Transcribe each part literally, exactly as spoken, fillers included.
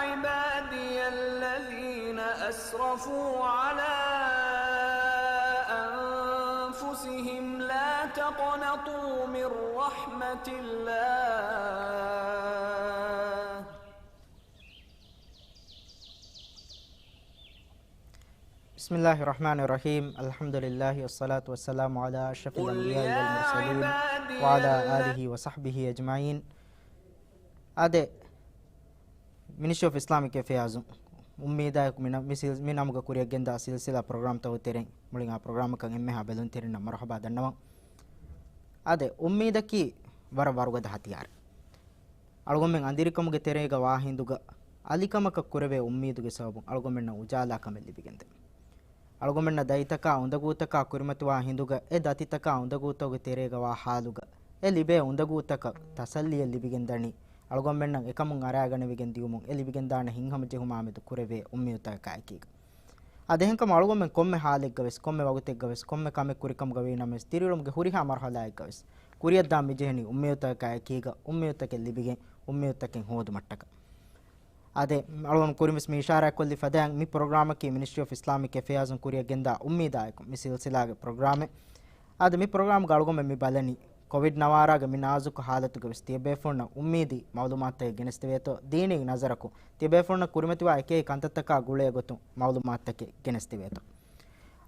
عبادي الذين أسرفوا على أنفسهم لا تقنطوا من رحمة الله. بسم الله الرحمن الرحيم. الحمد لله والصلاة والسلام على أشرف الأنبياء والمرسلين وعلى آله وصحبه أجمعين. އާދެ، މިނިސްޓްރީ އޮފް އިސްލާމިކް އެފެއާޒު އުއްމީދާއެކު މި ނަ-، މި ސިލް-، މި ނަމުގަ ކުރިއަށް ގެންދާ ސިލްސިލާ ޕްރޮގްރާމްތަކުގެ ތެރެއިން މުޅިން އާ ޕްރޮގްރާމަކަށް އެންމެހާ ބެލުންތެރިންނަށް މަރުޙަބާ ދަންނަވަން. އާދެ، އުއްމީދަކީ ވަރަށް ވަރުގަދަ ހަތިޔާރެއް. އަޅުގަނޑުމެން އަނދިރިކަމުގެ ތެރޭގަ ވާ ހިނދުގަ އަލިކަމަކަށް ކުރެވޭ އުއްމީދުގެ ސަބަބުން އަޅުގަނޑުމެންނަށް އުޖާލާ ކަމެއް ލިބިގެންދޭ. އަޅުގަނޑުމެންނަށް ދަތިތަކާ އުނދަގޫތަކާ ކުރިމަތިވާ ހިނދުގަ އެ ދަތިތަކާ އުނދަގޫތަކުގެ ތެރޭގަ ވާ ހާލުގަ އެ ލިބޭ އުނދަގޫތަކަށް ތަސައްލިއެއް ލިބިގެންދަނީ އަޅުގަނޑުމެންނަށް އެކަމުން އަރާގަނެވިގެން ދިޔުމުން އެ ލިބިގެންދާނެ ހިތްހަމަޖެހުމާމެދު ކުރެވޭ އުއްމީދުތަކަކާއެކީގަ. އާދެ، އެހެންކަމުން އަޅުގަނޑުމެން ކޮންމެ ހާލެއްގަވެސް، ކޮންމެ ވަގުތެއްގަވެސް، ކޮންމެ ކަމެއް ކުރިކަމުގަ ވީނަމަވެސް، ދިރިއުޅުމުގެ ހުރިހާ މަރުހަލާއެއްގަވެސް، ކުރިއަށްދާން މިޖެހެނީ އުއްމީދުތަކަކާއެކީގަ، އުއްމީދުތަކެއް ލިބިގެން، އުއްމީދުތަކެއް ހޯދުމަށްޓަކާ. އާދެ، އަޅުގަނޑު ކުރިންވެސް މި އިޝާރާތްކޮށްލި ފަދައިން މި ޕްރޮގްރާމަކީ މިނިސްޓްރީ އޮފް އިސްލާމިކް އެފެއާޒުން ކުރިއަށް ގެންދާ އުއްމީދާއެކު މި ސިލްސިލާގެ ޕްރޮގްރާމެއް. އާދެ، މި ޕްރޮގްރާމްގަ އަޅުގަނޑުމެން މި ބަލަނީ ކޮވިޑް ނަވާރާގެ މި ނާޒުކު ހާލަތުގަވެސް ތިޔަބޭފުޅުންނަށް އުއްމީދީ މައުލޫމާތުތަކެއް ގެނެސްދެވޭތޯ، ދީނީ ނަޒަރަކުން ތިޔަބޭފުޅުންނަށް ކުރިމަތިވާ އެކި އެކި ކަންތައްތަކާ ގުޅޭ ގޮތުން މައުލޫމާތުތަކެއް ގެނެސްދެވޭތޯ.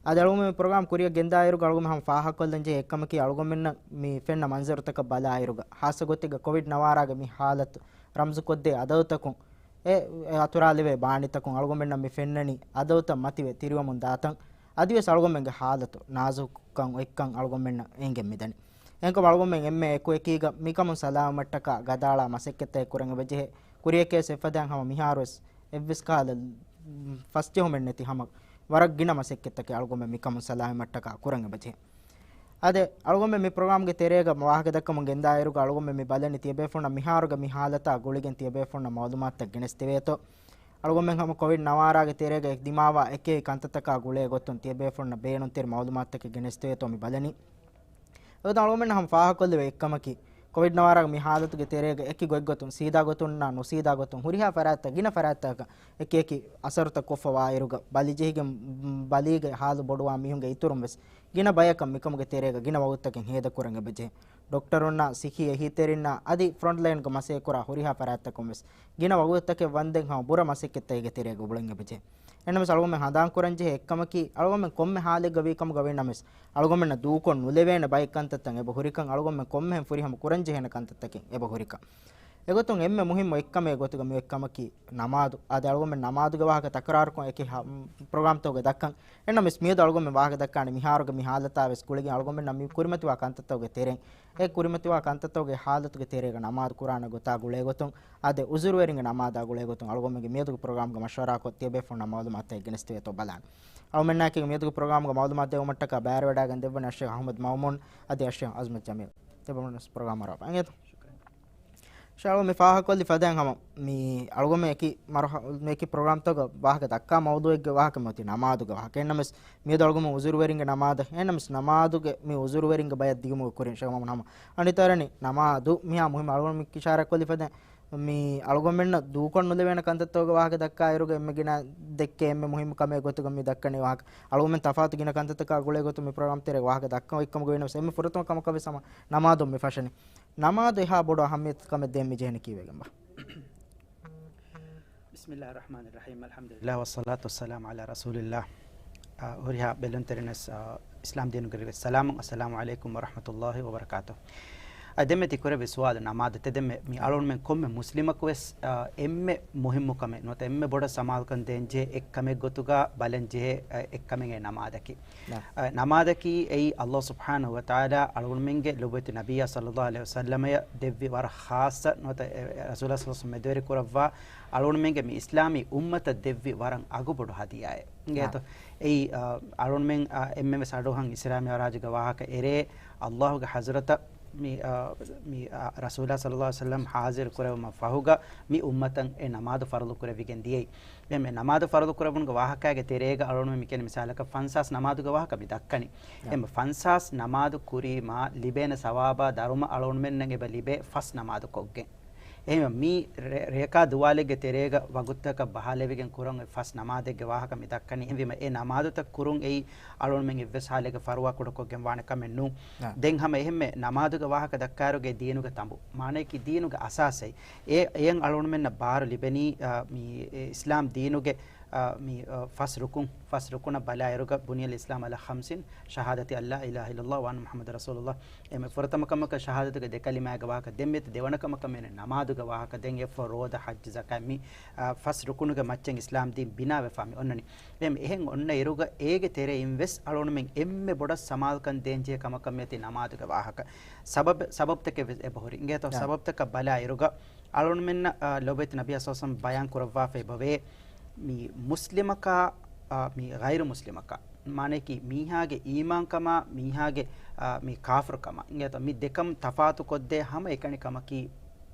އަދި އަޅުގަނޑުމެން މި ޕްރޮގްރާމް ކުރިއަށް ގެންދާއިރުގަ އަޅުގަނޑުމެން ހަމަ ފާހަގަކޮށްލަންޖެހޭ އެއްކަމަކީ އަޅުގަނޑުމެންނަށް މި ފެންނަ މަންޒަރުތަކަށް ބަލާއިރުގަ، ހާއްސަ ގޮތެއްގަ ކޮވިޑް ނަވާރާގެ މި ހާލަތު ރަމްޒުކޮށްދޭ އަދަދުތަކުން އެ، އެ އަތުރާލެވޭ ބާނީތަކުން އަޅުގަނޑުމެންނަށް މި ފެންނަނީ އަދަދުތައް މަތިވެ ތިރިވަމުން ދާތަން. އަދިވެސް އަޅުގަނޑުމެންގެ ހާލަތު ނާޒުކުކަން އޮތްކަން އަޅުގަނޑުމެންނަށް އެނގެން މިދަނީ. އެހެންކަމުން އަޅުގަނޑުމެން އެންމެ އެކުއެކީގަ މިކަމުން ސަލާމަތްޓަކާ ގަދައަޅާ މަސައްކަތްތަކެއް ކުރަން އެބަޖެހޭ. ކުރިއަކީ އެއްފަދައިން ހަމަ މިހާރުވެސް އެއްވެސް ކަހަލަ ފަސްޖެހުމެއް ނެތި ހަމަ ވަރަށް ގިނަ މަސައްކަތްތަކެއް އަޅުގަނޑުމެން މިކަމުން ސަލާމަތްޓަކާ ކުރަން އެބަޖެހޭ. އާދެ، އަޅުގަނޑުމެން މި ޕްރޮގްރާމްގެ ތެރޭގަ ވާހަކަދައްކަމުން ގެންދާއިރުގަ އަޅުގަނޑުމެން މި ބަލަނީ ތިޔަބޭފުޅުންނަށް މިހާރުގެ މި ހާލަތާ ގުޅިގެން ތިޔަބޭފުޅުންނަށް މައުލޫމާތުތައް ގެނެސްދެވޭތޯ. އަޅުގަނޑުމެން ހަމަ ކޮވިޑް ނަވާރާގެ ތެރޭގަ ދިމާވާ އެކި އެކި ކަންތައްތަކާ ގުޅޭ ގޮތުން ތިޔަބޭފުޅުންނަށް ބޭނުންތެރި މައުލޫމާތުތަކެއް ގެނެސްދެވޭތޯ މި ބަލަނީ. އެގޮތުން އަޅުގަނޑުމެން ހަމަ ފާހަގަކޮށްލެވޭ އެއްކަމަކީ، ކޮވިޑް ނަވާރާގެ މި ހާލަތުގެ ތެރޭގަ އެކި ގޮތްގޮތުން ސީދާ ގޮތުންނާ ނުސީދާ ގޮތުން ހުރިހާ ފަރާތްތައް، ގިނަ ފަރާތްތަކަށް އެކި އެކި އަސަރުތައް ކޮށްފަ ވާއިރުގަ ބަލިޖެހިގެން، ބަލީގެ ހާލު ބޮޑުވާ މީހުންގެ އިތުރުން ވެސް ގިނަ ބަޔަކަށް މިކަމުގެ ތެރޭގަ ގިނަ ވަގުތުތަކެއް ހޭދަކުރަން އެބަޖެހޭ. ޑޮކްޓަރުންނާ، ސިއްހީ އެހީތެރިންނާ އަދި ފްރޮންޓްލައިންގަ މަސައްކަތްކުރާ ހުރިހާ ފަރާތްތަކުން ވެސް ގިނަ ވަގުތުތަކެއް ވަންދެން ހަމަ ބުރަ މަސައްކަތްތަކެއްގެ ތެރޭގަ އުޅެން އެބަޖެހޭ. އެހެންނަމަވެސް އަޅުގަނޑުމެން ހަނދާންކުރަންޖެހޭ އެއްކަމަކީ، އަޅުގަނޑުމެން ކޮންމެ ހާލެއްގަ ވީ ކަމުގަ ވީނަމަވެސް، އަޅުގަނޑުމެންނަށް ދޫކޮށް ނުލެވޭނެ ބައެއް ކަންތައްތައް އެބަ ހުރިކަން، އަޅުގަނޑުމެން ކޮންމެހެން ފުރިހަމަ ކުރަންޖެހޭނެ ކަންތައްތަކެއް އެބަ ހުރިކަން. އެގޮތުން އެންމެ މުހިއްމު އެއްކަމެއް ގޮތުގަ މި އޮތްކަމަކީ ނަމާދު. އާދެ، އަޅުގަނޑުމެން ނަމާދުގެ ވާހަކަ ތަކުރާރުކޮށް އެކި ހަ-، ޕްރޮގްރާމްތަކުގަ ދައްކަން. އެންނަމަވެސް މިއަދު އަޅުގަނޑުމެން ވާހަކަ ދައްކާނެ މިހާރުގެ މި ހާލަތާ ވެސް ގުޅިގެން އަޅުގަނޑުމެންނަށް މި ކުރިމަތިވާ ކަންތައްތަކުގެ ތެރެއިން، އެ ކުރިމަތިވާ ކަންތައްތަކުގެ ހާލަތުގެ ތެރޭގަ ނަމާދު ކުރާނެ ގޮތާ ގުޅޭ ގޮތުން، އާދެ، އުޒުރުވެރިންގެ ނަމާދާ ގުޅޭ ގޮތުން އަޅުގަނޑުމެންގެ މިއަދުގެ ޕްރޮގްރާމްގަ މަޝްވަރާކޮށް ތިޔަބޭފުޅުންނަށް މައުލޫމާތުތައް ގެނެސްދެވޭތޯ ބަލާނެ. އަޅުގަނޑުމެންނާއެކީ މިއަދުގެ ޕްރޮގްރާމްގަ މައުލޫމާތު ދެއްވުމަށްޓަކާ ބައިވެރިވެވަޑައިގެން ދެއްވަނީ އައްޝޭޚް އަޙްމަދު މައުމޫން އަދި އައްޝޭޚް އަޒްމަތް ޖަމީލް. ތިޔަބޭފުޅުންނަށް ޕްރޮގްރާމް އަރާފަ. އިނގޭތޯ؟ ޝުކުރިއްޔާ. ޝާ އަޅުގަނޑު މި ފާހަގަކޮށްލި ފަދައިން ހަމަ މި އަޅުގަނޑުމެން އެކި މަރުހަ-، މި އެކި ޕްރޮގްރާމްތަކުގަ ވާހަކަ ދައްކާ މައުޟޫއެއްގެ ވާހަކަ މިއޮތީ ނަމާދުގެ ވާހަކަ. އެހެންނަމަވެސް މިއަދު އަޅުގަނޑު އުޒުރުވެރިންގެ ނަމާދަށް، އެހެންނަމަވެސް ނަމާދުގެ މި އުޒުރުވެރިންގެ ބަޔަށް ދިގުމުގެ ކުރިން ޝައިޚް މައުމޫން ހަމަ އަނިތާރަނި ނަމާދު މިހާ މުހިއްމު އަޅުގަނޑު މި އިޝާރާތްކޮށްލި ފަދައިން މި އަޅުގަނޑުމެންނަށް ދޫކޮށް ނުލެވޭނެ ކަންތައްތަކުގެ ވާހަކަ ދައްކާއިރުގަ އެންމެ ގިނަ ދެއްކޭ އެންމެ މުހިއްމު ކަމެއް ގޮތުގަ މި ދައްކަނީ ވާހަކަ. އަޅުގަނޑުމެން ތަފާތު ގިނަ ކަންތައްތަކާ ގުޅޭ ގޮތުން މި ޕްރޮގްރާމް ތެރޭގަ ވާހަކަ ދައްކަން އޮތްކަމުގަ ވީނަމަވެސް އެންމެ ފުރަތަމަ ކަމަކަށް ވެސް ހަމަ ނަމާދުން މި ފަށަނީ. ނަމާދު އެހާ ބޮޑު އަހައްމިއްޔަތު ކަމެއް ދޭން މި ޖެހެނީ ކީއްވެގެންބާ؟ بسم الله الرحمن الرحيم. الحمد لله والصلاة والسلام على رسول الله. އާ، ހުރިހާ ބެލުންތެރިންނަށް، އާ، އިސްލާމް ދީނުގެ ރިވެތި ސަލާމު. السلام عليكم ورحمة الله وبركاته. އާ، ދެންމެ ތި ކުރެއްވި ސުވާލު ނަމާދަށް. ދެންމެ މި އަޅުގަނޑުމެން ކޮންމެ މުސްލިމަކު ވެސް، އާ، އެންމެ މުހިއްމު ކަމެއް ނުވަތަ އެންމެ ބޮޑަށް ސަމާލުކަން ދޭން ޖެހޭ އެއްކަމެއް ގޮތުގަ ބަލަން ޖެހޭ، އާ، އެއްކަމެއް އެ ނަމާދަކީ. ނަ. އަ، ނަމާދަކީ އެއީ ﷲ ސުބްޙާނަހޫ ވަތަޢާލާ އަޅުގަނޑުމެންގެ ލޮބުވެތި ނަބިއްޔާ ޞައްލައްލާހު ޢަލައިހި ވަސައްލަމަޔަށް ދެއްވި ވަރަށް ޚާއްޞަ ނުވަތަ އެ، އެ، ރަސޫލާ ޞައްލައްލާހު ޢަލައިހި ވަސައްލަމަ މެދުވެރި ކުރައްވާ އަޅުގަނޑުމެންގެ މި އިސްލާމީ އުއްމަތަށް ދެއްވި ވަރަށް އަގުބޮޑު ހަދިޔާއެއް. އިނގޭތޯ؟ އާ. އެއީ، އަ، އަޅުގަނޑުމެން، އަ، އެންމެންވެސް އަޑުއަހަން އިސްލާމީ އަވަރާޖުގެ ވާހަކަ އެރޭ، ﷲ ގެ ޙަޟްރަތަށް މި، އާ، މި، އާ، ރަސޫލާ ޞައްލައްލާހު ޢަލައިހި ވަސައްލަމަ ޙާޟިރު ކުރެވުމަށް ފަހުގަ މި އުއްމަތަށް އެ ނަމާދު ފަރުޟު ކުރެވިގެން ދިޔައީ. ދެން މި ނަމާދު ފަރުޟު ކުރެވުނުގެ ވާހަކައިގެ ތެރޭގަ އަޅުގަނޑުމެން މި ކިޔަނީ މިސާލަކަށް ފަންސާސް ނަމާދުގެ ވާހަކަ މި ދައްކަނީ. އެމަ ފަންސާސް ނަމާދު ކުރީމާ ލިބޭނެ ސަވާބާ ދަރުމަ އަޅުގަނޑުމެންނަށް އެބަ ލިބޭ ފަސް ނަމާދު ކޮށްގެން. އެހެންވީމަ މި ރޭ-، ރޭކާ ދުވާލެއްގެ ތެރޭގަ ވަގުތުތަކަށް ބަހާލެވިގެން ކުރަން އޮތް ފަސް ނަމާދެއްގެ ވާހަކަ މި ދައްކަނީ. އެހެންވީމަ އެ ނަމާދުތައް ކުރުން އެއީ އަޅުގަނޑުމެން އެއްވެސް ހާލެއްގެ ފަރުވާ ކުޑަކޮށްގެން ވާނެ ކަމެއް ނޫން. އާ. ދެން ހަމަ އެހެންމެ ނަމާދުގެ ވާހަކަ ދައްކާއިރުގައި ދީނުގެ ތަނބު، މާނަޔަކީ ދީނުގެ އަސާސް އެއީ. އެ، އެއަށް އަޅުގަނޑުމެންނަށް ބާރު ލިބެނީ، އާ، މި، އެ، އިސްލާމް ދީނުގެ، އާ، މި، އާ، ފަސް ރުކުން، ފަސް ރުކުނަށް ބަލާއިރުގަ، بني الإسلام على خمس، شهادة أن لا إله إلا الله وأن محمدا رسول الله. އެމެ ފުރަތަމަ ކަމަކަށް ޝަހާދަތުގެ ދެ ކަލިމާގެ ވާހަކަ ދެން މިއޮތީ. ދެވަނަ ކަމަކަށް މިއޮތީ ނަމާދުގެ ވާހަކަ. ދެން އެއަށްފަހު ރޯދަ، ޙައްޖު، ޒަކާތް، މި، އާ، ފަސް ރުކުނުގެ މައްޗަށް އިސްލާމް ދީން ބިނާވެފާ މި އޮންނަނީ. އެހެން އެހެން އޮންނަ އިރުގަ އޭގެ ތެރެއިން ވެސް އަޅުގަނޑުމެން އެންމެ ބޮޑަށް ސަމާލުކަން ދޭންޖެހޭ ކަމަކަށް މިއޮތީ ނަމާދުގެ ވާހަކަ. ސަބަބް، ސަބަބުތަކެއް ވެސް އެބަހުރި. އިނގޭތޯ؟ އާ. ސަބަބުތަކަށް ބަލާ އިރުގަ އަޅުގަނޑުމެންނަށް، އާ، ލޯބިވެތި ނަބިއްޔާ ޞައްލަﷲު ޢަލައިހި ވަސައްލަމަ ބަޔާން ކުރައްވާފައި ބޮވޭ، މި މުސްލިމަކާ، އާ، މި ޣައިރު މުސްލިމަކާ، މާނަޔަކީ މީހާގެ އީމާންކަމާ، މީހާގެ، އާ، މި ކާފަރުކަމާ، އިނގޭތޯ؟ މި ދެކަން ތަފާތުކޮށްދޭ ހަމައެކަނި ކަމަކީ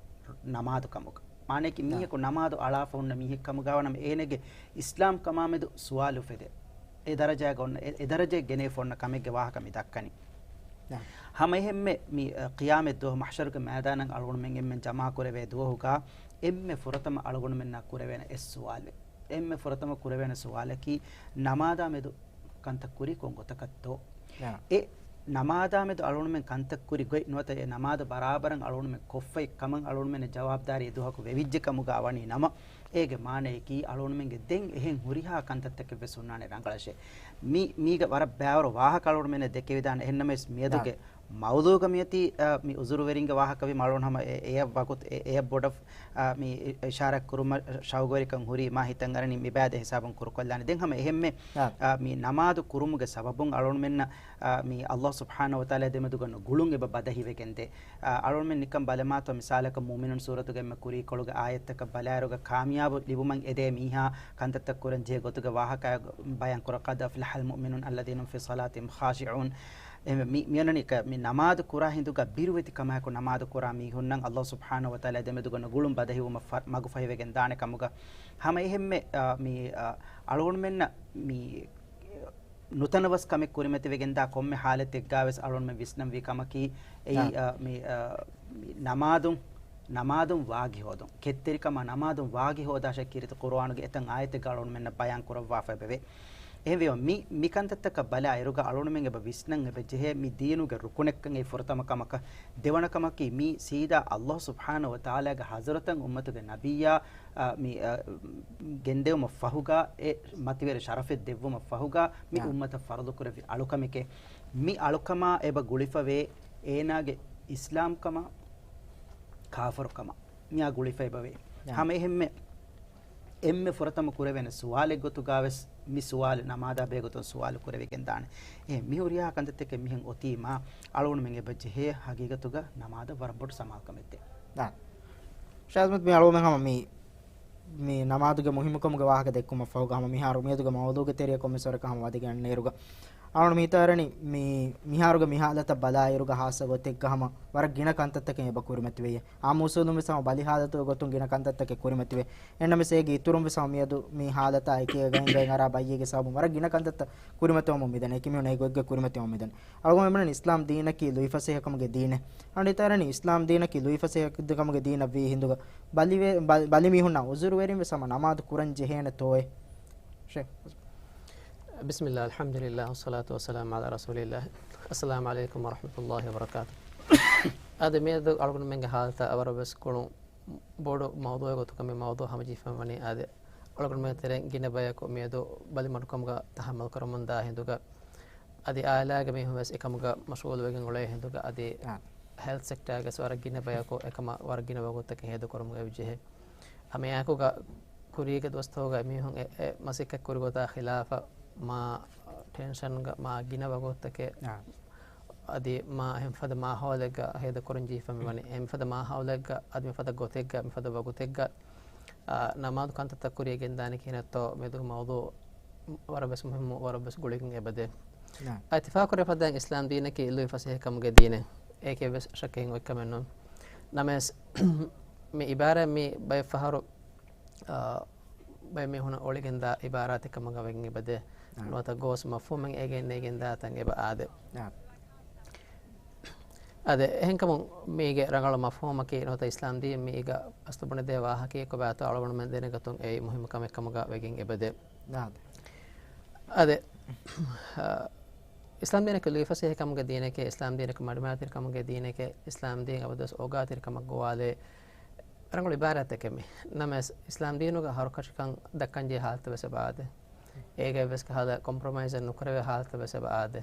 ނަމާދު ކަމުގަ. މާނަޔަކީ ނާ. މީހަކު ނަމާދު އަޅާފަ ހުންނަ މީހެއް ކަމުގަ ވަނަމަ އޭނަގެ އިސްލާމް ކަމާމެދު ސުވާލު އުފެދޭ. އެ ދަރަޖައިގަ އޮންނަ، އެ، އެ ދަރަޖައަށް ގެނެވިފަ އޮންނަ ކަމެއްގެ ވާހަކަ މި ދައްކަނީ. ނާ. ހަމައެހެންމެ މި، އަ، ޤިޔާމަތް ދުވަހު މަޙްޝަރުގެ މައިދާނަށް އަޅުގަނޑުމެން އެންމެން ޖަމާކުރެވޭ ދުވަހުގަ އެންމެ ފުރަތަމަ އަޅުގަނޑުމެންނާ ކުރެވޭނެ އެއް ސުވާލެއް. އެންމެ ފުރަތަމަ ކުރެވޭނެ ސުވާލަކީ ނަމާދާ މެދު ކަންތައް ކުރީ ކޮން ގޮތަކަށްތޯ؟ އާ. އެ ނަމާދާ މެދު އަޅުގަނޑުމެން ކަންތައް ކުރި ގޮތް ނުވަތަ އެ ނަމާދު ބަރާބަރަށް އަޅުގަނޑުމެން ކޮށްފައި ކަމަށް އަޅުގަނޑުމެން ޖަވާބުދާރީ ދުވަހަކު ވެވިއްޖެ ކަމުގަ ވަނީ ނަމަ، އޭގެ މާނަޔަކީ އަޅުގަނޑުމެންގެ ދެން އެހެން ހުރިހާ ކަންތައްތަކެއް ވެސް ހުންނާނެ ރަނގަޅަށޭ. މި، މީގަ ވަރަށް ބައިވަރު ވާހަކަ އަޅުގަނޑުމެންނަށް ދެކެވިދާނެ. އެހެންނަމަވެސް މިއަދުގެ ނާ. މައުޟޫގަ މިއޮތީ، އަ، މި އުޒުރުވެރިންގެ ވާހަކަވީމަ އަޅުގަނޑު ހަމަ އެ، އެއަށް ވަގުތު، އެ، އެއަށް ބޮޑަށް، އަ، މި އި-، އިޝާރާތް ކުރުމަށް ޝައުގުވެރިކަން ހުރީ މާ ހިތަށް އަރަނީ މިބައި ދޭ ހިސާބުން ކުރުކޮށްލާނެ. ދެން ހަމަ އެހެންމެ، އާ. އަ، މި ނަމާދު ކުރުމުގެ ސަބަބުން އަޅުގަނޑުމެންނަށް، އަ، މި ﷲ ސުބްޙާނަހޫ ވަތަޢާލާ ދެމެދުގަ ގުޅުން އެބަ ބަދަހިވެގެންދޭ. އަ، އަޅުގަނޑުމެން ނިކަން ބަލަމާތޯ މިސާލަކަށް މުއުމިނޫން ސޫރަތުގެ އެންމެ ކުރީކޮޅުގެ އާޔަތްތަކަށް ބަލާއިރުގަ ކާމިޔާބު ލިބުމަށް އެދޭ މީހާ ކަންތައްތައް ކުރަން ޖެހޭ ގޮތުގެ ވާހަކަ ބަޔާން ކުރައްވާ، قد أفلح المؤمنون الذين هم في صلاتهم خاشعون. އެހެންވެ، މި، މިއޮންނަނީ ކަ-، މި ނަމާދު ކުރާ ހިނދުގަ ބިރުވެތި ކަމާއެކު ނަމާދު ކުރާ މީހުންނަށް ﷲ ސުބްޙާނަހޫ ވަތަޢާލާ ދެމެދުގަ ނުގުޅުން ބަދަހިވުމަށް ފަ-، މަގު ފަހިވެގެން ދާނެ ކަމުގަ. ހަމަ އެހެންމެ، އަ، މި، އަ، އަޅުގަނޑުމެންނަށް މި ނުތަނަވަސް ކަމެއް ކުރިމަތިވެގެންދާ ކޮންމެ ހާލަތެއްގަ ވެސް އަޅުގަނޑުމެން ވިސްނަންވީ ކަމަކީ، އެއީ، އާ. އަ، މި، އަ، މި ނަމާދުން، ނަމާދުން ވާގި ހޯދުން. ކެތްތެރިކަމާ ނަމާދުން ވާގި ހޯދާށޭ ކީރިތި ޤުރުއާނުގެ އެތައް އާޔަތެއްގަ އަޅުގަނޑުމެންނަށް ބަޔާން ކުރައްވާފައި ވެވޭ. އެހެންވީމަ މި، މި ކަންތައްތަކަށް ބަލާ އިރުގަ އަޅުގަނޑުމެން އެބަ ވިސްނަން އެބަ ޖެހޭ މި ދީނުގެ ރުކުނެއްކަން އެއީ ފުރަތަމަ ކަމަކަށް. ދެވަނަ ކަމަކީ މި ސީދާ ﷲ ސުބްޙާނަހޫ ވަތަޢާލާގެ ޙަޟްރަތަށް އުއްމަތުގެ ނަބިއްޔާ، އަ، މި، އަ، ގެންދެވުމަށް ފަހުގަ އެ މަތިވެރި ޝަރަފެއް ދެއްވުމަށް ފަހުގަ މި އާ. އުއްމަތަށް ފަރުޟު ކުރެއްވި އަޅުކަމެކޭ. މި އަޅުކަމާ އެބަ ގުޅިފަވޭ އޭނާގެ އިސްލާމްކަމާ ކާފަރުކަމާ މިއާ ގުޅިފައިބަވޭ. އާ. ހަމަ އެހެންމެ އެންމެ ފުރަތަމަ ކުރެވޭނެ ސުވާލެއްގޮތުގަވެސް މި ސުވާލު ނަމާދާ ބެހޭގޮތުން ސުވާލު ކުރެވިގެންދާނެ. އެ މި ހުރިހާ ކަންތައްތަކެއް މިހެން އޮތީމާ އަޅުގަނޑުމެން އެބަ ޖެހޭ ހަގީގަތުގަ ނަމާދަށް ވަރަށް ބޮޑު ސަމާލުކަމެއްދޭން. އާ. ޝާދްމަތް މި އަޅުގަނޑުމެން ހަމަ މި، މި ނަމާދުގެ މުހިއްމުކަމުގެ ވާހަކަ ދެއްކުމަށްފަހުގަ ހަމަ މިހާރު މިއަދުގެ މައުޟޫގެ ތެރެއަށް ކޮންމެސް ވަރަކަށް ހަމަ ވަދެގެންނައިރުގަ އަޅުގަނޑު މިތާރަނި މި، މިހާރުގެ މި ހާލަތަށް ބަލާއިރުގަ ހާއްސަ ގޮތެއްގަ ހަމަ ވަރަށް ގިނަ ކަންތައްތަކެއް އެބަ ކުރިމަތިވެއްޔާ. އާއްމު އުސޫލުން ވެސް ހަމަ ބަލި ހާލަތުގެ ގޮތުން ގިނަ ކަންތައްތަކެއް ކުރިމަތިވޭ. އެހެންނަމަވެސް އޭގެ އިތުރުން ވެސް ހަމަ މިއަދު މި ހާލަތާ އެކީ ގައިން ގައިން އަރާ ބައްޔެއްގެ ސަބަބުން ވަރަށް ގިނަ ކަންތައްތައް ކުރިމަތިވަމުން މިދަނީ. އެކި މީހުން އެ ގޮތްގަ ކުރިމަތިވަމުން މިދަނީ. އަޅުގަނޑު މިނަން އިސްލާމް ދީނަކީ ލުއިފަސޭހަކަމުގެ ދީނެއް. އަނޑިތާރަނި އިސްލާމް ދީނަކީ ލުއިފަސޭހަކަމުގެ ދީނަށް ވީ ހިނދުގަ ބަލިވެ-، ބަ-، ބަލިމީހުންނާ އުޒުރުވެރިން ވެސް ހަމަ ނަމާދު ކުރަން ޖެހޭނެ ތޯއޭ؟ ޝޭޚް. بسم الله، الحمد لله، والصلاة والسلام على رسول الله. السلام عليكم ورحمة الله وبركاته. އާދެ، މިއަދު އަޅުގަނޑުމެންގެ ހާލަތަށް ވަރަށް ވެސް ގުޅުން ބޮޑު މައުޟޫއެއް ގޮތުގަ މި މައުޟޫ ހަމަޖެހިފައި ވަނީ އާދެ، އަޅުގަނޑުމެންގެ ތެރެއިން ގިނަ ބަޔަކު މިއަދު ބަލިމަޑުކަމުގަ ތަހައްމަލް ކުރަމުންދާ ހިނދުގަ، އަދި އާއިލާގެ މީހުން ވެސް އެކަމުގަ މަޝްޣޫލުވެގެން އުޅޭ ހިނދުގަ، އަދި އާ. ހެލްތް ސެކްޓާގެ ވެސް ވަރަށް ގިނަ ބަޔަކު އެކަމަށް ވަރަށް ގިނަ ވަގުތުތަކެއް ހޭދަކުރަމުން އެބަޖެހޭ. ހަމައެއާއެކުގަ ކުރީގެ ދުވަސްތަކުގަ މީހުން އެ، އެ މަސައްކަތް ކުރި ގޮތާ ޚިލާފަށް މާ ޓެންޝަންގަ މާ ގިނަ ވަގުތުތަކެއް އާ. އަދި މާ އެހެން ފަދަ މާހައުލެއްގަ ހޭދަކުރަން ޖެހިފަ މިވަނީ. އެހެން ފަދަ މާހައުލެއްގަ އަދި މިފަދަ ގޮތެއްގަ މިފަދަ ވަގުތެއްގަ، އާ، ނަމާދު ކަންތައްތައް ކުރިޔަށް ގެންދާނީ ކިހިނެއްތޯ މިއަދުގެ މައުޟޫ ވަރަށް ވެސް މުހިއްމު، ވަރަށް ވެސް ގުޅިގެން އެބަދޭ. ނާ. އަދި އިތިފާޤު ކުރެވޭ ފަދައިން އިސްލާމް ދީނަކީ ލުއިފަސޭހަކަމުގެ ދީނެއް. އޭކެއް ވެސް ޝައްކެއް އޮތްކަމެއް ނޫން. ނަމަވެސް މި އިބާރާތް މި ބައެއް ފަހަރު، އާ، ބައެއް މީހުނަށް އޮޅިގެންދާ އިބާރާތެއް ކަމަށް ވެގެން އެބަދޭ. އާ. ނުވަތަ ގޯސް މަފްހޫމެއް އޭގެން ނޭގެންދާ ތަން އެބަ އާދޭ. އާ. އާދެ، އެހެންކަމުން މީގެ ރަނގަޅު މަފްހޫމަކީ ނުވަތަ އިސްލާމް ދީން މީގަ އަސްލު ބުނެދޭ ވާހަކައެއް ކޮބާތޯ އަޅުގަނޑުމެން ދެނެގަތުން އެއީ މުހިއްމު ކަމެއް ކަމުގަ ވެގެން އެބަދޭ. އާދެ. އާދެ، އާ، އިސްލާމް ދީނަކީ ލުއިފަސޭހަ ކަމުގެ ދީނެކޭ، އިސްލާމް ދީނަކީ މަޑުމައިތިރި ކަމުގެ ދީނެކޭ، އިސްލާމް ދީން އަބަދުވެސް އޯގާތެރި ކަމަށް ގޮވާލޭ ރަނގަޅު އިބާރާތެކޭ މީ. ނަމަވެސް، އިސްލާމް ދީނުގަ ހަރުކަށިކަން ދައްކަންޖެހޭ ހާލަތެއް ވެސް އެބަ އާދޭ. އޭގަ އެއްވެސް ކަހަލަ ކޮމްޕްރޮމައިޒެއް ނުކުރެވޭ ހާލަތެއް ވެސް އެބަ އާދޭ.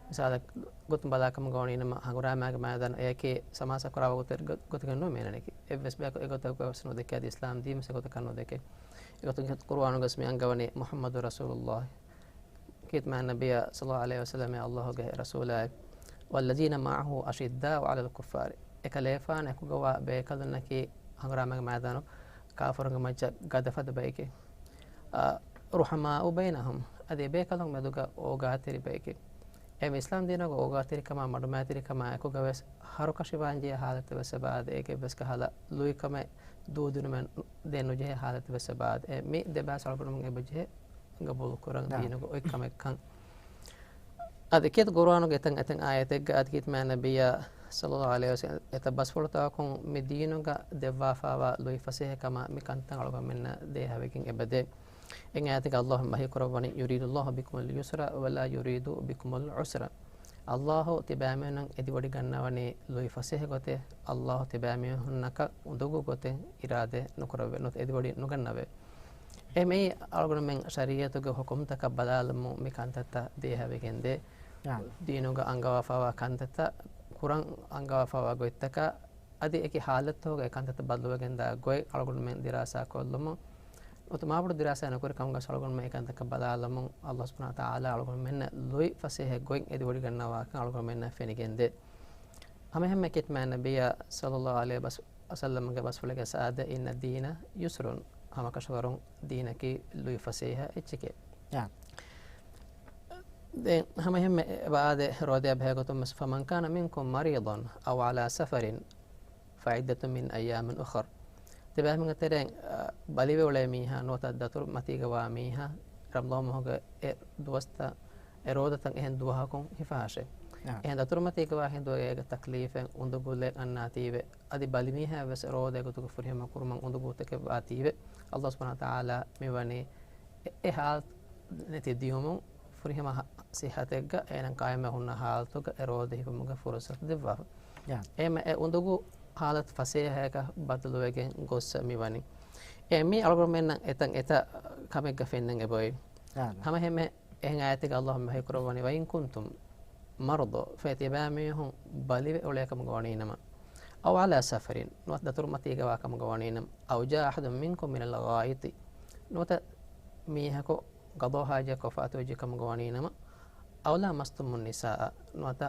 މިސާލަށް ގޮތުން ބަލާކަމުގަ ވަނީނަމަ، ހަނގުރާމައިގެ މައިދާނު އެއަކީ ސަމާސާ ކުރާ ވަގުތެއް ގޮ-، ގޮތަކަށް ނޫން މީނަނީކީ. އެއްވެސް ބަޔަކު އެގޮތަކަށް ވެސް ނުދެކޭ، އަދި އިސްލާމް ދީން ވެސް އެގޮތަކަށް ނުދެކޭ. އެގޮތުން ޤުރުއާނުގަސް މި އަންގަވަނީ މުޙައްމަދު ރަސޫލުﷲ. ކީރިތި މާތް ނަބިއްޔާ ޞައްލައްލާހު ޢަލައިހި ވަސައްލަމަ ﷲގެ ރަސޫލާއި، والذين معه أشداء على الكفار، އެކަލޭފާނު އެކުގަވާ ބޭކަލުންނަކީ ހަނގުރާމައިގެ މައިދާނު ކާފަރުންގެ މައްޗަށް ގަދަފަދަ ބައެކޭ. އަ، رحماء بينهم، އަދި އެބޭކަލުން މެދުގަ އޯގާތެރި ބައެކޭ. އެހެން އިސްލާމް ދީނުގަ އޯގާތެރިކަމާ މަޑުމައިތިރިކަމާ އެކުގަވެސް ހަރުކަށިވާންޖެހޭ ހާލަތެއް ވެސް އެބަ އާދޭ. އޭގެ އެއްވެސް ކަހަލަ ލުއިކަމެއް ދޫދިނުމެއް ދޭން ނުޖެހޭ ހާލަތެއް ވެސް އެބަ އާދޭ. އެ މި ދެބައިސް އަޅުގަނޑުމެން އެބަޖެހޭ ގަބޫލުކުރަން ނާ. ދީނުގެ އޮތް ކަމެއްކަން. އަދި ކީރިތި ޤުރުއާނުގެ އެތައް އެތައް އާޔަތެއްގަ އަދި ކީރިތި މާތް ނަބިއްޔާ ޞައްލައްލާހު ޢަލައިހި ވަސައްލަމަ އެތައް ބަސްފުޅުތަކުން މި ދީނުގަ ދެއްވާފައިވާ ލުއިފަސޭހަކަމާ މި ކަންތައް އަޅުގަނޑުމެންނަށް ދޭހަވެގެން އެބަދޭ. އެއް އާޔަތެއްގަ ﷲ ވަޙީކުރައްވަނީ، يريد الله بكم اليسر ولا يريد بكم العسر. ﷲ ތިބާމީހުންނަށް އެދިވޮޑި ގަންނަވަނީ ލުއިފަސޭހަ ގޮތެއް، ﷲ ތިބާމީހުންނަކަށް އުނދަގޫ ގޮތެއް އިރާދަ ނުކުރެވޭ، ނުވަތަ އެދިވޮޑި ނުގަންނަވޭ. އެ މިއީ އަޅުގަނޑުމެން ޝަރީޢަތުގެ ޙުކުމްތަކަށް ބަލާލަމުން މި ކަންތައްތައް ދޭހަވެގެންދޭ. އާ. ދީނުގަ އަންގަވާފައިވާ ކަންތައްތައް، ކުރަން އަންގަވާފައިވާ ގޮތްތަކަށް، އަދި އެކި ޙާލަތްތަކުގަ އެ ކަންތައްތައް ބަދަލުވެގެންދާ ގޮތް އަޅުގަނޑުމެން ދިރާސާ ކޮށްލުމުން، ނުވަތަ މާބޮޑު ދިރާސާއެއް ނުކުރި ކަމުގަ އަޅުގަނޑުމެން އެ ކަންތަކަށް ބަލާލަމުން، ﷲ ސުބްޙާނަހޫ ވަތަޢާލާ އަޅުގަނޑުމެންނަށް ލުއިފަސޭހަ ގޮތް އެދިވޮޑިގަންނަވާކަން އަޅުގަނޑުމެންނަށް ފެނިގެންދޭ. ހަމައެހެންމެ ކީރިތި މާތް ނަބިއްޔާ ޞައްލައްލާހު ޢަލައިހި ވަސައްލަމަގެ ބަސްފުޅެއްގަ އާދޭ، إن الدين يسر، ހަމަކަށަވަރުން ދީނަކީ ލުއިފަސޭހަ އެއްޗެކޭ. އާ. ދެން ހަމައެހެންމެ އެބަ އާދޭ ރޯދަޔާ ބެހޭގޮތުން ވެސް، فمن كان منكم مريضا أو على سفر فعدة من أيام أخر. ތިބާމީހުންގެ ތެރެއިން، އަ، ބަލިވެ އުޅޭ މީހާ ނުވަތަ ދަތުރު މަތީގަ ވާ މީހާ ރަމަޟާން މަހުގެ އެ ދުވަސްތައް، އެ ރޯދަތައް އެހެން ދުވަހަކުން ހިފަހާށޭ. އާ. އެހެން ދަތުރުމަތީގަ ވާ ހިނދު އޭގެ ތަކްލީފެއް އުނދަގުލެއް އަންނާތީވެ، އަދި ބަލިމީހާ ވެސް ރޯދަ އެގޮތުގަ ފުރިހަމަ ކުރުމަށް އުނދަގޫތަކެއް ވާތީވެ، ﷲ ސުބްޙާނަހޫ ވަތަޢާލާ މިވަނީ އެ، އެ ޙާލަތު ނެތި ދިޔުމުން ފުރިހަމަ ހަ-، ޞިއްޙަތެއްގަ އޭނަ ޤާއިމްވެ ހުންނަ ޙާލަތުގަ އެ ރޯދަ ހިފުމުގެ ފުރުޞަތު ދެއްވާފަ. ޔާ. އެހެންމެ އެ އުނދަގޫ ޙާލަތު ފަސޭހައަކަށް ބަދަލުވެގެން ގޮއްސަ މިވަނީ. އެ މީ އަޅުގަނޑުމެންނަށް އެތަން އެތައް ކަމެއްގަ ފެންނަން އެބައޮތް. ޔާ. ހަމައެހެންމެ އެހެން އާޔަތެއްގަ ﷲ ވަޙީކުރައްވަނީ، وإن كنتم مرضى، ފެ ތިބާމީހުން ބަލިވެ އުޅޭ ކަމުގަ ވަނީނަމަ، أو على سفر، ނުވަތަ ދަތުރުމަތީގަ ވާ ކަމުގަ ވަނީނަމަ، أو جاء أحد منكم من الغائط، ނުވަތަ މީހަކު ޤަޟާ ޙާޖަތްކޮށް ފާތުވެއްޖެ ކަމުގަ ވަނީނަމަ، أو لامستم النساء، ނުވަތަ،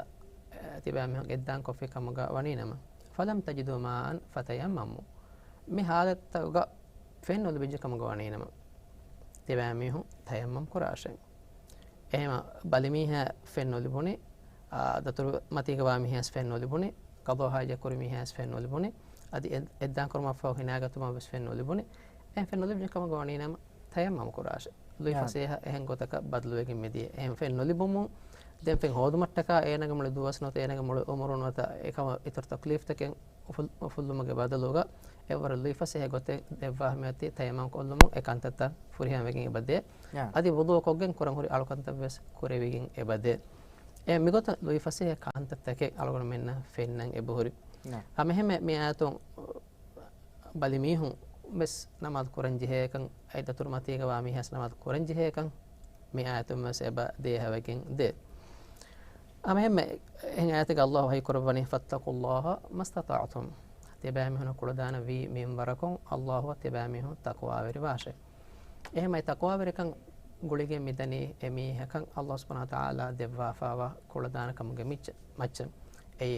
އެ، ތިބާމީހުން އެއްދާން ކޮށްފި ކަމުގަ ވަނީނަމަ، فلم تجدوا ماء فتيمموا، މި ޙާލަތުގަ ފެން ނުލިބިއްޖެ ކަމުގަ ވަނީނަމަ، ތިބާމީހުން ތަޔައްމަމް ކުރާށޭ. އެހެންމަ ބަލިމީހާ ފެން ނުލިބުނީ، އާ، ދަތުރު މަތީގަ ވާ މީހާސް ފެން ނުލިބުނީ، ޤަޟާ ޙާޖަތް ކުރި މީހާސް ފެން ނުލިބުނީ، އަދި އެ-، އެއްދާން ކުރުމަށްފަހު ހިނާގަތުމަށް ވެސް ފެން ނުލިބުނީ. އެހެން ފެން ނުލިބިއްޖެ ކަމުގަ ވަނީނަމަ ތަޔައްމަމް ކުރާށޭ. ލުއިފަސޭހަ އެހެން ގޮތަކަށް ބަދަލުވެގެން މިދިޔަ. އެހެން ފެން ނުލިބުމުން ދެން ފެން ހޯދުމަށްޓަކާ އޭނަގެ މުޅި ދުވަސް ނުވަތަ އޭނަގެ މުޅި އުމުރު ނުވަތަ އެކަމަށް އިތުރު ތަކްލީފްތަކެއް އުފުލް-، އުފުއްލުމުގެ ބަދަލުގަ އެއްވަރު ލުއިފަސޭހަ ގޮތެއް ދެއްވާ މިއޮތީ ތަޔައްމަމް ކޮށްލުމުން އެ ކަންތައްތައް ފުރިހަމަވެގެން އެބަދޭ. ޔާ. އަދި ވުޟޫ ކޮށްގެން ކުރަން ހުރި އަޅުކަންތައް ވެސް ކުރެވިގެން އެބަދޭ. އެ މިގޮތަށް ލުއިފަސޭހަ ކަންތައްތަކެއް އަޅުގަނޑުމެންނަށް ފެންނަން އެބަހުރި. ޔާ. ހަމައެހެންމެ މި އާޔަތުން ބަލިމީހުން ވެސް ނަމާދު ކުރަން ޖެހޭކަން، އެ ދަތުރު މަތީގަ ވާ މީހާސް ނަމާދު ކުރަން ޖެހޭކަން މި އާޔަތުން ވެސް އެބަ ދޭހަވެގެން ދޭ. ހަމައެހެންމެ އެހެން އާޔަތެއްގަ ﷲ ވަޙީ ކުރައްވަނީ، فاتقوا الله ما استطعتم. ތިބާމީހުން ކުޅަދާނަ ވީ މިންވަރަކުން ﷲއަށް ތިބާމީހުން ތަޤްވާވެރިވާށޭ. އެހެންމެ ތަޤްވާވެރިކަން ގުޅިގެން މިދަނީ އެ މީހަކަށް ﷲ ސުބްޙާނަހޫ ވަތަޢާލާ ދެއްވާފައިވާ ކުޅަދާނަ ކަމުގެ މިއްޗަށް، މައްޗަށް. އެއީ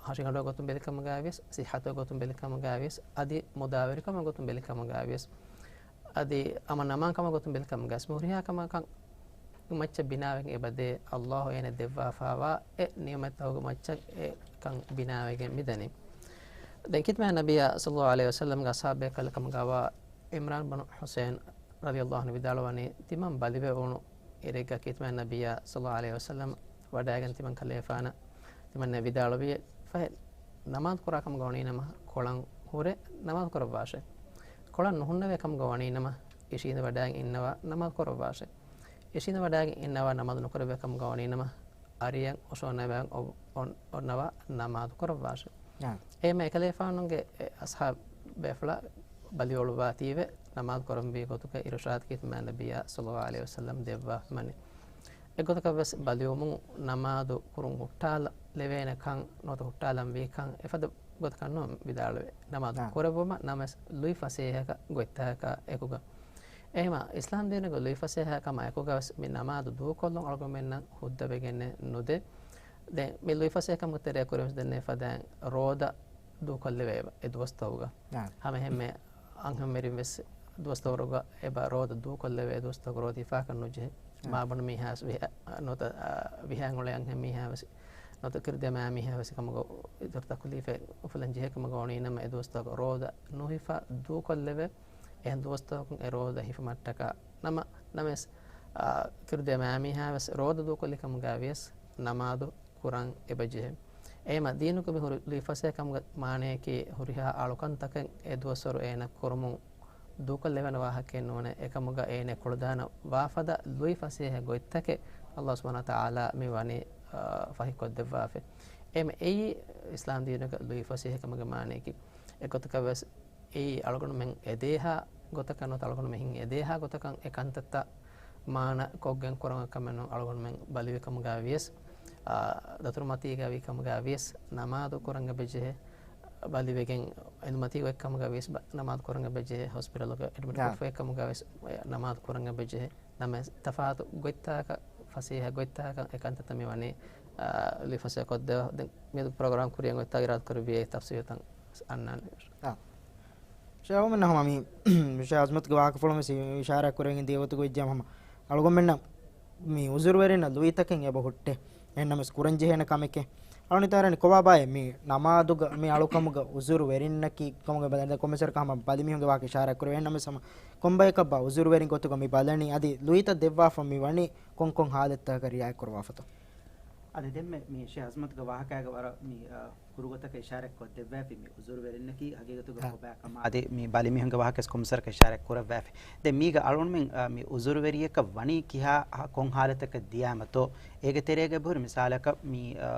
ހަށިގަނޑުގެ ގޮތުން ބެލިކަމުގައިވިޔަސް، ޞިއްޙަތުގެ ގޮތުން ބެލިކަމުގައިވިޔަސް، އަދި މުދާވެރިކަމުގެ ގޮތުން ބެލިކަމުގައިވިޔަސް، އަދި އަމަން އަމާންކަމުގެ ގޮތުން ބެލިކަމުގައިވިޔަސް، މި ހުރިހާ ކަމަކަށް މައްޗަށް ބިނާވެގެން އެބަދޭ، ﷲ އޭނަ ދެއްވާފައިވާ އެ ނިޢުމަތްތަކުގެ މައްޗަށް އެކަން ބިނާވެގެން މިދަނީ. ދެން ކީރިތި މާތް ނަބިއްޔާ ޞައްލައްލާހު ޢަލައިހި ވަސައްލަމްގެ އަޞްޙާބު ބޭކަލެއް ކަމުގައިވާ ޢިމްރާން ބުނު ޙުޞައިން ރަޟިޔައްލާހު ޢަންހު ވިދާޅުވަނީ، ތިމަން ބަލިވެ އުޅުނު އިރެއްގަ ކީރިތި މާތް ނަބިއްޔާ ޞައްލައްލާހު ޢަލައިހި ވަސައްލަމް ވަޑައިގެން ތިމަން ކަލޭފާނަށް ތިމަންނަށް ވިދާޅުވި، ފަހެ، ނަމާދު ކުރާ ކަމުގަ ވަނީ ނަމަ، ކޮޅަށް ހުރެ ނަމާދު ކުރައްވާށޭ. ކޮޅަށް ނުހުންނެވޭ ކަމުގަ ވަނީ ނަމަ، އިށީނދެ ވަޑައިގެން އިންނަވާ ނަމާދު ކުރައްވާށޭ. އިށީނދެ ވަޑައިގެން އިންނަވާ ނަމާދު ނުކުރެއްވޭ ކަމުގަ ވަނީ ނަމަ، އަރިޔަށް އޮށޯންނަވާ އޮ-، އޮން-، އޮންނަވާ ނަމާދު ކުރައްވާށޭ. އާ. އެހެންމެ އެކަލޭފާނުގެ އެ އަސްހާބު ބޭފުޅާ ބަލިއޮޅުއްވާތީވެ ނަމާދު ކުރަންވީ ގޮތުގެ އިރުޝާދު ކީރިތި މާތް ނަބިއްޔާ ޞައްލައްލާހު ޢަލައިހި ވަސައްލަމް ދެއްވާފަ މަނި. އެގޮތަކަށް ވެސް ބަލިވުމުން ނަމާދު ކުރުން ހުއްޓާލަ ލެވޭނެ ކަން ނުވަތަ ހުއްޓާލަން ވީ ކަން އެފަދަ ގޮތަކަށް ނޫން ވިދާޅުވޭ. ނަމާދު އާ. ކުރެއްވުމަށް ނަމަވެސް ލުއިފަސޭހައަކަށް ގޮތްތަކަކާ އެކުގަ. އެހެމަ އިސްލާމް ދީނުގެ ލުއިފަސޭހަ ކަމާ އެކުގަ ވެސް މި ނަމާދު ދޫކޮށްލުން އަޅުގަނޑުމެންނަށް ހުއްދަވެގެންނެއް ނުދޭ. ދެން މި ލުއިފަސޭހަ ކަމުގެ ތެރެއަށް ކުރިން ވެސް ދެންނެވި ފަދައިން ރޯދަ ދޫކޮށްލެވޭ އެ ދުވަސްތަކުގަ. އާ. ހަމަ އެހެންމެ އަންހެންވެރިން ވެސް ދުވަސްތަކުގަ އެބަ ރޯދަ ދޫކޮށްލެވޭ ދުވަސްތަކު ރޯދަ ހިފާކަށް ނުޖެހޭ. އާ. މާބަނޑު މީހާ ވެސް ވިހާ-، ނުވަތަ، އާ، ވިހާން އުޅޭ އަންހެން މީހާ ވެސް ނުވަތަ ކިރުދިޔަ މައިމީހާ ވެސް ކަމުގަ އިތުރު ތަކުލީފެއް އުފުލަން ޖެހޭ ކަމުގަ ވަނީ ނަމަ އެ ދުވަސްތަކު ރޯދަ ނުހިފާ ދޫކޮށްލެވޭ. އެހެން ދުވަސްތަކުން އެ ރޯދަ ހިފުމަށްޓަކާ ނަމަ، ނަމަވެސް، އާ، ކިރުދިޔަ މައިމީހާ ވެސް ރޯދަ ދޫކޮށްލި ކަމުގަ ވިޔަސް ނަމާދު ކުރަން އެބަޖެހޭ. އެހެމަ ދީނުގަ މި ހުރި ލުއިފަސޭހަ ކަމުގެ މާނަޔަކީ ހުރިހާ އަޅުކަންތަކެއް އެ ދުވަސްވަރު އޭނަ ކުރުމުން ދޫކޮށްލެވޭނެ ވާހަކައެއް ނޫނޭ. އެކަމުގަ އޭނަ ކުޅަދާނަ ވާފަދަ ލުއިފަސޭހަ ގޮތްތަކެއް އައްލާހު ސުބްޙާނަހު ވަތަޢާލާ މި ވަނީ، އާ، ފަހިކޮށްދެއްވާފަ. އެހެމަ އެއީ އިސްލާމް ދީނުގަ ލުއިފަސޭހަ ކަމުގެ މާނަޔަކީ. އެގޮތަކަށް ވެސް އެއީ އަޅުގަނޑުމެން އެދޭހާ ގޮތަކަށް ނުވަތަ އަޅުގަނޑުމެން އެދޭހާ ގޮތަކަށް އެ ކަންތައްތައް މާނަ ކޮށްގެން ކުރަން ކަމެއް ނޫން. އަޅުގަނޑުމެން ބަލިވި ކަމުގަ ވިޔަސް، އާ، ދަތުރުމަތީގަ ވި ކަމުގަ ވިޔަސް ނަމާދު ކުރަން އެބަޖެހޭ. ބަލިވެގެން އެނދުމަތީ އޮތް ކަމުގަ ވިޔަސް ބަ-، ނަމާދު ކުރަން އެބަޖެހޭ. ހޮސްޕިޓަލުގަ އެޑްމިޓް ކޮށްފައި ކަމުގަ ވިޔަސް ނަމާދު ކުރަން އެބަޖެހޭ. ނަމަވެސް ތަފާތު ގޮތްތަކަށް ފަސޭހަ ގޮތްތަކަށް އެ ކަންތައްތައް މި ވަނީ، އާ، ލުއިފަސޭހަ ކޮށްދެވޭ. ދެން މިއަދު ޕްރޮގްރާމް ކުރިޔަށް އޮތްތާ އިރާދަ ކުރެއްވިޔޭ ތަފްސީލުތައް އަންނާނެ. އާ. ޝޭޚް އަޙްމަދު ހަމަ މި، ޝޭޚް އަޒްމަތުގެ ވާހަކަފުޅުން ވެސް އިޝާރާތް ކުރެވިގެން ދިޔަ ގޮތުގަ ވެއްޖެ ހަމަ އަޅުގަނޑުމެންނަށް މި އުޒުރުވެރިންނަށް ލުއިތަކެއް އެބަ ހުއްޓޭ. އެހެންނަމަވެސް ކުރަންޖެހޭނެ ކަމެކޭ. އަޅުނިތާރަނި ކޮބާބާއޭ މި ނަމާދުގަ މި އަޅުކަމުގަ އުޒުރުވެރިންނަކީ ކަމުގަ ބަލަން ކޮންމެސް ވަރަކަށް ހަމަ ބަލިމީހުންގެ ވާހަކަ އިޝާރާތް ކުރެވޭ. އެހެންނަމަވެސް ހަމަ ކޮންބަޔަކަށްބާ އުޒުރުވެރިން ގޮތުގަ މި ބަލަނީ އަދި ލުއިތައް ދެއްވާފަ މި ވަނީ ކޮން ކޮން ހާލަތްތަކަކަށް ރިއާޔަތް ކުރައްވާފަތޯ؟ އަދި ދެންމެ މި ޝޭޚް އަޒްމަތުގެ ވާހަކައިގަ ވަރަށް މި، އަ، ކުރުގޮތަކަށް އިޝާރާތް ކޮށްދެއްވާފި މި އުޒުރުވެރިންނަކީ ހަގީގަތުގަ އާ. ކޮބާ ކަމާ އަދި މި ބަލިމީހުންގެ ވާހަކަވެސް ކޮންމެސް ވަރަކަށް އިޝާރާތް ކުރައްވާފި. ދެން މީގަ އަޅުގަނޑުމެން، އަ، މި އުޒުރުވެރިޔަކަށް ވަނީ ކިހާ ހަ-، ކޮން ހާލަތަކަށް ދިޔާމަތޯ؟ އޭގެ ތެރޭގަ އެބަހުރި މިސާލަކަށް މި، އަ،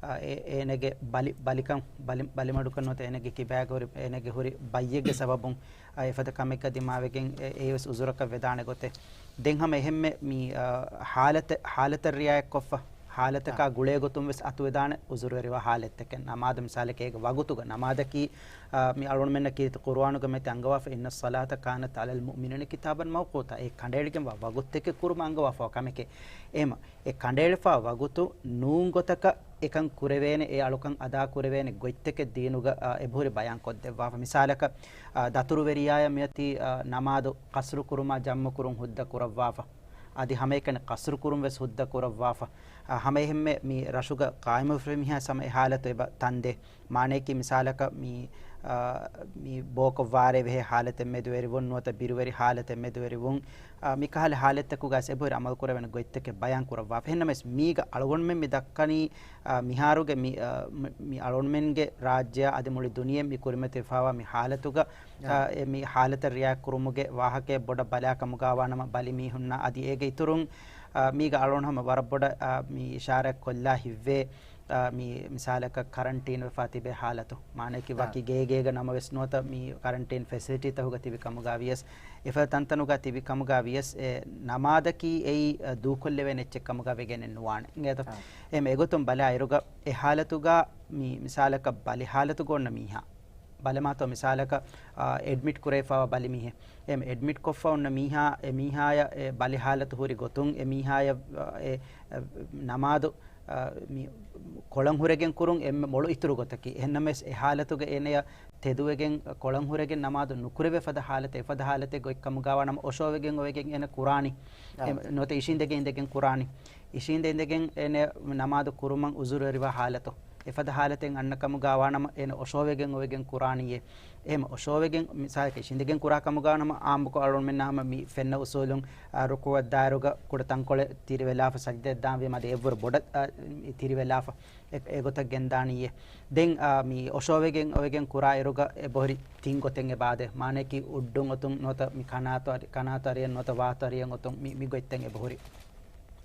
އަ، އެ-، އޭނަގެ ބަލި-، ބަލިކަން، ބަލި-، ބަލިމަޑުކަން ނުވަތަ އޭނަގެ ކިބާގަ ހުރި، އޭނަގެ ހުރި ބައްޔެއްގެ ސަބަބުން އަ، އެފަދަ ކަމެއްގަ ދިމާވެގެން އެ-، އެއީވެސް އުޒުރަކަށް ވެދާނެ ގޮތެއް. ދެން ހަމަ އެހެންމެ މި، އަ، ހާލަތެއް، ހާލަތަށް ރިއާޔަތްކޮށްފަ، ހާލަތަކާ އާ. ގުޅޭ ގޮތުން ވެސް އަތުވެދާނެ އުޒުރުވެރިވާ ހާލަތްތަކެއް. ނަމާދު މިސާލަކަށް އޭގެ ވަގުތުގަ، ނަމާދަކީ، އަ، މި އަޅުގަނޑުމެންނަށް ކީރިތި ޤުރުއާނުގަ މިއޮތީ އަންގަވާފަ، إِنَّ الصَّلَاةَ كَانَتْ عَلَى الْمُؤْمِنِينَ كِتَابًا مَوْقُوتًا. އެ ކަނޑައެޅިގެންވާ ވަގުތެއް ކުރުމަށް އަންގަވާފަ ކަމެކޭ. އެހެމަ އެ ކަނޑައެޅިފާ ވަގުތު ނޫން ގޮތަކަށް އެކަން ކުރެވޭނެ، އެ އަޅުކަން އަދާ ކުރެވޭނެ ގޮތްތަކެއް ދީނުގަ، އާ، އެބަހުރި ބަޔާން ކޮށްދެއްވާފަ. މިސާލަކަށް، އާ، ދަތުރުވެރިޔާޔަށް މިއޮތީ، އާ، ނަމާދު ޤަޞްރު ކުރުމާ ޖަމްޢު ކުރުން ހުއްދަ ކުރައްވާފަ. އަދި ހަމައެކަނި ޤަޞްރު ކުރުން ވެސް ހުއްދަ ކުރައްވާފަ. އާ، ހަމައެހެންމެ މި ރަށުގަ ޤާއިމުވެފަ މީހާ ހަމަ އެ ހާލަތު އެބަ ތަންދޭ. މާނަޔަކީ މިސާލަކަށް މި، އާ، މި ބޯކޮށް ވާރޭ ވެހޭ ހާލަތެއް މެދުވެރިވުން ނުވަތަ ބިރުވެރި ހާލަތެއް މެދުވެރިވުން، އާ، މިކަހަލަ ހާލަތްތަކުގައި އެބަހުރި ޢަމަލު ކުރެވޭނެ ގޮތްތަކެއް ބަޔާން ކުރައްވާފަ. އެހެންނަމަވެސް މީގަ އަޅުގަނޑުމެން މި ދައްކަނީ، އާ، މިހާރުގެ މި، އާ، މި، މި އަޅުގަނޑުމެންގެ ރާއްޖެއާ އަދި މުޅި ދުނިޔެ މި ކުރިމަތިވެފައިވާ މި ހާލަތުގަ، އާ، އާ. އެ މި ހާލަތަށް ރިއާޔަތް ކުރުމުގެ ވާހަކައެއް ބޮޑަށް ބަލާ ކަމުގަ ވާނަމަ ބަލި މީހުންނާ އަދި އޭގެ އިތުރުން، އާ، މީގަ އަޅުގަނޑު ހަމަ ވަރަށް ބޮޑަށް، އާ، މި އިޝާރާތް ކޮށްލާ ހިތްވޭ. އާ، މި މިސާލަކަށް ކަރަންޓީން ވެފާ ތިބޭ ހާލަތު. މާނައަކީ އާ. ވަކި ގޭގޭގަ ނަމަވެސް ނުވަތަ މި ކަރަންޓީން ފެސިލިޓީތަކުގަ ތިބި ކަމުގަ ވިޔަސް، އެފަދަ ތަންތަނުގަ ތިބި ކަމުގަ ވިޔަސް، އެ ނަމާދަކީ އެއީ، އަ، ދޫކޮށްލެވޭނެ އެއްޗެއް ކަމުގަ ވެގެނެއް ނުވާނެ. އިނގޭތޯ؟ އާ. އެހެން އެގޮތުން ބަލާ އިރުގަ އެ ހާލަތުގަ މި މިސާލަކަށް ބަލި ހާލަތުގަ އޮންނަ މީހާ. ބަލަމާތޯ މިސާލަކަށް، އާ، އެޑްމިޓް ކުރެވިފައިވާ ބަލި މީހެއް. އެ އެޑްމިޓް ކޮށްފަ އޮންނަ މީހާ، އެ މީހާޔަށް އެ ބަލި ހާލަތު ހުރި ގޮތުން އެ މީހާޔަށް، އާ، އެ، އެ، ނަމާދު އާ، މި ކޮޅަށް ހުރެގެން ކުރުން އެންމެ މޮޅު އިތުރު ގޮތަކީ. އެހެންނަމަވެސް އެ ހާލަތުގަ އޭނަޔަށް ތެދުވެގެން، ކޮޅަށް ހުރެގެން ނަމާދު ނުކުރެވޭ ފަދަ ހާލަތެއް، އެފަދަ ހާލަތެއް ގޮތްކަމުގަ ވާނަމަ އޮށޯވެގެން އޮވެގެން އޭނަ ކުރާނީ. އާ. އެ، ނުވަތަ އިށީނދެގެން އިނދެގެން ކުރާނީ. އިށީނދެ އިނދެގެން އޭނަ ނަމާދު ކުރުމަށް އުޒުރުވެރިވާ ހާލަތު. އެފަދަ ހާލަތެއް އަންނަ ކަމުގަ ވާނަމަ އޭނަ އޮށޯވެގެން އޮވެގެން ކުރާނީއޭ. އެހެމަ އޮށޯވެގެން މިސާލަކަށް އިށިނދެގެން ކުރާ ކަމުގަ ވާނަމަ އާއްމުކޮށް އަޅުގަނޑުމެންނަށް ހަމަ މި ފެންނަ އުސޫލުން، އާ، ރުކޫޢަށް ދާއިރުގަ ކުޑަ ތަންކޮޅެއް ތިރިވެލާފަ ސަޖިދައަށް ދާންވީމަ އަދި އެއްވުރެ ބޮޑަށް، އާ، ތިރިވެލާފަ އެ، އެގޮތަށް ގެންދާނީއޭ. ދެން، އާ، މި އޮށޯވެގެން އޮވެގެން ކުރާ އިރުގަ އެބަހުރި ތިން ގޮތެއް އެބަ އާދޭ. މާނައަކީ އުޑުން އޮތުން ނުވަތަ މި ކަނާތު އަރި-، ކަނާތު އަރިއަށް ނުވަތަ ވާތު އަރިއަށް އޮތުން މި، މި ގޮތްތައް އެބަހުރި.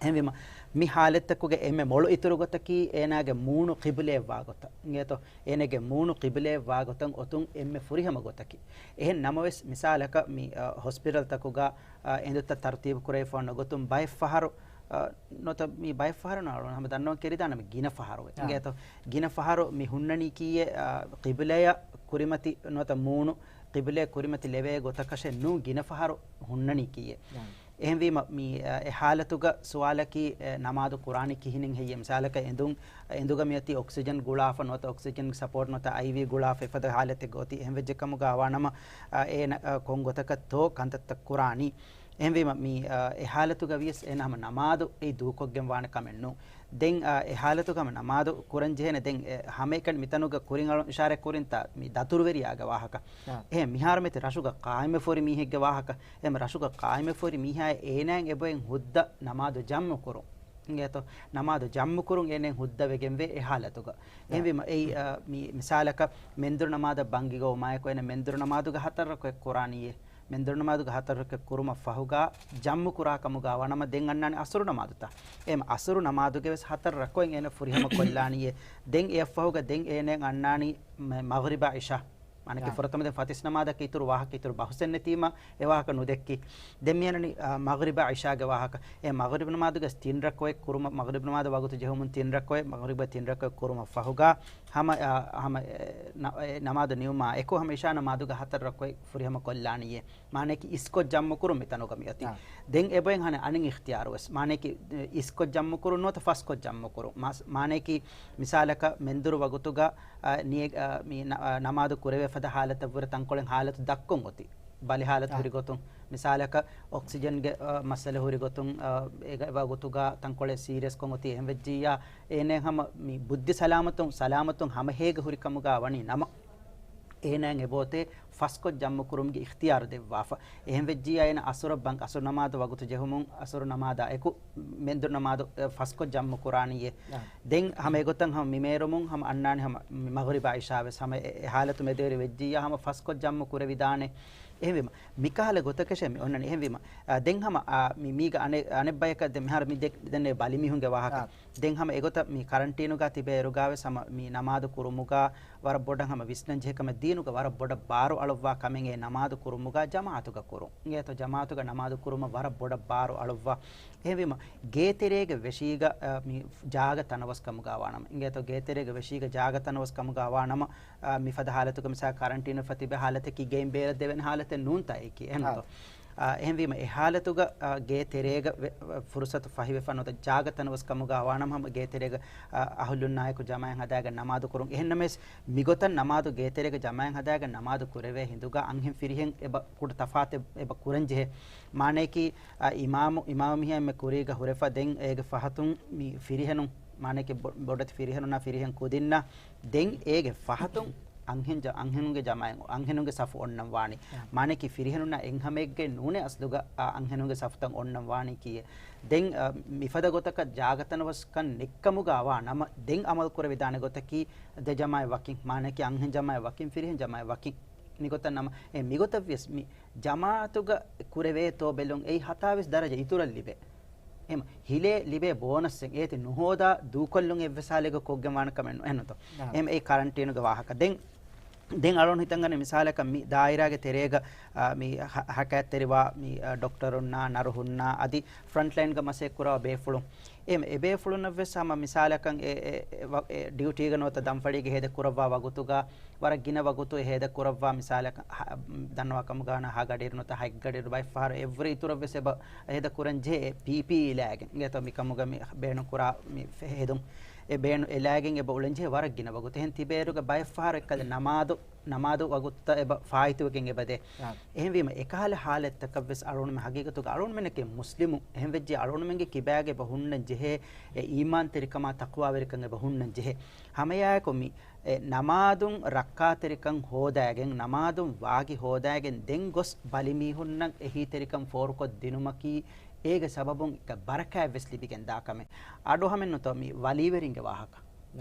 އެހެންވީމަ، މި ހާލަތްތަކުގެ އެންމެ މޮޅު އިތުރު ގޮތަކީ އޭނާގެ މޫނު ޤިބުލައަށް ވާ ގޮތަށް. އިނގޭތޯ؟ އޭނާގެ މޫނު ޤިބުލައަށް ވާ ގޮތަށް އޮތުން އެންމެ ފުރިހަމަ ގޮތަކީ. އެހެން ނަމަވެސް، މިސާލަކަށް މި، އަ، ހޮސްޕިޓަލްތަކުގަ، އަ، އެނދުތައް ތަރުތީބު ކުރެވިފަ އޮންނަ ގޮތުން ބައެއް ފަހަރު، އަ، ނުވަތަ މި ބައެއް ފަހަރު ނާޅު ހަމަ ދަންނަވަން ކެރިދާނަމަ ގިނަ ފަހަރު އާ. އިނގޭތޯ؟ ގިނަ ފަހަރު މި ހުންނަނީކީއޭ، އަ، ޤިބުލައަށް ކުރިމަތި ނުވަތަ މޫނު ޤިބުލައަށް ކުރިމަތި ލެވޭ ގޮތަކަށެއް ނޫން ގިނަ ފަހަރު ހުންނަނީކީއޭ. އާ. އެހެންވީމަ، މި، އަ، އެ ހާލަތުގަ ސުވާލަކީ، އެ، ނަމާދު ކުރާނީ ކިހިނެއް ހެއްޔޭ؟ މިސާލަކަށް އެނދުން، އެނދުގަ މިއޮތީ އޮކްސިޖަން ގުޅާފަ ނުވަތަ އޮކްސިޖަން ސަޕޯޓް ނުވަތަ އައިވީ ގުޅާފަ އެފަދަ ހާލަތެއްގަ އޮތީ. އެހެން ވެއްޖެ ކަމުގަ ވާނަމަ، އަ، އޭނަ، އަ، ކޮން ގޮތަކަށްތޯ ކަންތައްތައް ކުރާނީ. އެހެންވީމަ، މި، އަ، އެ ހާލަތުގަ ވިޔަސް އޭނަ ހަމަ ނަމާދު އެއީ ދޫކޮށްގެން ވާނެ ކަމެއް ނޫން. ދެން، އަ، އެ ހާލަތުގަ ހަމަ ނަމާދު ކުރަން ޖެހޭނެ. ދެން، އެ، ހަމައެކަނި މިތަނުގަ ކުރިން އަޅުން އިޝާރަތް ކުރިންތާ މި ދަތުރުވެރިޔާގެ ވާހަކަ. އާ. އެހެން މިހާރު މިތި ރަށުގަ ޤާއިމެއް ފޯރި މީހެއްގެ ވާހަކަ. އެހެން ރަށުގަ ޤާއިމެއް ފޯރި މީހާއޭ އޭނާއަށް އެބައިން ހުއްދަ ނަމާދު ޖަމްޢު ކުރުން. އިނގޭތޯ؟ ނަމާދު ޖަމްޢު ކުރުން އޭނައަށް ހުއްދަ ވެގެންވޭ އެ ހާލަތުގަ. އާ. އެހެންވީމަ، އެއީ، އަ، މި، މިސާލަކަށް މެންދުރު ނަމާދަށް ބަންގި ގޮވުމާއެކު އޭނަ މެންދުރު ނަމާދުގަ ހަތަރު ރަކުޢަތް ކުރާނީއޭ. މެންދުރު ނަމާދުގަ ހަތަރު ރަކުޢަތް ކުރުމަށް ފަހުގަ ޖަމްޢު ކުރާ ކަމުގަ ވާނަމަ ދެން އަންނާނެ އަސުރު ނަމާދުތައް. އެހެން އަސުރު ނަމާދުގެ ވެސް ހަތަރު ރަކުޢަތް އޭނަ ފުރިހަމަ ކޮށްލާނީއޭ. ދެން އެއަށްފަހުގަ ދެން އޭނައަށް އަންނާނީ މަ-، މަޣްރިބާ އިޝާ. މާނައަކީ އާ. ފުރަތަމަ ދެން ފަތިސް ނަމާދަކީ އިތުރު ވާހަކަ، އިތުރު ބަހުސެއް ނެތީމަ އެ ވާހަކަ ނުދެއްކި. ދެން މިއަންނަނީ، އާ، މަޣްރިބާ އިޝާގެ ވާހަކަ. އެ މަޣްރިބް ނަމާދުގަ ތިން ރަކުޢަތް ކުރުމަށް، މަޣްރިބް ނަމާދު ވަގުތު ޖެހުމުން ތިން ރަކުޢަތް، މަޣްރިބަށް ތިން ރަކުޢަތް ކުރުމަށް ފަހުގަ ހަމަ، އާ، ހަމަ، އެ، ނަ-، އެ ނަމާދު ނިމުމާ އެކު ހަމަ އިޝާ ނަމާދުގަ ހަތަރު ރަކުޢަތް ފުރިހަމަ ކޮށްލާނީއޭ. މާނައަކީ އިސްކޮށް ޖަމްޢު ކުރުން މިތަނުގަ މިއޮތީ. އާ. ދެން އެބައިން ހަނެ އަނެއް އިޚްތިޔާރު ވެސް. މާނައަކީ، އިސްކޮށް ޖަމްޢު ކުރުން ނުވަތަ ފަސްކޮށް ޖަމްޢު ކުރުން. މާސް-، މާނައަކީ، މިސާލަކަށް މެންދުރު ވަގުތުގަ، އަ، ނިޔަ-، އަ، މި ނަ-، އަ، ނަމާދު ކުރެވޭ ފަދަ ހާލަތަށްވުރެ ތަންކޮޅެއް ހާލަތު ދަށްކޮށް އޮތީ. ބަލި ހާލަތު އާ. ހުރި ގޮތުން. މިސާލަކަށް އޮކްސިޖަންގެ، އަ، މައްސަލަ ހުރި ގޮތުން، އަ، އެ ގަ-، ވަގުތުގަ ތަންކޮޅެއް ސީރިއަސްކޮށް އޮތީ. އެހެން ވެއްޖިއްޔާ އޭނަ ހަމަ މި ބުއްދި ސަލާމަތުން، ސަލާމަތުން ހަމަހޭގަ ހުރި ކަމުގަ ވަނީ ނަމަ، އޭނައަށް އެބައޮތޭ ފަސްކޮށް ޖަމްޢު ކުރުމުގެ އިޚްތިޔާރު ދެއްވާފަ. އެހެން ވެއްޖިއްޔާ އޭނަ އަސުރަށް ބަން-، އަސުރު ނަމާދު ވަގުތު ޖެހުމުން އަސުރު ނަމާދާ އެކު މެންދުރު ނަމާދު، އެ، ފަސްކޮށް ޖަމްޢު ކުރާނީއޭ. އާ. ދެން ހަމަ އެގޮތަށް ހަމަ މި މޭރުމުން ހަމަ އަންނާނެ ހަމަ މި މަޣްރިބާ އިޝާ ވެސް ހަމަ އެ، އެ ހާލަތު މެދުވެރި ވެއްޖިއްޔާ ހަމަ ފަސްކޮށް ޖަމްޢު ކުރެވިދާނެ. އެހެންވީމަ، މިކަހަލަ ގޮތަކަށޭ މި އޮންނަނީ. އެހެންވީމަ، އާ، ދެން ހަމަ، އާ، މި، މީގަ އަނެއް، އަނެއް ބަޔަކަށް ދެން މިހާރު މި ދެ-، ދެންނެވި ބަލިމީހުންގެ ވާހަކަ. އާ. ދެން ހަމަ އެގޮތަށް މި ކަރަންޓީނުގަ ތިބޭ އިރުގަ ވެސް ހަމަ މި ނަމާދު ކުރުމުގަ ވަރަށް ބޮޑަށް ހަމަ ވިސްނަން ޖެހޭ ކަމެއް ދީނުގަ ވަރަށް ބޮޑަށް ބާރު އަޅުއްވާ ކަމެއް އެ ނަމާދު ކުރުމުގަ ޖަމާޢަތުގަ ކުރުން. އިނގޭތޯ ޖަމާޢަތުގަ ނަމާދު ކުރުމަށް ވަރަށް ބޮޑަށް ބާރު އަޅުއްވާ. އެހެންވީމަ، ގޭތެރޭގެ ވެށީގަ، އަ، މި ޖާގަ ތަނަވަސް ކަމުގަ ވާނަމަ، އިނގޭތޯ ގޭތެރޭގެ ވެށީގަ ޖާގަ ތަނަވަސް ކަމުގަ ވާނަމަ، އަ، މިފަދަ ހާލަތުގަ މިސާ ކަރަންޓީނު ފަތިބެ ހާލަތަކީ ގެއިން ބޭރަށް ދެވޭނެ ހާލަތެއް ނޫންތާ އެކީ. އެހެންތޯ؟ އާ. އާ، އެހެންވީމަ، އެ ހާލަތުގަ، އާ، ގޭ ތެރޭގަ ވެ-، ފުރުސަތު ފަހިވެފަ ނުވަތަ ޖާގަ ތަނަވަސް ކަމުގަ ވާނަމަ ހަމަ ގޭ ތެރޭގަ، އާ، އަހުލުންނާއެކު ޖަމާޢަތް ހަދާގެން ނަމާދު ކުރުން. އެހެންނަމަވެސް، މިގޮތަށް ނަމާދު ގޭތެރޭގަ ޖަމާޢަތް ހަދާގެން ނަމާދު ކުރެވޭ ހިނދުގަ އަންހެން ފިރިހެން އެބަ ކުޑަ ތަފާތެއް އެބަ ކުރަންޖެހޭ. މާނައަކީ، އާ، އިމާމު، އިމާމު މީހާ އެންމެ ކުރީގަ ހުރެފަ ދެން އޭގެ ފަހަތުން މި ފިރިހެނުން، މާނައަކީ ބޮ-، ބޮޑެތި ފިރިހެނުންނާ ފިރިހެން ކުދިންނަށް ދެން އޭގެ ފަހަތުން އަންހެން ޖަ-، އަންހެނުންގެ ޖަމާޢަތް، އަންހެނުންގެ ސަފު އޮންނަން ވާނީ. އާ. މާނައަކީ ފިރިހެނުންނަށް އެއްހަމައެއްގެ ނޫނޭ އަސްލުގަ، އާ، އަންހެނުންގެ ސަފުތައް އޮންނަން ވާނީ ކީއެއް. ދެން، އާ، މިފަދަ ގޮތަކަށް ޖާގަ ތަނަވަސްކަން ނެއްކަމުގަ ވާ ނަމަ، ދެން އަމަލު ކުރެވިދާނެ ގޮތަކީ ދެ ޖަމާޢަތް ވަކިން، މާނައަކީ އަންހެން ޖަމާޢަތް ވަކިން، ފިރިހެން ޖަމާޢަތް ވަކިން. މިގޮތަށް ނަމަ، އެ މިގޮތަށް ވިޔަސް މި ޖަމާޢަތުގަ ކުރެވޭތޯ ބެލުން އެއީ ހަތާވީސް ދަރަޖަ އިތުރަށް ލިބޭ. އެހެން ހިލޭ ލިބޭ ބޯނަސްއެއް އޭތި ނުހޯދާ ދޫކޮށްލުން އެއްވެސް ހާލެއްގަ ކޮށްގެން ވާނެ ކަމެއް ނު-، އެހެންނުތޯ؟ އާ. އެހެން އެއީ ކަރަންޓީނުގެ ވާހަކަ. ދެން، ދެން އަޅުން ހިތަށް ގަނެ މިސާލަކަށް މި ދާއިރާގެ ތެރޭގަ، އާ، މި ހަ-، ހަކައްތެރިވާ މި، އާ، ޑޮކްޓަރުންނާ، ނަރުހުންނާ އަދި ފްރަންޓްލައިންގަ މަސައްކަތް ކުރާ ބޭފުޅުން. އެ، އެ ބޭފުޅުންނަށް ވެސް ހަމަ މިސާލަކަށް އެ، އެ، އެ، އެ ޑިއުޓީގަ ނުވަތަ ދަންފަޅީގަ ހޭދަ ކުރައްވާ ވަގުތުގަ ވަރަށް ގިނަ ވަގުތު އެ ހޭދަ ކުރައްވާ މިސާލަކަށް ހަ-، ދަންނަވާ ކަމުގަ ހަ-، ހަ ގަޑިއިރު ނުވަތަ ހަތް ގަޑިއިރު ބައެއް ފަހަރު އެއްވުރެ އިތުރަށް ވެސް އެބަ ހޭދަ ކުރަން ޖެހޭ ޕީޕީއީ ލާގެން. އިނގޭތޯ މިކަމުގަ މި ބޭނުން ކުރާ މި ފެ-، ހެދުން. އެ ބޭނު-، އެ ލާގެން އެބަ އުޅެން ޖެހޭ ވަރަށް ގިނަ ވަގުތު. އެހެން ތިބޭއިރުގަ ބައެއް ފަހަރު އެއްކަލަ ނަމާދު ނަމާދު ވަގުތުތައް އެބަ ފާއިތުވެގެން އެބަދޭ. އެހެންވީމަ، އެކަހަލަ ހާލަތްތަކަށްވެސް އަޅުގަނޑުމެން ހަގީގަތުގަ އަޅުގަނޑުމެންނަކީ މުސްލިމު. އެހެންވެއްޖެ އަޅުގަނޑުމެންގެ ކިބާގަ އެބަ ހުންނަން ޖެހޭ އެ އީމާންތެރިކަމާ ތަޤްވާވެރިކަން އެބަ ހުންނަން ޖެހޭ. ހަމައެއާއެކު މި އެ ނަމާދުން ރައްކާތެރިކަން ހޯދައިގެން، ނަމާދުން ވާގި ހޯދައިގެން ދެން ގޮސް ބަލިމީހުންނަށް އެހީތެރިކަން ފޯރުކޮށްދިނުމަކީ، އޭގެ ސަބަބުން އެކަ ބަރަކާތްވެސް ލިބިގެން ދާ ކަމެއް. އަޑު ހަމެއްނުތޯ މި ވަލީވެރިންގެ ވާހަކަ.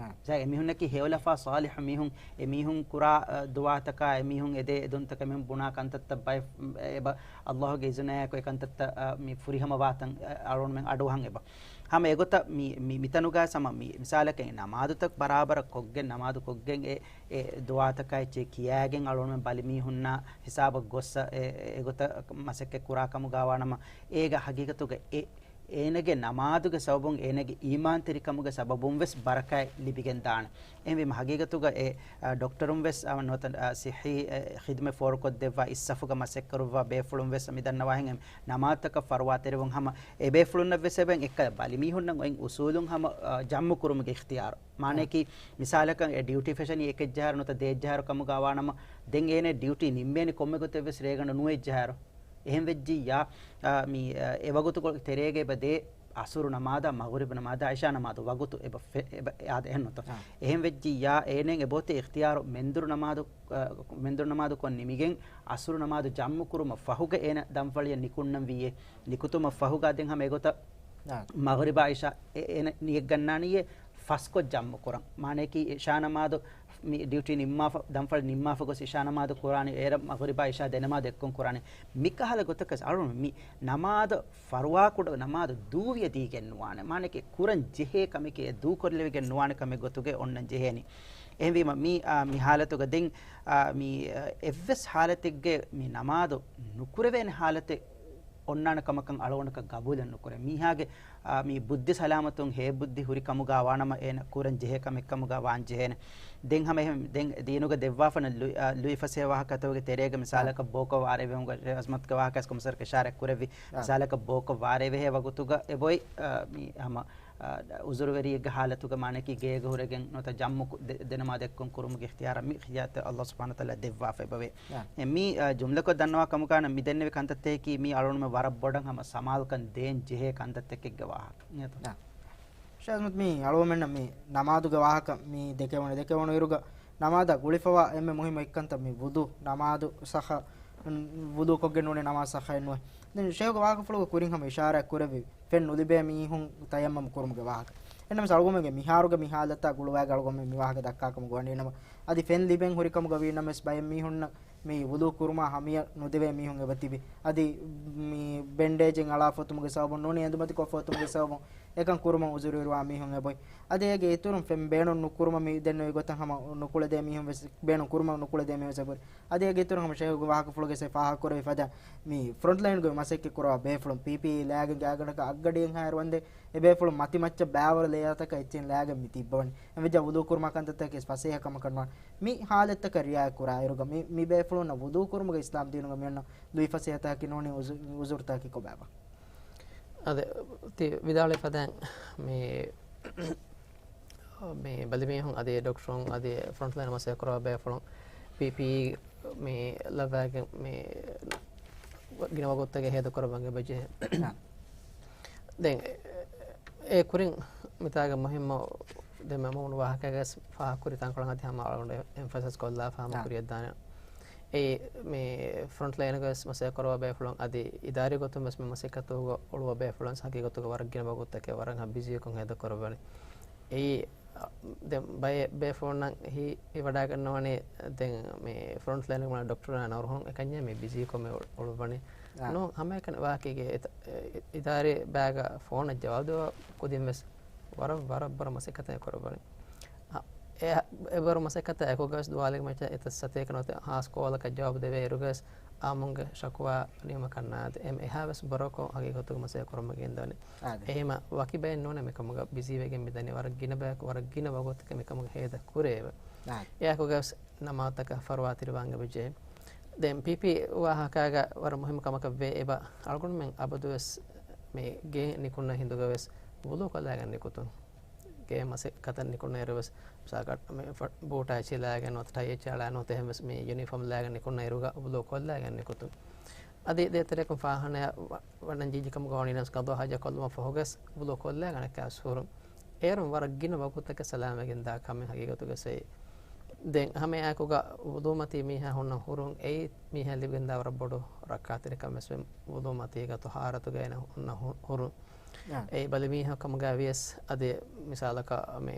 އެމީހުންނަކީ ހެޔޮލަފާ ޞާލިޙު މީހުން، އެމީހުން ކުރާ، އަ، ދުޢާތަކާ، އެމީހުން އެދޭ އެދުންތަކާ، އެމީހުން ބުނާ ކަންތައްތައް ބައެއް، އެބަ ﷲ ގެ އިޒުނާއެކު އެކަންތައްތައް، އަ، މި ފުރިހަމަ ވާތަން، އަ، އަޅުގަނޑުމެން އަޑުއަހަން އެބަ. ހަމަ އެގޮތަށް މި، މި، މިތަނުގައި ސަމަ މި، މިސާލަކަށް ނަމާދުތައް ބަރާބަރަށް ކޮށްގެން، ނަމާދު ކޮށްގެން އެ، އެ ދުޢާތަކާ އެއްޗެއް ކިޔާގެން އަޅުގަނޑުމެން ބަލިމީހުންނާ ހިސާބަށް ގޮއްސަ އެ، އެގޮތަށް މަސައްކަތް ކުރާ ކަމުގަ ވާނަމަ، އޭގަ ހަގީގަތުގަ އެ، އޭނަގެ ނަމާދުގެ ސަބަބުން، އޭނަގެ އީމާންތެރިކަމުގެ ސަބަބުން ވެސް ބަރަކާތް ލިބިގެން ދާނެ. އެހެންވީމަ ހަގީގަތުގަ އެ، އަ، ޑޮކްޓަރުން ވެސް، އަ، ނުވަތަ، އަ، ޞިއްޙީ، އެ، ޚިދުމަތް ފޯރުކޮށްދެއްވާ އިސް ސަފުގަ މަސައްކަރުވާ ބޭފުޅުން ވެސް މި ދަންނަވާހެން ނަމާދުތަކަށް ފަރުވާތެރިވުން ހަމަ އެބޭފުޅުންނަށް ވެސް އެބައިން އެއްކަލަ ބަލިމީހުންނަށް އޮތް އުސޫލުން ހަމަ، އަ، ޖަމްޢު ކުރުމުގެ އިޚްތިޔާރު. މާނައަކީ، މިސާލަކަށް އެ ޑިއުޓީ ފެށެނީ އެކެއްޖަހާއިރު ނުވަތަ ދޭއްޖަހާއިރު ކަމުގަ ވާނަމަ، ދެން އޭނަ ޑިއުޓީ ނިންމޭނީ ކޮންމެ ގޮތެއް ވެސް ރޭގަނޑު ނުވެއްޖަހާއިރު. އެހެން ވެއްޖިއްޔާ، އާ، މި، އާ، އެ ވަގުތު ތެރޭގަ އެބަ ދޭ އަސުރު ނަމާދާ، މަޣުރިބު ނަމާދާ، އިޝާ ނަމާދު ވަގުތު އެބަ ފެ-، އެބަ އާދެ އެހެން ނުތަ؟ އެހެން ވެއްޖިއްޔާ، އޭނައަށް އެބައޮތޭ އިޚްތިޔާރު މެންދުރު ނަމާދު، އާ، މެންދުރު ނަމާދު ކޮށް ނިމިގެން އަސުރު ނަމާދު ޖަމްޢު ކުރުމަށް ފަހުގަ އޭނަ ދަންފަޅިއަށް ނިކުންނަން ވީއޭ. ނިކުތުމަށް ފަހުގަ ދެން ހަމަ އެގޮތަށް މަޣުރިބާ އިޝާ އެ-، އޭނަ ނިޔަތްގަންނާނީއޭ ފަސްކޮށް ޖަމްޢު ކުރަން. މާނައަކީ އިޝާ ނަމާދު މި ޑިއުޓީ ނިންމާފަ، ދަންފަޅި ނިންމާފަ ގޮސް އިޝާ ނަމާދު ކުރާނީ އޭރަށް މަޣުރިބާ އިޝާ ދެނަމާދު އެއްކޮށް ކުރާނީ. މިކަހަލަ ގޮތަކަސް އަޅުން މި ނަމާދު ފަރުވާކުޑަ ނަމާދު ދޫވިޔަ ދީގެން ނުވާނެ. މާނައަކީ ކުރަން ޖެހޭ ކަމެކޭ ދޫކޮށްލެވިގެން ނުވާނެ ކަމެއް ގޮތުގަ އޮންނަން ޖެހޭނީ. އެހެންވީމަ މި، އާ، މި ހާލަތުގަ ދެން، އާ، މި، އާ، އެއްވެސް ހާލަތެއްގެ މި ނަމާދު ނުކުރެވޭނެ ހާލަތެއް އޮންނާނެ ކަމަކަށް އަޅުގަނޑަކަށް ގަބޫލެއް ނުކުރޭ. މީހާގެ، އާ، މި ބުއްދި ސަލާމަތުން ހޭ ބުއްދި ހުރި ކަމުގަ ވާނަމަ އޭނަ ކުރަން ޖެހޭ ކަމެއް ކަމުގަ ވާން ޖެހޭނެ. ދެން ހަމަ އެހެން، ދެން ދީނުގަ ދެއްވާފަނަ ލުއި-، އާ، ލުއިފަސޭހަ ވާހަކަތަކުގެ ތެރޭގަ މިސާލަކަށް ބޯކޮށް ވާރޭވެހުން އަޒްމަތްގެ ވާހަކަ އަސްކޮ މުސަރަ އިޝާރަތް ކުރެއްވި. މިސާލަކަށް ބޯކޮށް ވާރޭވެހޭ ވަގުތުގަ އެބޮތް، އާ، މި ހަމަ އާ، އުޒުރުވެރިއެއްގެ ހާލަތުގަ މާނައަކީ ގޭގަ ހުރެގެން ނުވަތަ ޖަމްޢު ކު-، ދެ-، ދެނަމާދު އެއްކޮށް ކުރުމުގެ އިޚްތިޔާރަށް މި އިޚްތިޔާރު ﷲ ސުބްޙާނަހޫ ވަތަޢާލާ ދެއްވާފަ އެބަވޭ. އެ މި، އާ، ޖުމްލަކޮށް ދަންނަވާ ކަމުގަ މި ދެންނެވި ކަންތައްތަކަކީ މި އަޅުގަނޑުމެން ވަރަށް ބޮޑަށް ހަމަ ސަމާލުކަން ދޭން ޖެހޭ ކަންތައްތަކެއްގެ ވާހަކަ. ޝޭޚް އަޒްމަތް، މި އަޅުގަނޑުމެންނަށް މި ނަމާދުގެ ވާހަކަ މި ދެކެވުނު، ދެކެވުނު އިރުގަ ނަމާދަށް ގުޅިފަވާ އެންމެ މުހިއްމު އެއްކަންތައް މި ވުޟޫ، ނަމާދު ޞައްޙަ، ވުޟޫ ކޮށްގެން ނޫނީ ނަމާދު ޞައްޙައެއް ނުވޭ. ދެން ޝޭޚުގެ ވާހަކަފުޅުގަ ކުރިން ހަމަ އިޝާރާތް ކުރެއްވި ފެން ނުލިބޭ މީހުން ތަޔައްމަމް ކުރުމުގެ ވާހަކަ. އެހެންނަމަވެސް އަޅުގަނޑުމެންގެ މިހާރުގެ މި ހާލަތާ ގުޅުވާގެ އަޅުގަނޑުމެން މި ވާހަކަ ދައްކާ ކަމަށް ގޮވަނީ ނަމަ، އަދި ފެން ލިބެން ހުރި ކަމުގަ ވީނަމަވެސް ބައެއް މީހުންނަށް މި ވުޟޫ ކުރުމާ ހަމަޔަށް ނުދެވޭ މީހުން އެބަތިބި. އަދި މި ބެންޑޭޖެއް އަޅާ ފޮތުމުގެ ސަބަބުން ނޫނީ އެނދުމަތިކޮށް ފޮތުމުގެ ސަބަބުން އެކަން ކުރުމަށް އުޒުރު އިރުވާ މީހުން އެބޮތް. އަދި އޭގެ އިތުރުން ފެން ބޭނުން ނުކުރުމަށް މި ދެންނެވި ގޮތަށް ހަމަ ނުކުޅެދޭ މީހުން ވެސް، ބޭނުން ކުރުމަށް ނުކުޅެދޭ މީހުން ވެސް އެބަހުރި. އަދި އޭގެ އިތުރުން ހަމަ ޝޭޚުގެ ވާހަކަފުޅުގެ ސެ ފާހަގަކުރެވި ފަދަ މި ފްރޮންޓްލައިންގައި މަސައްކަތް ކުރައްވާ ބޭފުޅުން ޕީޕީއީ ލާގެން ގާތްގަނޑަކަށް އަށްގަޑިއެއްހާއިރު ވަންދެން އެބޭފުޅުން މަތިމައްޗަށް ބައިވަރު ލޭތަކަށް އެއްޗެއް ލާގެން މި ތިއްބަވަނީ. އެވެއްޖާ ވުޟޫ ކުރުމާ ކަންތައްތަކެސް ފަސޭހަ ކަމަކަށް ނުވާނެ. މި ހާލަތްތަކަށް ރިއާޔަތް ކުރާ އިރުގަ މި، މި ބޭފުޅުންނަށް ވުޟޫ ކުރުމުގެ އިސްލާމް ދީނުގަ މިއޮންނަ ލުއިފަސޭހަތަކަކީ ނޫނީ އުޒު-، އުޒުރުތަކަކީ ކޮބާބާ؟ އަދި ތި ވިދާޅުވި ފަދައިން މި، މި ބަލިމީހުން އަދި ޑޮކްޓަރުން އަދި ފްރޮންޓްލައިން މަސައްކަތް ކުރާ ބޭފުޅުން ޕީޕީއީ މި ލައްވާގެން މި ގިނަ ވަގުތުތަކެއް ހޭދަ ކުރައްވަން އެބަޖެހޭ. ދެން އެ ކުރިން މިތާގެ މުހިއްމު ދެ މެމޫނު ވާހަކައިގަސް ފާހަގަކުރި ތަންކޮޅަށް އަދި ހަމަ އަޅުގަނޑު އެމްފަސައިޒް ކޮށްލާފަ ހަމަ ކުރިއަށްދާނެ. އެ މި ފްރޮންޓްލައިނުގަސް މަސައްކަތް ކުރައްވާ ބޭފުޅުން އަދި އިދާރީ ގޮތުން ވެސް މި މަސައްކަތުގަ އުޅުއްވާ ބޭފުޅުން ހަގީގަތުގަ ވަރަށް ގިނަ ވަގުތުތަކެއް ވަރަށް ހަމަ ބިޒީކޮށް ހޭދަ ކުރައްވަނީ. އެއީ ދެން ބައެއް ބޭފުޅުންނަށް ހި-، ހިވަޑައިގަންނަވަނީ ދެން މި ފްރޮންޓްލައިނުގެ މާ ޑޮކްޓަރުންނާ ނަރުހުން އެކަންޏެއް މި ބިޒީކޮށް މި އުޅުއްވަނީ. ނޫން ހަމައެކަނި ވާހަކައިގެ އެތަ-، އެ-، އިދާރީ ބައިގަ ފޯނަށް ޖަވާބު ދެއްވާ ކުދިން ވެސް ވަރަށް، ވަރަށް ބޮޑަށް މަސައްކަތެއް ކުރައްވަނީ. އަ، އެ، އެވަރު މަސައްކަތާ އެކުގަވެސް ދުވާލެއްގެ މައްޗަށް އެތައް ސަތޭކަ ނުވަތަ ހާސް ކޯލަކަށް ޖަވާބު ދެވޭ އިރުގަވެސް އާއްމުންގެ ޝަކުވާ ނިމުމަކަށް ނާދެ. އެމް އެހާވެސް ބޮޑަކޮށް ހަގީގަތުގަ މަސައްކަތް ކުރަމުން ގެންދަވަނީ. އެހެންމަ ވަކި ބައެއް ނޫނޭ މިކަމުގަ ބިޒީވެގެން މިދަނީ. ވަރަށް ގިނަ ބަޔަކު، ވަރަށް ގިނަ ވަގުތުތަކެއް މިކަމުގަ ހޭދަ ކުރެއެވެ. އެއާއެކުގަވެސް ނަމާދުތަކަށް ފަރުވާތެރިވާން އެބަޖެހޭ. ދެން ޕީޕީ ވާހަކައިގަ ވަރަށް މުހިއްމު ކަމަކަށް ވޭ އެބަ އަޅުގަނޑުމެން އަބަދުވެސް މި ގެ ނިކުންނަ ހިނދުގަވެސް ވުޟޫ ކޮށްލައިގެން ނިކުތުން. ގޭ މަސައްކަތަށް ނިކުންނަ އިރު ވެސް، މިސާލަކަށް މި ފަ-، ބޫޓާ އެއްޗިލާގެން ނުވަތަ ޓައި އެއްޗާޅާ ނުވަތަ އެހެން ވެސް މި ޔުނީފޯމް ލާގެން ނިކުންނަ އިރުގަ ވުޟޫ ކޮށްލާގެން ނިކުތު. އަދި ދޭތެރެކުން ފާހާނަޔަށް ވަ-، ވަންނަން ޖީޖި ކަމުގަ ވަނީ ނަމަވެސް ޤަޟާ ޙާޖަތް ކޮށްލުމަށް ފަހުގަސް ވުޟޫ ކޮށްލާގަނެ ކައިސް ހުރުން. އޭރުން ވަރަށް ގިނަ ވަގުތަކަށް ސަލާމަތްވެގެން ދާ ކަމެއް ހަގީގަތުގަސް އެއީ. ދެން ހަމައެއާއެކުގަ ވުޟޫމަތީ މީހާ ހުންނަ ހުރުން އެއީ މީހާ ލިބިގެންދާ ވަރަށް ބޮޑު ރައްކާތެރިކަމެއް ވެސް ވެ-، ވުޟޫމަތީގަ ޠަހާރަތުގައި އޭނަ ހުންނަ ހު-، ހުރުން. އާ. އެއީ ބަލި މީހަކު ކަމުގައި ވިޔަސް އަދި މިސާލަކަށް މި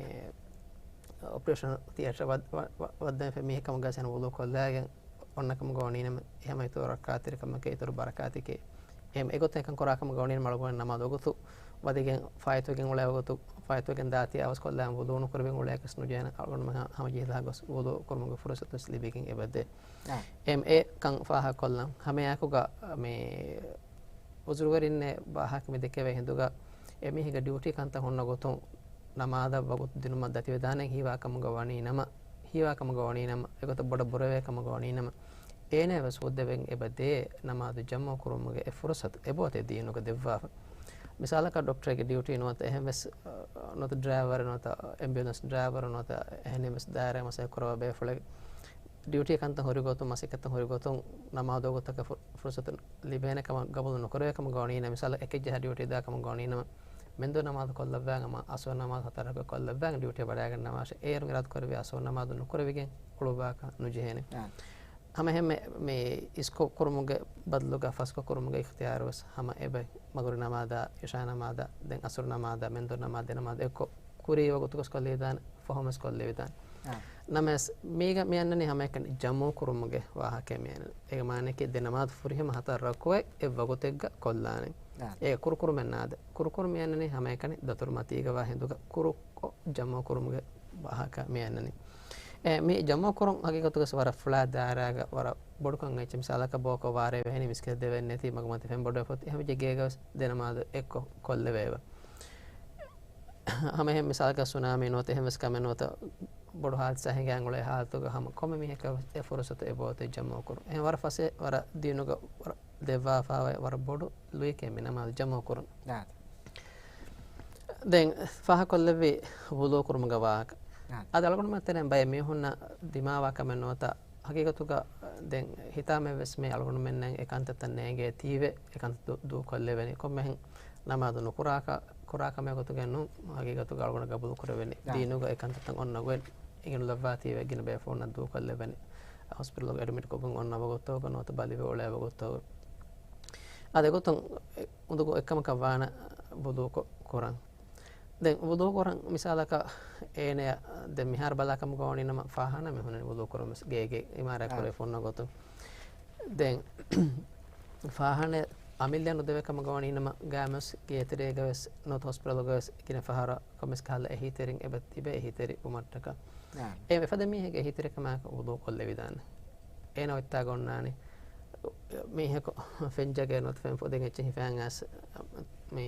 އޮޕަރޭޝަން ތިއޭޓަރ ވަ-، ވަ-، ވަ-، ވައްދަންފަ މީހެއް ކަމުގައި ވެސް އޭނަ ވުޟޫ ކޮށްލާގެން އޮންނަ ކަމުގަ ވަނީނަމަ، އެހެން އިތުރު ރައްކާތެރިކަމެކޭ، އިތުރު ބަރަކާތެކޭ. އެ-، އެގޮތަށް އެކަން ކުރާ ކަމުގަ ވަނީނަމަ އަޅުގަނޑު ނަމާދު ވަގުތު ވަދެގެން ފާއިތުވެގެން އުޅޭ ވަގުތު، ފާއިތުވެގެން ދާތީ އަވަސް ކޮށްލާ ވުޟޫ ނުކުރެވިގެން އުޅޭކަސް ނުޖެހޭނެ. އަޅުގަނޑުމެން ހަ-، ހަމަޖެހިލާ ގޮސް ވުޟޫ ކުރުމުގެ ފުރުޞަތު ވެސް ލިބިގެން އެބަދޭ. އާ. އެމް އެ ކަން ފާހަގަކޮށްލަން. ހަމައެއާއެކުގަ މި އުޒުރުވެރިންނެއް ވާހަކަ މި ދެކެވޭ ހިނދުގަ އެމީހެއްގެ ޑިއުޓީ ކަންތައް ހުންނަ ގޮތުން ނަމާދަށް ވަގުތު ދިނުމަށް ދަތިވެދާނެ ހީވާ ކަމުގަ ވަނީ ނަމަ، ހީވާ ކަމުގަ ވަނީ ނަމަ، އެގޮތަށް ބޮޑަށް ބުރަވޭ ކަމުގަ ވަނީ ނަމަ، އޭނަޔަށް ވެސް ހުއްދަވެގެން އެބަ ދޭ ނަމާދު ޖަމްޢު ކުރުމުގެ އެ ފުރުޞަތު އެބައޮތޭ ދީނުގަ ދެއްވާފަ. މިސާލަކަށް ޑޮކްޓަރެއްގެ ޑިއުޓީ ނުވަތަ އެހެން ވެސް، އަ، ނުވަތަ ޑްރައިވަރެއް ނުވަތަ އެމްބިއުލަންސް ޑްރައިވަރު ނުވަތަ އެހެނިން ވެސް ދާއިރާ މަސައްކަތް ކުރައްވާ ބޭފުޅެއް ޑިއުޓީ ކަންތައް ހުރި ގޮތުން، މަސައްކަތްތައް ހުރި ގޮތުން ނަމާދު ވަގުތަކަށް ފު-، ފުރުޞަތު ލިބޭނެ ކަމަށް ގަބޫލު ނުކުރެވޭ ކަމުގަ ވަނީ ނަމަ، މިސާލަށް އެކެއް ޖަހާ ޑިއުޓީ ދާ ކަމުގަ ވަނީ ނަމަ، މެންދުރު ނަމާދު ކޮށްލައްވާ ނަމަ، އަސުރު ނަމާދު ހަތަރަކު ކޮށްލައްވާ ޑިއުޓީ ވަޑައިގަންނަވާށޭ. އޭރުން އިރާދަ ކުރެއްވި އަސުރު ނަމާދު ނުކުރެވިގެން އުޅުއްވާކަށް ނުޖެހޭނެ. އާ. ހަމައެހެންމެ މި އިސްކޮށް ކުރުމުގެ ބަދަލުގަ ފަސްކޮށް ކުރުމުގެ އިޚްތިޔާރު ވެސް ހަމަ އެބަ މަގުރި ނަމާދާ، އިޝާ ނަމާދާ، ދެން އަސުރު ނަމާދާ، މެންދުރު ނަމާދާ، ދެ ނަމާދު އެއްކޮށް ކުރީ ވަގުތުގަސް ކޮށްލެވިދާނެ، ފަހުމަސް ކޮށްލެވިދާނެ. އާ. ނަމަވެސް، މީގަ މި އަންނަނީ ހަމައެކަނި ޖަމްޢު ކުރުމުގެ ވާހަކައެއް މި އަންނަނީ. އޭގެ މާނައަކީ ދެ ނަމާދު ފުރިހަމަ ހަތަރު ރަކުޢަތް އެއް ވަގުތެއްގަ ކޮށްލާނެ. އާ. އޭ ކުރުކުރުމެއް ނާދެ. ކުރުކުރު މި އަންނަނީ ހަމައެކަނި ދަތުރު މަތީގަ ވާ ހިނދުގަ ކުރުކޮށް ޖަމްޢު ކުރުމުގެ ވާހަކަ މި އަންނަނީ. އެ، މި ޖަމްޢު ކުރުން ހަގީގަތުގަސް ވަރަށް ފުޅާ ދާއިރާގަ ވަރަށް ބޮޑު ކަން އެއްޗެއް. މިސާލަކަށް ބޯކޮށް ވާރޭ ވެހެނީ މިސްކިތް ދެވެން ނެތި މަގުމަތި ފެން ބޮޑުވެފަ އޮތީ ހަމަޖެހި ގޭގަވެސް ދެ ނަމާދު އެއްކޮށް ކޮށްލެވޭ. ހަމަ އެހެން މިސާލަކަށް ސުނާމީ ނުވަތަ އެހެން ވެސް ކަމެއް ނުވަތަ ބޮޑު ހާދިސާ ހިނގާން އުޅޭ ހާލަތުގަ ހަމަ ކޮންމެ މީހަކަށް ވެސް އެ ފުރުޞަތު އެބައޮތޭ ޖަމްޢު ކުރުން. އެހެން ވަރަށް ފަސޭހަ ވަރަށް ދީނުގަ ވަރަށް ދެއްވާފައިވާ ވަރަށް ބޮޑު ލުއިކެއް މި ނަމާދު ޖަމްޢު ކުރުން. ދެން ފާހަގަކޮށްލެއްވި ވުޟޫ ކުރުމުގެ ވާހަކަ. އާ. އަދި އަޅުގަނޑުމެން ތެރެއިން ބައެއް މީހުންނަށް ދިމާވާ ކަމެއް ނުވަތަ ހަގީގަތުގަ ދެން ހިތާމައެއް ވެސް މި އަޅުގަނޑުމެންނަށް އެ ކަންތައްތައް ނޭނގޭތީވެ އެ ކަންތައް ދޫ، ދޫކޮށްލެވެނީ. ކޮންމެހެން ނަމާދު ނުކުރާކަށް، ކުރާ ކަމެއް ގޮތުގައި ނޫން، ހަގީގަތުގަ އަޅުގަނޑަށް ގަބޫލު ކުރެވެނީ. އާ. ދީނުގަ އެ ކަންތައްތައް އޮންނަ ގޮތް އެނގިނުލައްވާތީވެ ގިނަ ބޭފުޅުންނަށް ދޫކޮށްލެވެނީ. ހޮސްޕިޓަލުގަ އެޑްމިޓް ކޮށްގެން އޮންނަ ވަގުތުގަ ނުވަތަ ބަލިވެ އުޅޭ ވަގުތުގަ. އާ، އެގޮތުން އެ، އުނދަގޫ އެއްކަމަކަށް ވާނެ ވުޟޫ ކޮ-، ކުރަން. ދެން ވުޟޫ ކުރަން މިސާލަކަށް އޭނަޔަށް ދެން މިހާރު ބަލާ ކަމުގަ ވަނީ ނަމަ ފާޚާނާ މި ހުންނަނީ ވުޟޫ ކުރަން ވެސް ގޭގެ އިމާރާތް އާ. ކުރެވިފަ އޮންނަ ގޮތުން. ދެން ފާޚާނާ އަމިއްލަ ނުދެވޭ ކަމުގަ ވަނީ ނަމަ ގާމުސް ގޭތެރޭގަ ވެސް ނުވަތަ ހޮސްޕިޓަލުގަ ވެސް ގިނަ ފަހަރަށް ކޮންމެސް ކަހަލަ އެހީތެރިން އެބަ ތިބޭ އެހީތެރި ވުމަށްޓަކާ. އާ. އެ އެފަދަ މީހެއްގެ އެހީތެރިކަމާއެކު ވުޟޫ ކޮށްލެވިދާނެ. އޭނަ އޮތްތާގަ އޮންނާނެ މީހަކު ފެން ޖަގައެއް ނުވަތަ ފެން ފުދެއް އެއްޗެއް ހިފައިގެން އައިސް، މި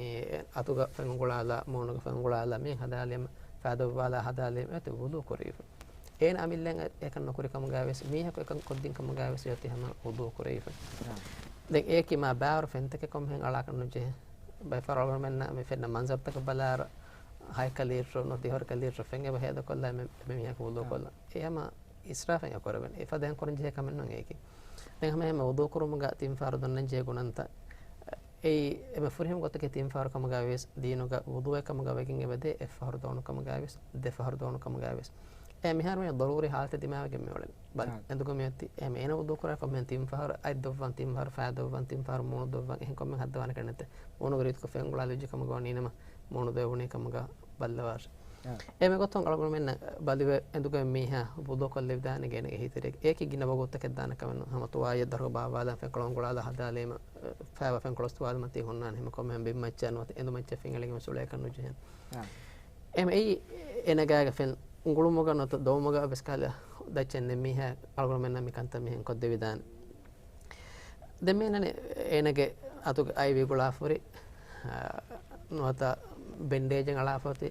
އަތުގަ ފެން އުނގުޅާލާ، މޫނުގަ ފެން އުނގުޅާލާ، މި ހަދާލީމަ، ފައިދަ އޮއްވާލާ ހަދާލީމަ އެއޮތީ ވުޟޫ ކުރެވިފަ. އޭނަ އަމިއްލައަށް އެކަން ނުކުރި ކަމުގައި ވެސް، މީހަކު އެކަން ކޮށްދިން ކަމުގައި ވެސް އެއޮތީ ހަމަ ވުޟޫ ކުރެވިފަ. ދެން އެއަކީ މާ ބާރު ފެންތަކެއް ކޮންމެހެން އަޅާކަށް ނުޖެހޭ. ބައެއް ފަހަރަށް އަޅުގަނޑުމެންނަށް މި ފެންނަ މަންޒަރުތަކަށް ބަލާއިރު، ހަތް އެކަ ލީޓަރު ނުވަތަ ދިހަ އެކަ ލީޓަރު ފެން އެބަ ހޭދަކޮށްލާ އެ މީހަކު ވުޟޫ ކޮށްލާ. އެ ހަމަ އިސްރާފެއް އެކުރެވެން. އެ ފަދައިން ކުރަން ޖެހޭ ކަމެއް ނޫން އެއީކީ. ދެން ހަމަ އެހެންމެ ވުޟޫ ކުރުމުގަ ތިން ފަހަރު ދޮންނަން ޖެހޭ ގުނަންތައް. އެއީ އެންމެ ފުރިހަމަ ގޮތަކީ ތިން ފަހަރު ކަމުގައި ވިޔަސް ދީނުގަ ވުޟޫއެއް ކަމުގަ ވެގެން އެބަދޭ އެއް ފަހަރު ދޮނު ކަމުގައި ވިޔަސް ދެ ފަހަރު ދޮނު ކަމުގައި ވިޔަސް. އެ މިހާރު މި ޟަރޫރީ ހާލަތެއް ދިމާވެގެން މި އުޅެނީ. ބަލި އެނދުގަ މިއޮތީ އެހެން އޭނަ ވުޟޫ ކުރާ ކޮންމެހެން ތިން ފަހަރު އަތް ދޮއްވަން، ތިން ފަހަރު ފައި ދޮއްވަން، ތިން ފަހަރު މޫނު ދޮއްވަން، އެހެން ކޮންމެހެން ހައްދަވާނެ ކަންނެތެ. މޫނުގެ ރީތިކޮށް ފެން އުޅާލި ވެއްޖެ ކަމުގަ ވަނީ ނަމަ މޫނު ދޮވެވުނީ ކަމުގަ ބައްލަވާށޭ. އާ. އެމެ ގޮތުން އަޅުގަނޑުމެންނަށް ބަލިވެ އެނދުގަ މީހާ ވުޟޫ ކޮށްލެވިދާނެ ގޭނެގެ އެހީތެރިއެއް. އެއަކީ ގިނަ ވަގުތުތަކެއް ދާނެ ކަމެއް ނޫން. ހަމަ ތުވާލިއެއް ދަށުގަ ބާއްވާލާ ފެންކޮޅު އުނގުޅާލާ ހަދާލީމަ، ފައިވާ ފެންކޮޅު ތުވާލުމަތީ ހުންނާނެ. ހަމަ ކޮންމެހެން ބިންމައްޗާ ނުވަތަ އެނދުމައްޗަށް ފިނގަޅިގެން ސުޅޭކަށް ނުޖެހޭނެ. އާ. އެމް އެއީ އޭނަގާގެ ފެން އުނގުޅުމުގަ ނުވަތަ ދޮވުމުގަ ވެސް ކަހަލަ ދައްޗެއް ނެތް މީހާ އަޅުގަނޑުމެންނަށް މި ކަންތައް މިހެން ކޮށްދެވިދާނެ. ދެން މި އަންނަނީ އޭނަގެ އަތުގެ އައިވީ ގުޅާފަ ހުރި، އާ، ނުވަތަ ބެންޑޭޖެއް އަޅާފަ އޮތީ،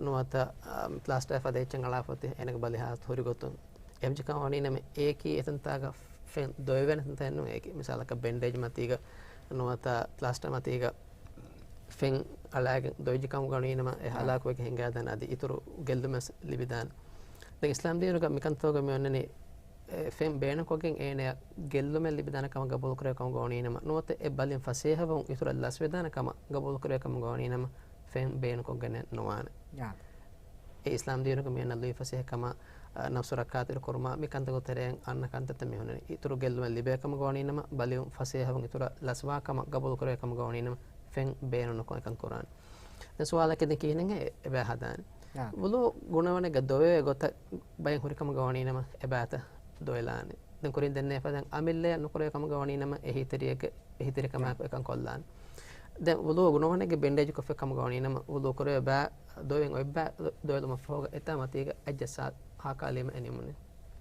ނުވަތަ، އާ، ޕްލާސްޓަރ ފަދަ އެއްޗެއް އަޅާފަ އޮތީ، އޭނަގެ ބަލި ހާލަތު ހުރި ގޮތުން. އެހެން ކަމަށް ވަނީ ނަމަ އެއަކީ އެތަންތާގަ ފެން ދޮވެވޭނެ ތަންތައެއް ނޫން އެއަކީ. މިސާލަކަށް ބެންޑޭޖް މަތީގަ ނުވަތަ ޕްލާސްޓަރ މަތީގަ ފެން އަޅާގެން ދޮވިއްޖެ ކަމުގަ ވަނީނަމަ އެ ހަލާކުވެގެން ހިނގާދާނެ އަދި އިތުރު ގެއްލުމެސް ލިބިދާނެ. ދެން އިސްލާމް ދީނުގަ މިކަންތޯގަ މި އޮންނަނީ އެ ފެން ބޭނުންކޮށްގެން އޭނަޔަށް ގެއްލުމެއް ލިބިދާނެ ކަމަށް ގަބޫލުކުރެވޭ ކަމުގަ ވަނީނަމަ ނުވަތަ އެ ބަލިން ފަސޭހަވުން އިތުރަށް ލަސްވެދާނެ ކަމަށް ގަބޫލުކުރެވޭ ކަމުގަ ވަނީނަމަ ފެން ބޭނުންކޮށްގެނެއް ނުވާނެ. އެ އިސްލާމް ދީނުގަ މި އޮންނަ ލުއިފަސޭހަ ކަމާ، އަ، ނަފްސު ރައްކާތެރި ކުރުމާ މި ކަންތަކުގެ ތެރެއިން އަންނަ ކަންތައްތައް މި ހުންނަނީ. އިތުރު ގެއްލުމެއް ލިބޭ ކަމުގަ ވަނީނަމަ ބަލިވުން ފަސޭހަވުން އިތުރަށް ލަސްވާ ކަމަށް ގަބޫލުކުރެވޭ ކަމުގަ ވަނީނަމަ ފެން ބޭނުން ނުކޮށް އެކަން ކުރާނެ. ދެން ސުވާލަކީ ދެން ކިހިނެއްހޭ އެބައި ހަދާނެ؟ އާ. ވުޟޫ ގުނަވަނެއްގަ ދޮވެވޭ ގޮތަށް ބައެއް ހުރި ކަމުގަ ވަނީނަމަ އެބައިތަ ދޮވެލާނެ. ދެން ކުރިން ދެންނެވި ފަދައިން އަމިއްލަޔަށް ނުކުރެވޭ ކަމުގަ ވަނީނަމަ އެހީތެރިއެއްގެ އެހީތެރިކަމާއެކު އެކަން ކޮށްލާނެ. ދެން ވުޟޫ ގުނަވަނެއްގެ ބެންޑޭޖް ކޮށްފަ ކަމުގަ ވަނީނަމަ ވުޟޫ ކުރެވޭ ބައި ދޮވެން އޮތް ބައި ދޮވެލުމަށްފަހުގަ އެތާ މަތީގަ އަތްޖައްސާ ހާކާލީމަ އެ ނިމުނީ.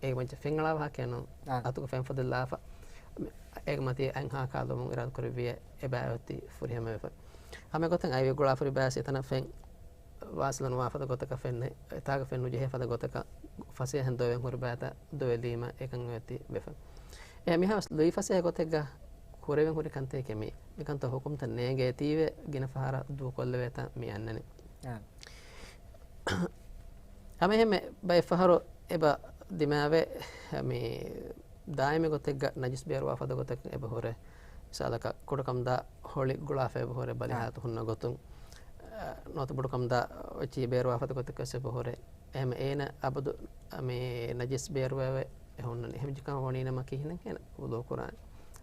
އޭގެ މައްޗަށް ފެން އަޅާ ވާހަކައެއް ނޫން. އާ. އަތުގަ ފެން ފަދައިލާފަ އޭގެ މަތީ އަތް ހާކާލުމުން އިރާދަކުރެއްވިއްޔާ އެބައި އޮތީ ފުރިހަމަވެފަ. ހަމައެގޮތަށް އައިވެ ގުޅާފަ ހުރި ބައިސް އެތަނަށް ފެން ވާސިލު ނުވާ ފަދަ ގޮތަކަށް ފެން އެތާގަ ފެން ނުޖެހޭ ފަދަ ގޮތަކަށް ފަސޭހަން ދޮވެން ހުރި ބައިތައް ދޮވެލީމަ އެކަން އޮތީ ވެފަ. އެ މިހާ ލުއިފަސޭހަ ގޮތެއްގަ ކުރެވެން ހުރި ކަންތަކެއް މީ. މިކަންތައް ހުކުމްތައް ނޭނގޭތީވެ ގިނަ ފަހަރަށް ދޫކޮށްލެވޭތަން މި އަންނަނީ. އާ. ހަމައެހެންމެ ބައެއް ފަހަރު އެބަ ދިމާވެ މި ދާއިމީ ގޮތެއްގަ ނަޖިސް ބޭރުވާ ފަދަ ގޮތަކަށް އެބަ ހުރޭ. މިސާލަކަށް ކުޑަކަމުދާ ހޮޅި ގުޅާފަ އެބަ ހުރޭ ބަލި އާ. ހާލަތު ހުންނަ ގޮތުން، އަ، ނުވަތަ ބޮޑުކަމުދާ އެއްޗިހި ބޭރުވާ ފަދަ ގޮތަކަށް ވެސް އެބަ ހުރޭ. އެހެން އޭނަ އަބަދު މި ނަޖިސް ބޭރުވެވެ އެ ހުންނަނީ. އެހެން ކަމަށް ވަނީނަމަ ކިހިނެއް އޭނަ ވުޟޫ ކުރާނެ؟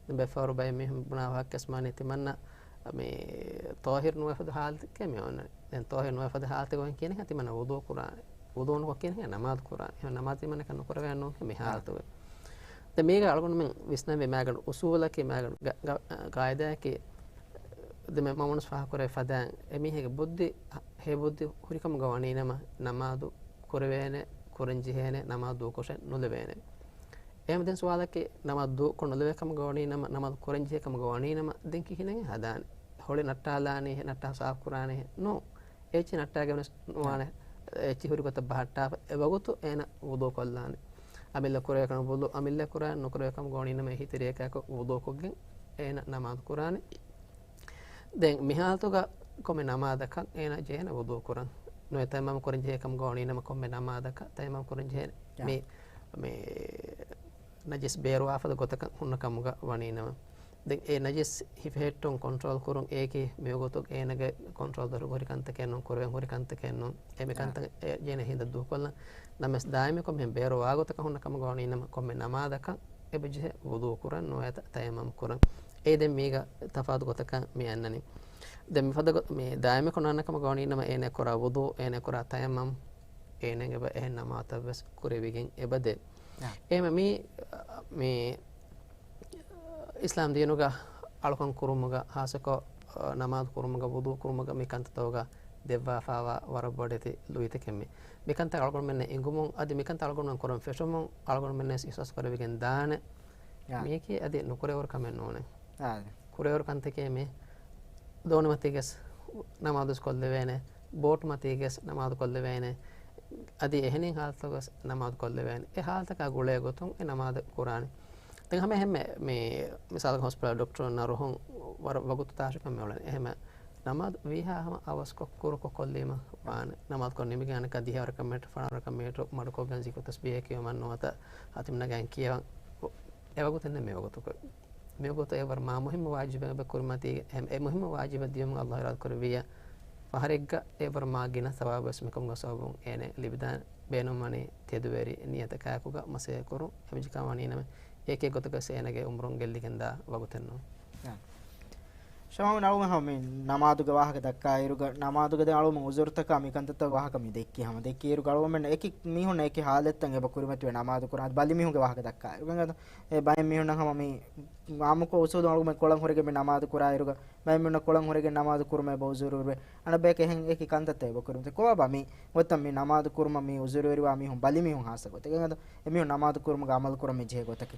ދެން ބައެއް ފަހަރު ބައެއް މީހުން ބުނާ ވާހަކަ އަސްމާނީ ތިމަންނަ މި ޠާހިރު ނުވެފަދަ ހާލަތެއްގަ މި އޮންނަނީ. ދެން ޠާހިރު ނުވެފަދަ ހާލަތެއްގަ އޮތް ކިހިނެއް ތިމަންނަ ވުޟޫ ކުރާނެ. ވުޟޫ ނުކޮށް ކިހިނެއް ނަމާދު ކުރާނެ. އެހެން ނަމާދު ތިމަންނަކަށް ނުކުރެވޭނެ ނޫން މި ހާލަތުގަ. ދެން މީގަ އަޅުގަނޑުމެން ވިސްނަންވީ މާގަނޑު އުސޫލަކީ މާގަނޑު ގަ-، ގަ-، ގައިދާއަކީ ދެން މަ-، މަމުނުސް ފާހަގަކުރެއްވި ފަދައިން އެމީހެއްގެ ބުއްދި، ހޭ ބުއްދި ހުރިކަމުގަ ވަނީނަމަ ނަމާދު ކުރެވޭނެ، ކުރަންޖެހޭނެ، ނަމާދު ދޫކޮށެއް ނުލެވޭނެ. އެހެން ދެން ސުވާލަކީ ނަމާދު ދޫކޮށް ނުލެވޭ ކަމުގަ ވަނީނަމަ، ނަމާދު ކުރަންޖެހޭ ކަމުގަ ވަނީނަމަ ދެން ކިހިނެއް ހަދާނެ؟ ހޮޅި ނައްޓާލާނީ، ނައްޓާ ސާފު ކުރާނީ ނޫން. އެއްޗި ނައްޓާގެން ވެސް ނުވާނެ. އެއްޗި ހުރި ގޮތަށް ބަހައްޓާފަ އެ ވަގުތު އޭނަ ވުޟޫ ކޮށްލާނެ. އަމިއްލަ ކުރެވޭ ކަމަށް ވުޟޫ، އަމިއްލަ ކުރާ ނުކުރެވޭ ކަމުގަ ވަނީނަމަ އެހީތެރިއަކާއެކު ވުޟޫކޮށްގެން އޭނަ ނަމާދު ކުރާނެ. ދެން މި ހާލަތުގަ ކޮންމެ ނަމާދަކަށް އޭނަ ޖެހޭނެ ވުޟޫ ކުރަން. ނުވަތަ ތަޔައްމަމް ކުރަން ޖެހޭ ކަމުގަ ވަނީނަމަ ކޮންމެ ނަމާދަކަށް ތަޔައްމަމް ކުރަން ޖެހޭނެ. ޔާ. މި، މި ނަޖިސް ބޭރުވާފަދަ ގޮތަކަށް ހުންނަ ކަމުގަ ވަނީނަމަ. ދެން އެ ނަޖިސް ހިފެހެއްޓުން ކޮންޓްރޯލް ކުރުން އޭކި މިވަގުތު އޭނަގެ ކޮންޓްރޯލް ދޮރުގަ ހުރި ކަންތަކެއް ނޫން، ކުރެވެން ހުރި ކަންތަކެއް ނޫން. އެ މި އާ. ކަންތައް އެ ޖެހޭނެ ހިނދަށް ދޫކޮށްލަން. ނަމަވެސް ދާއިމީ ކޮންމެ ބޭރުވާ ގޮތަކަށް ހުންނަ ކަމުގަ ވަނީނަމަ ކޮންމެ ނަމާދަކަށް އެބަ ޖެހޭ ވުޟޫ ކުރަން ނުވަތަ ތަޔައްމަމް ކުރަން. އެއީ ދެން މީގަ ތަފާތު ގޮތަކަށް މި އަންނަނީ. ދެން މި ފަދަ ގޮ-، މި ދާއިމީ ކޮން އަންނަ ކަމަކަށް ވަނީނަމަ އޭނަ ކުރާ ވުޟޫ، އޭނަ ކުރާ ތަޔައްމަމް، އޭނަ އެބަ އެހެން ނަމާދަށް ވެސް ކުރެވިގެން އެބަ ދޭ. އާ. އެހެން މި، މި އިސްލާމް ދީނުގަ އަޅުކަން ކުރުމުގަ، ހާއްސަކޮށް، އަ، ނަމާދު ކުރުމުގަ، ވުޟޫ ކުރުމުގަ މި ކަންތައްތަކުގަ ދެއްވާފާވާ ވަރަށް ބޮޑެތި ލުއިތަކެއް މި. މި ކަންތައް އަޅުގަނޑުމެންނަށް އެނގުމުން، އަދި މި ކަންތައް އަޅުގަނޑުމެން ކުރަން ފެށުމުން، އަޅުގަނޑުމެންނަށް ވެސް އިޙްސާސް ކުރެވިގެން ދާނެ. އާ. މީކީ އަދި ނުކުރެވުރު ކަމެއް ނޫނޭ. އާ. ކުރެވުރު ކަންތަކޭ މި. ދޯނި މަތީގަސް ނަމާދު ކޮށްލެވޭނެ، ބޯޓް މަތީގަސް ނަމާދު ކޮށްލެވޭނެ، އަދި އެހެނި ހާލަތުގަސް ނަމާދު ކޮށްލެވޭނެ. އެ ހާލަތަކާ ގުޅޭ ގޮތުން އެ ނަމާދު ކުރާނެ. ދެން ހަމަ އެހެންމެ މި މިސާލަކަށް ހޮސްޕިޓަލް ޑޮކްޓަރުންނާ ރުހުން ވަރަށް ވަގުތު ތާށިކަން މި އުޅެނީ. އެހެންމެ ނަމާދު ވީހާ ހަމަ އަވަސްކޮށް ކުރުކޮށް ކޮށްލީމަ ވާނެ. ނަމާދު ކޮށް ނިމިގެން އަނެއްކާ ދިހަވަރަކަށް މީޓަރު، ފަނަރަކަށް މީޓަރު މަޑުކޮށްގެން ޒިކުރު ތަސްބީހެއް ކިޔަވަން ނުވަތަ ހަތިމް ނަގަން ކިޔަވަން. އެވަގުތެއް ނެތް މިވަގުތު. މިވަގުތު އެ ވަރަށް މާ މުހިއްމު ވާޖިބެއް ކުރިމަތީގަ، އެ، އެ މުހިއްމު ވާޖިބެއް ދިޔުމުން އައްލާހު އިރާދަ ކުރެއްވިއްޔާ، ފަހަރެއްގަ އެ ވަރަށް މާ ގިނަ ސަވާބުވެސް މިކަމުގެ ސަބަބުން އޭނަ ލިބިދާނެ. ބޭނުންވަނީ ތެދުވެރި ނިޔަތަކާއެކުގަ މަސައްކަތް ކުރުން. އެހެންވެއްޖެކަމަށް ވަނީނަމަ، އެކި ގޮތަކަށް އޭނަގެ އުމުރުން ގެއްލިގެންދާ ވަގުތެއް ނޫން. ޝަމާމް، އަޅުގަނޑު ހަމަ މި ނަމާދުގެ ވާހަކަ ދައްކާ އިރުގަ، ނަމާދުގެ ދެން އަޅުގަނޑު އުޒުރުތަކާ މި ކަންތައްތައް ވާހަކަ މި ދެއްކި ހަމަ ދެއްކި އިރުގަ އަޅުގަނޑުމެން އެކި މީހުން އެކި ހާލަތްތައް އެބަ ކުރިމަތިވެ ނަމާދު ކުރާ. ބަލި މީހުންގެ ވާހަކަ ދައްކާ އިރުގަ އެ ބައެއް މީހުންނަށް ހަމަ މި އާއްމުކޮށް އުސޫލު އަޅުގަނޑުމެން ކޮޅަށް ހުރެގެން މި ނަމާދު ކުރާ އިރުގަ، ބައެއް މީހުންނަށް ކޮޅަށް ހުރެގެން ނަމާދު ކުރުމަށް އެބަ އުޒުރުވެ. އަނެއް ބަޔަކަށް އެހެން އެކި ކަންތައްތައް އެބަ ކުރިމަތި. ކޮބާ މި އޮތްތަން މި ނަމާދު ކުރުމަށް މި އުޒުރުވެރިވާ މީހުން ބަލި މީހުން ހާއްސަ ގޮތެއް. އެ މީހުން ނަމާދު ކުރުމުގެ އަމަލު ކުރަން މި ޖެހޭ ގޮތަކީ.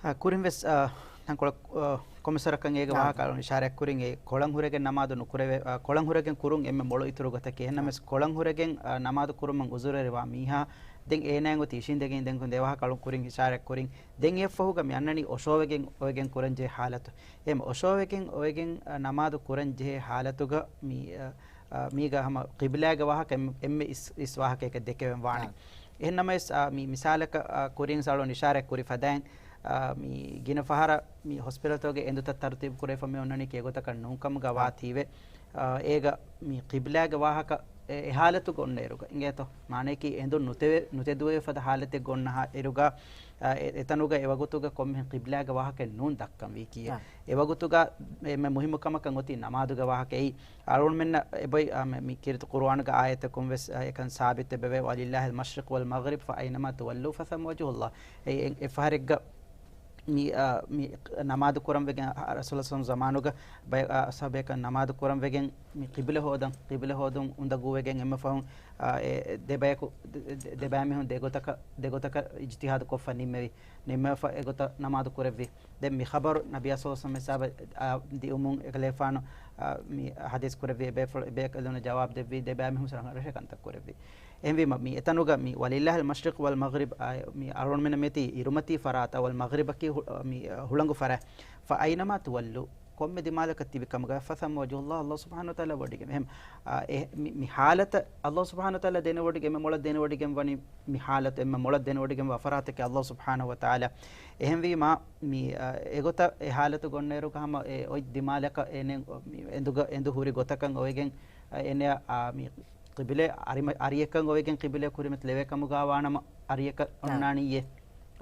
އާ، ކުރިން ވެސް، އާ، ތަންކޮޅެއް، އަ، ކޮމިސަރަކަށް އޭގެ ނާ. ވާހަކަ އަޅުން އިޝާރާތް ކުރިން އެ ކޮޅަން ހުރެގެން ނަމާދު ނުކުރެވޭ، އަ، ކޮޅަން ހުރެގެން ކުރުން އެންމެ މޮޅު އިތުރު ގޮތަކީ. އެހެންނަމަވެސް ކޮޅަން ހުރެގެން، އަ، ނަމާދު ކުރުމަށް އުޒުރެރިވާ މީހާ ދެން އޭނާއަށް އޮތީ އިށީނދެގެން ދެން ދެ ވާހަކަ އަޅުން ކުރިން އިޝާރާތް ކުރިން. ދެން އެއަށްފަހުގަ މި އަންނަނީ އޮށޯވެގެން އޮވެގެން ކުރަންޖެހޭ ހާލަތު. އެހެން އޮށޯވެގެން އޮވެގެން، އަ، ނަމާދު ކުރަންޖެހޭ ހާލަތުގަ މި، އަ، އަ، މީގަ ހަމަ ޤިބްލާގެ ވާހަކަ އެންމެ، އެންމެ އިސް، އިސް ވާހަކައަކަށް ދެކެވެން ވާނެ. އާ. އެހެންނަމަވެސް، އާ، މި މިސާލަކަށް، އާ، ކުރިން ސަޅު އިޝާރާތް ކުރި ފަދައިން، އާ، މި ގިނަ ފަހަރަށް މި ހޮސްޕިޓަލްތަކުގެ އެނދުތައް ތަރުތީބު ކުރެވިފަ މި އޮންނަނީ ކި އެގޮތަކަށް ނޫންކަމުގަ ވާތީވެ، އާ، އޭގަ މި ޤިބްލާގެ ވާހަކަ އެ، އެ ހާލަތުގަ އޮންނައިރުގަ އިނގޭތޯ. މާނަޔަކީ އެނދުން ނުތެވެ، ނުތެދުވެވޭ ފަދަ ހާލަތެއްގަ އޮންނަ ހާ، އިރުގަ، އާ، އެ، އެތަނުގަ އެވަގުތުގަ ކޮންމެހެން ޤިބްލާގެ ވާހަކައެއް ނޫން ދައްކަންވީކީއެއް. އާ. އެވަގުތުގަ އެންމެ މުހިއްމު ކަމަކަށް އޮތީ ނަމާދުގެ ވާހަކަ. އެއީ އަޅުގަނޑުމެންނަށް އެބޮތް، އާ، މި، މި ކީރިތި ޤުރުއާނުގެ އާޔަތަކުން ވެސް، އާ، އެކަން ސާބިތެއް ވެވޭ، "ولله المشرق والمغرب فأينما تولوا فثم وجه الله." އެ، އެ، އެ ފަހަރެއްގަ މި، އާ، މި ނަމާދު ކުރަން ވެގެން، އާ، ރަސޫލާ ސަލް ޒަމާނުގަ ބައެއް، އާ، އަޞްޙާބުބޭކަލުން ނަމާދު ކުރަން ވެގެން މި ޤިބްލަ ހޯދަން، ޤިބްލަ ހޯދުން އުނދަގޫވެގެން އެންމެ ފަހުން، އާ، އެ، ދެ ބަޔަކު، ދެ، ދެ، ދެ ބައިމީހުން ދެ ގޮތަކަށް، ދެ ގޮތަކަށް އިޖްތިހާދު ކޮށްފަ ނިންމެވި. ނިންމެފަ އެގޮތަށް ނަމާދު ކުރެއްވި. ދެން މި ޚަބަރު ނަބިއްޔާ ސަލްލައްލާހު ޢަލައިހި ވަސައްލަމަށް ދިއުމުން އެކަލޭފާނު، އާ، މި ޙަދީޘް ކުރެއްވި، އެބޭފުޅު، އެބޭކަލުން ޖަވާބު ދެއްވި، ދެ ބައިމީހުން ރަށެއް ކަންތައް ކުރެއްވި. އެހެންވީމަ، މި އެތަނުގަ މި ولله المشرق والمغرب، އާ، މި އަޅުގަނޑުމެންނަށް މިއޮތީ އިރުމަތީ ފަރާތަށް، ވަލް މަޣްރިބަކީ ހު-، މި، އާ، ހުޅަނގު ފަރާތް. فأينما تولوا، ކޮންމެ ދިމާލަކަށް ތިބި ކަމުގަ، فثم وجه الله، ﷲ ސުބްޙާނަހޫ ވަތަޢާލާ ވޮޑިގެން. އެހެން، އާ، އެ، މި، މި ޙާލަތަށް ﷲ ސުބްޙާނަހޫ ވަތަޢާލާ ދެނެވޮޑިގެން، އެންމެ މޮޅަށް ދެނެވޮޑިގެން ވަނީ މި ޙާލަތު، އެންމެ މޮޅަށް ދެނެވޮޑިގެންވާ ފަރާތަކީ ﷲ ސުބްޙާނަހޫ ވަތަޢާލާ. އެހެންވީމާ، މި، އާ، އެގޮތަށް އެ ޙާލަތުގަ އޮންނައިރުގަ ހަމަ އެ އޮތް ދިމާލަކަށް އޭނެ، މި އެނދުގަ، އެނދު ހުރި ގޮތަކަށް އޮވެގެން، އާ، އޭނެ، އާ، މި ޤިބްލަ އަރިމަ-، އަރިއަކަށް އޮވެގެން ޤިބްލަ ކުރިމަތި ލެވޭ ކަމުގަ ވާނަމަ އަރިއަކަށް އާ. އޮންނާނީއޭ.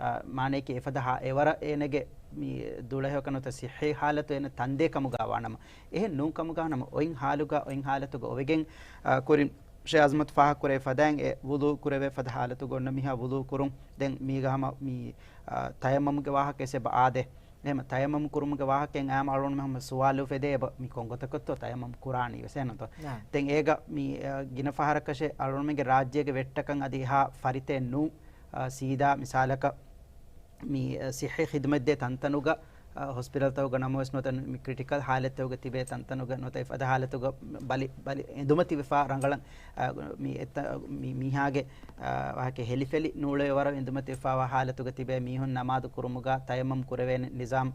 އާ، މާނަޔަކީ އެފަދަ ހާ-، އެވަރަށް އޭނެގެ މި ދުޅަހެޔޮކަން ނުވަތަ ޞިއްޙީ ޙާލަތު އޭނަ ތަންދޭ ކަމުގަ ވާނަމަ. އެހެން ނޫން ކަމުގަ ނަމަ އޮތް ޙާލުގަ، އޮތް ޙާލަތުގަ އޮވެގެން، އާ، ކުރިން ޝޭޚް އަޒްމަތު ފާހަގަކުރެވި ފަދައިން އެ ވުޟޫ ކުރެވޭ ފަދަ ޙާލަތުގަ އޮންނަ މީހާ ވުޟޫ ކުރުން. ދެން މީގަ ހަމަ މި، އާ، ތަޔައްމަމްގެ ވާހަކަ އެސެބަ އާދޭ. އެހެން ތަޔައްމަމް ކުރުމުގެ ވާހަކައިން އާއްމު އަޅުގަނޑުމެން ހަމަ ސުވާލު އުފެދޭ އެބަ މި ކޮން ގޮތަކަށްތޯ ތަޔައްމަމް ކުރާނީ ވެސް އެހެންތޯ؟ ނާ. ދެން އޭގަ މި، އާ، ގިނަ ފަހަރަކަށެއް އަޅުގަނޑުމެންގެ ރާއްޖޭގެ ވެއްޓަކަށް އަދި އެހާ ފަރިތައެއް ނޫން، އާ، ސީދާ މިސާލަކަށް މި، އަ، ޞިއްޙީ ޚިދުމަތްދޭ ތަންތަނުގަ، އަ، ހޮސްޕިޓަލްތަކުގަ ނަމަވެސް ނުވަތަ މި ކްރިޓިކަލް ހާލަތްތަކުގަ ތިބޭ ތަންތަނުގަ ނުވަތަ އެފަދަ ހާލަތުގަ ބަލި، ބަލި އެނދުމަތިވެފާ ރަނގަޅަށް، އަ، މި އެތަ-، މި މީހާގެ، އަ، ވާހަކަ ހެލިފެލި ނޫޅޭ ވަރަށް އެނދުމަތިވެފާވާ ހާލަތުގަ ތިބޭ މީހުން ނަމާދު ކުރުމުގަ ތަޔައްމަމް ކުރެވޭނެ ނިޒާމް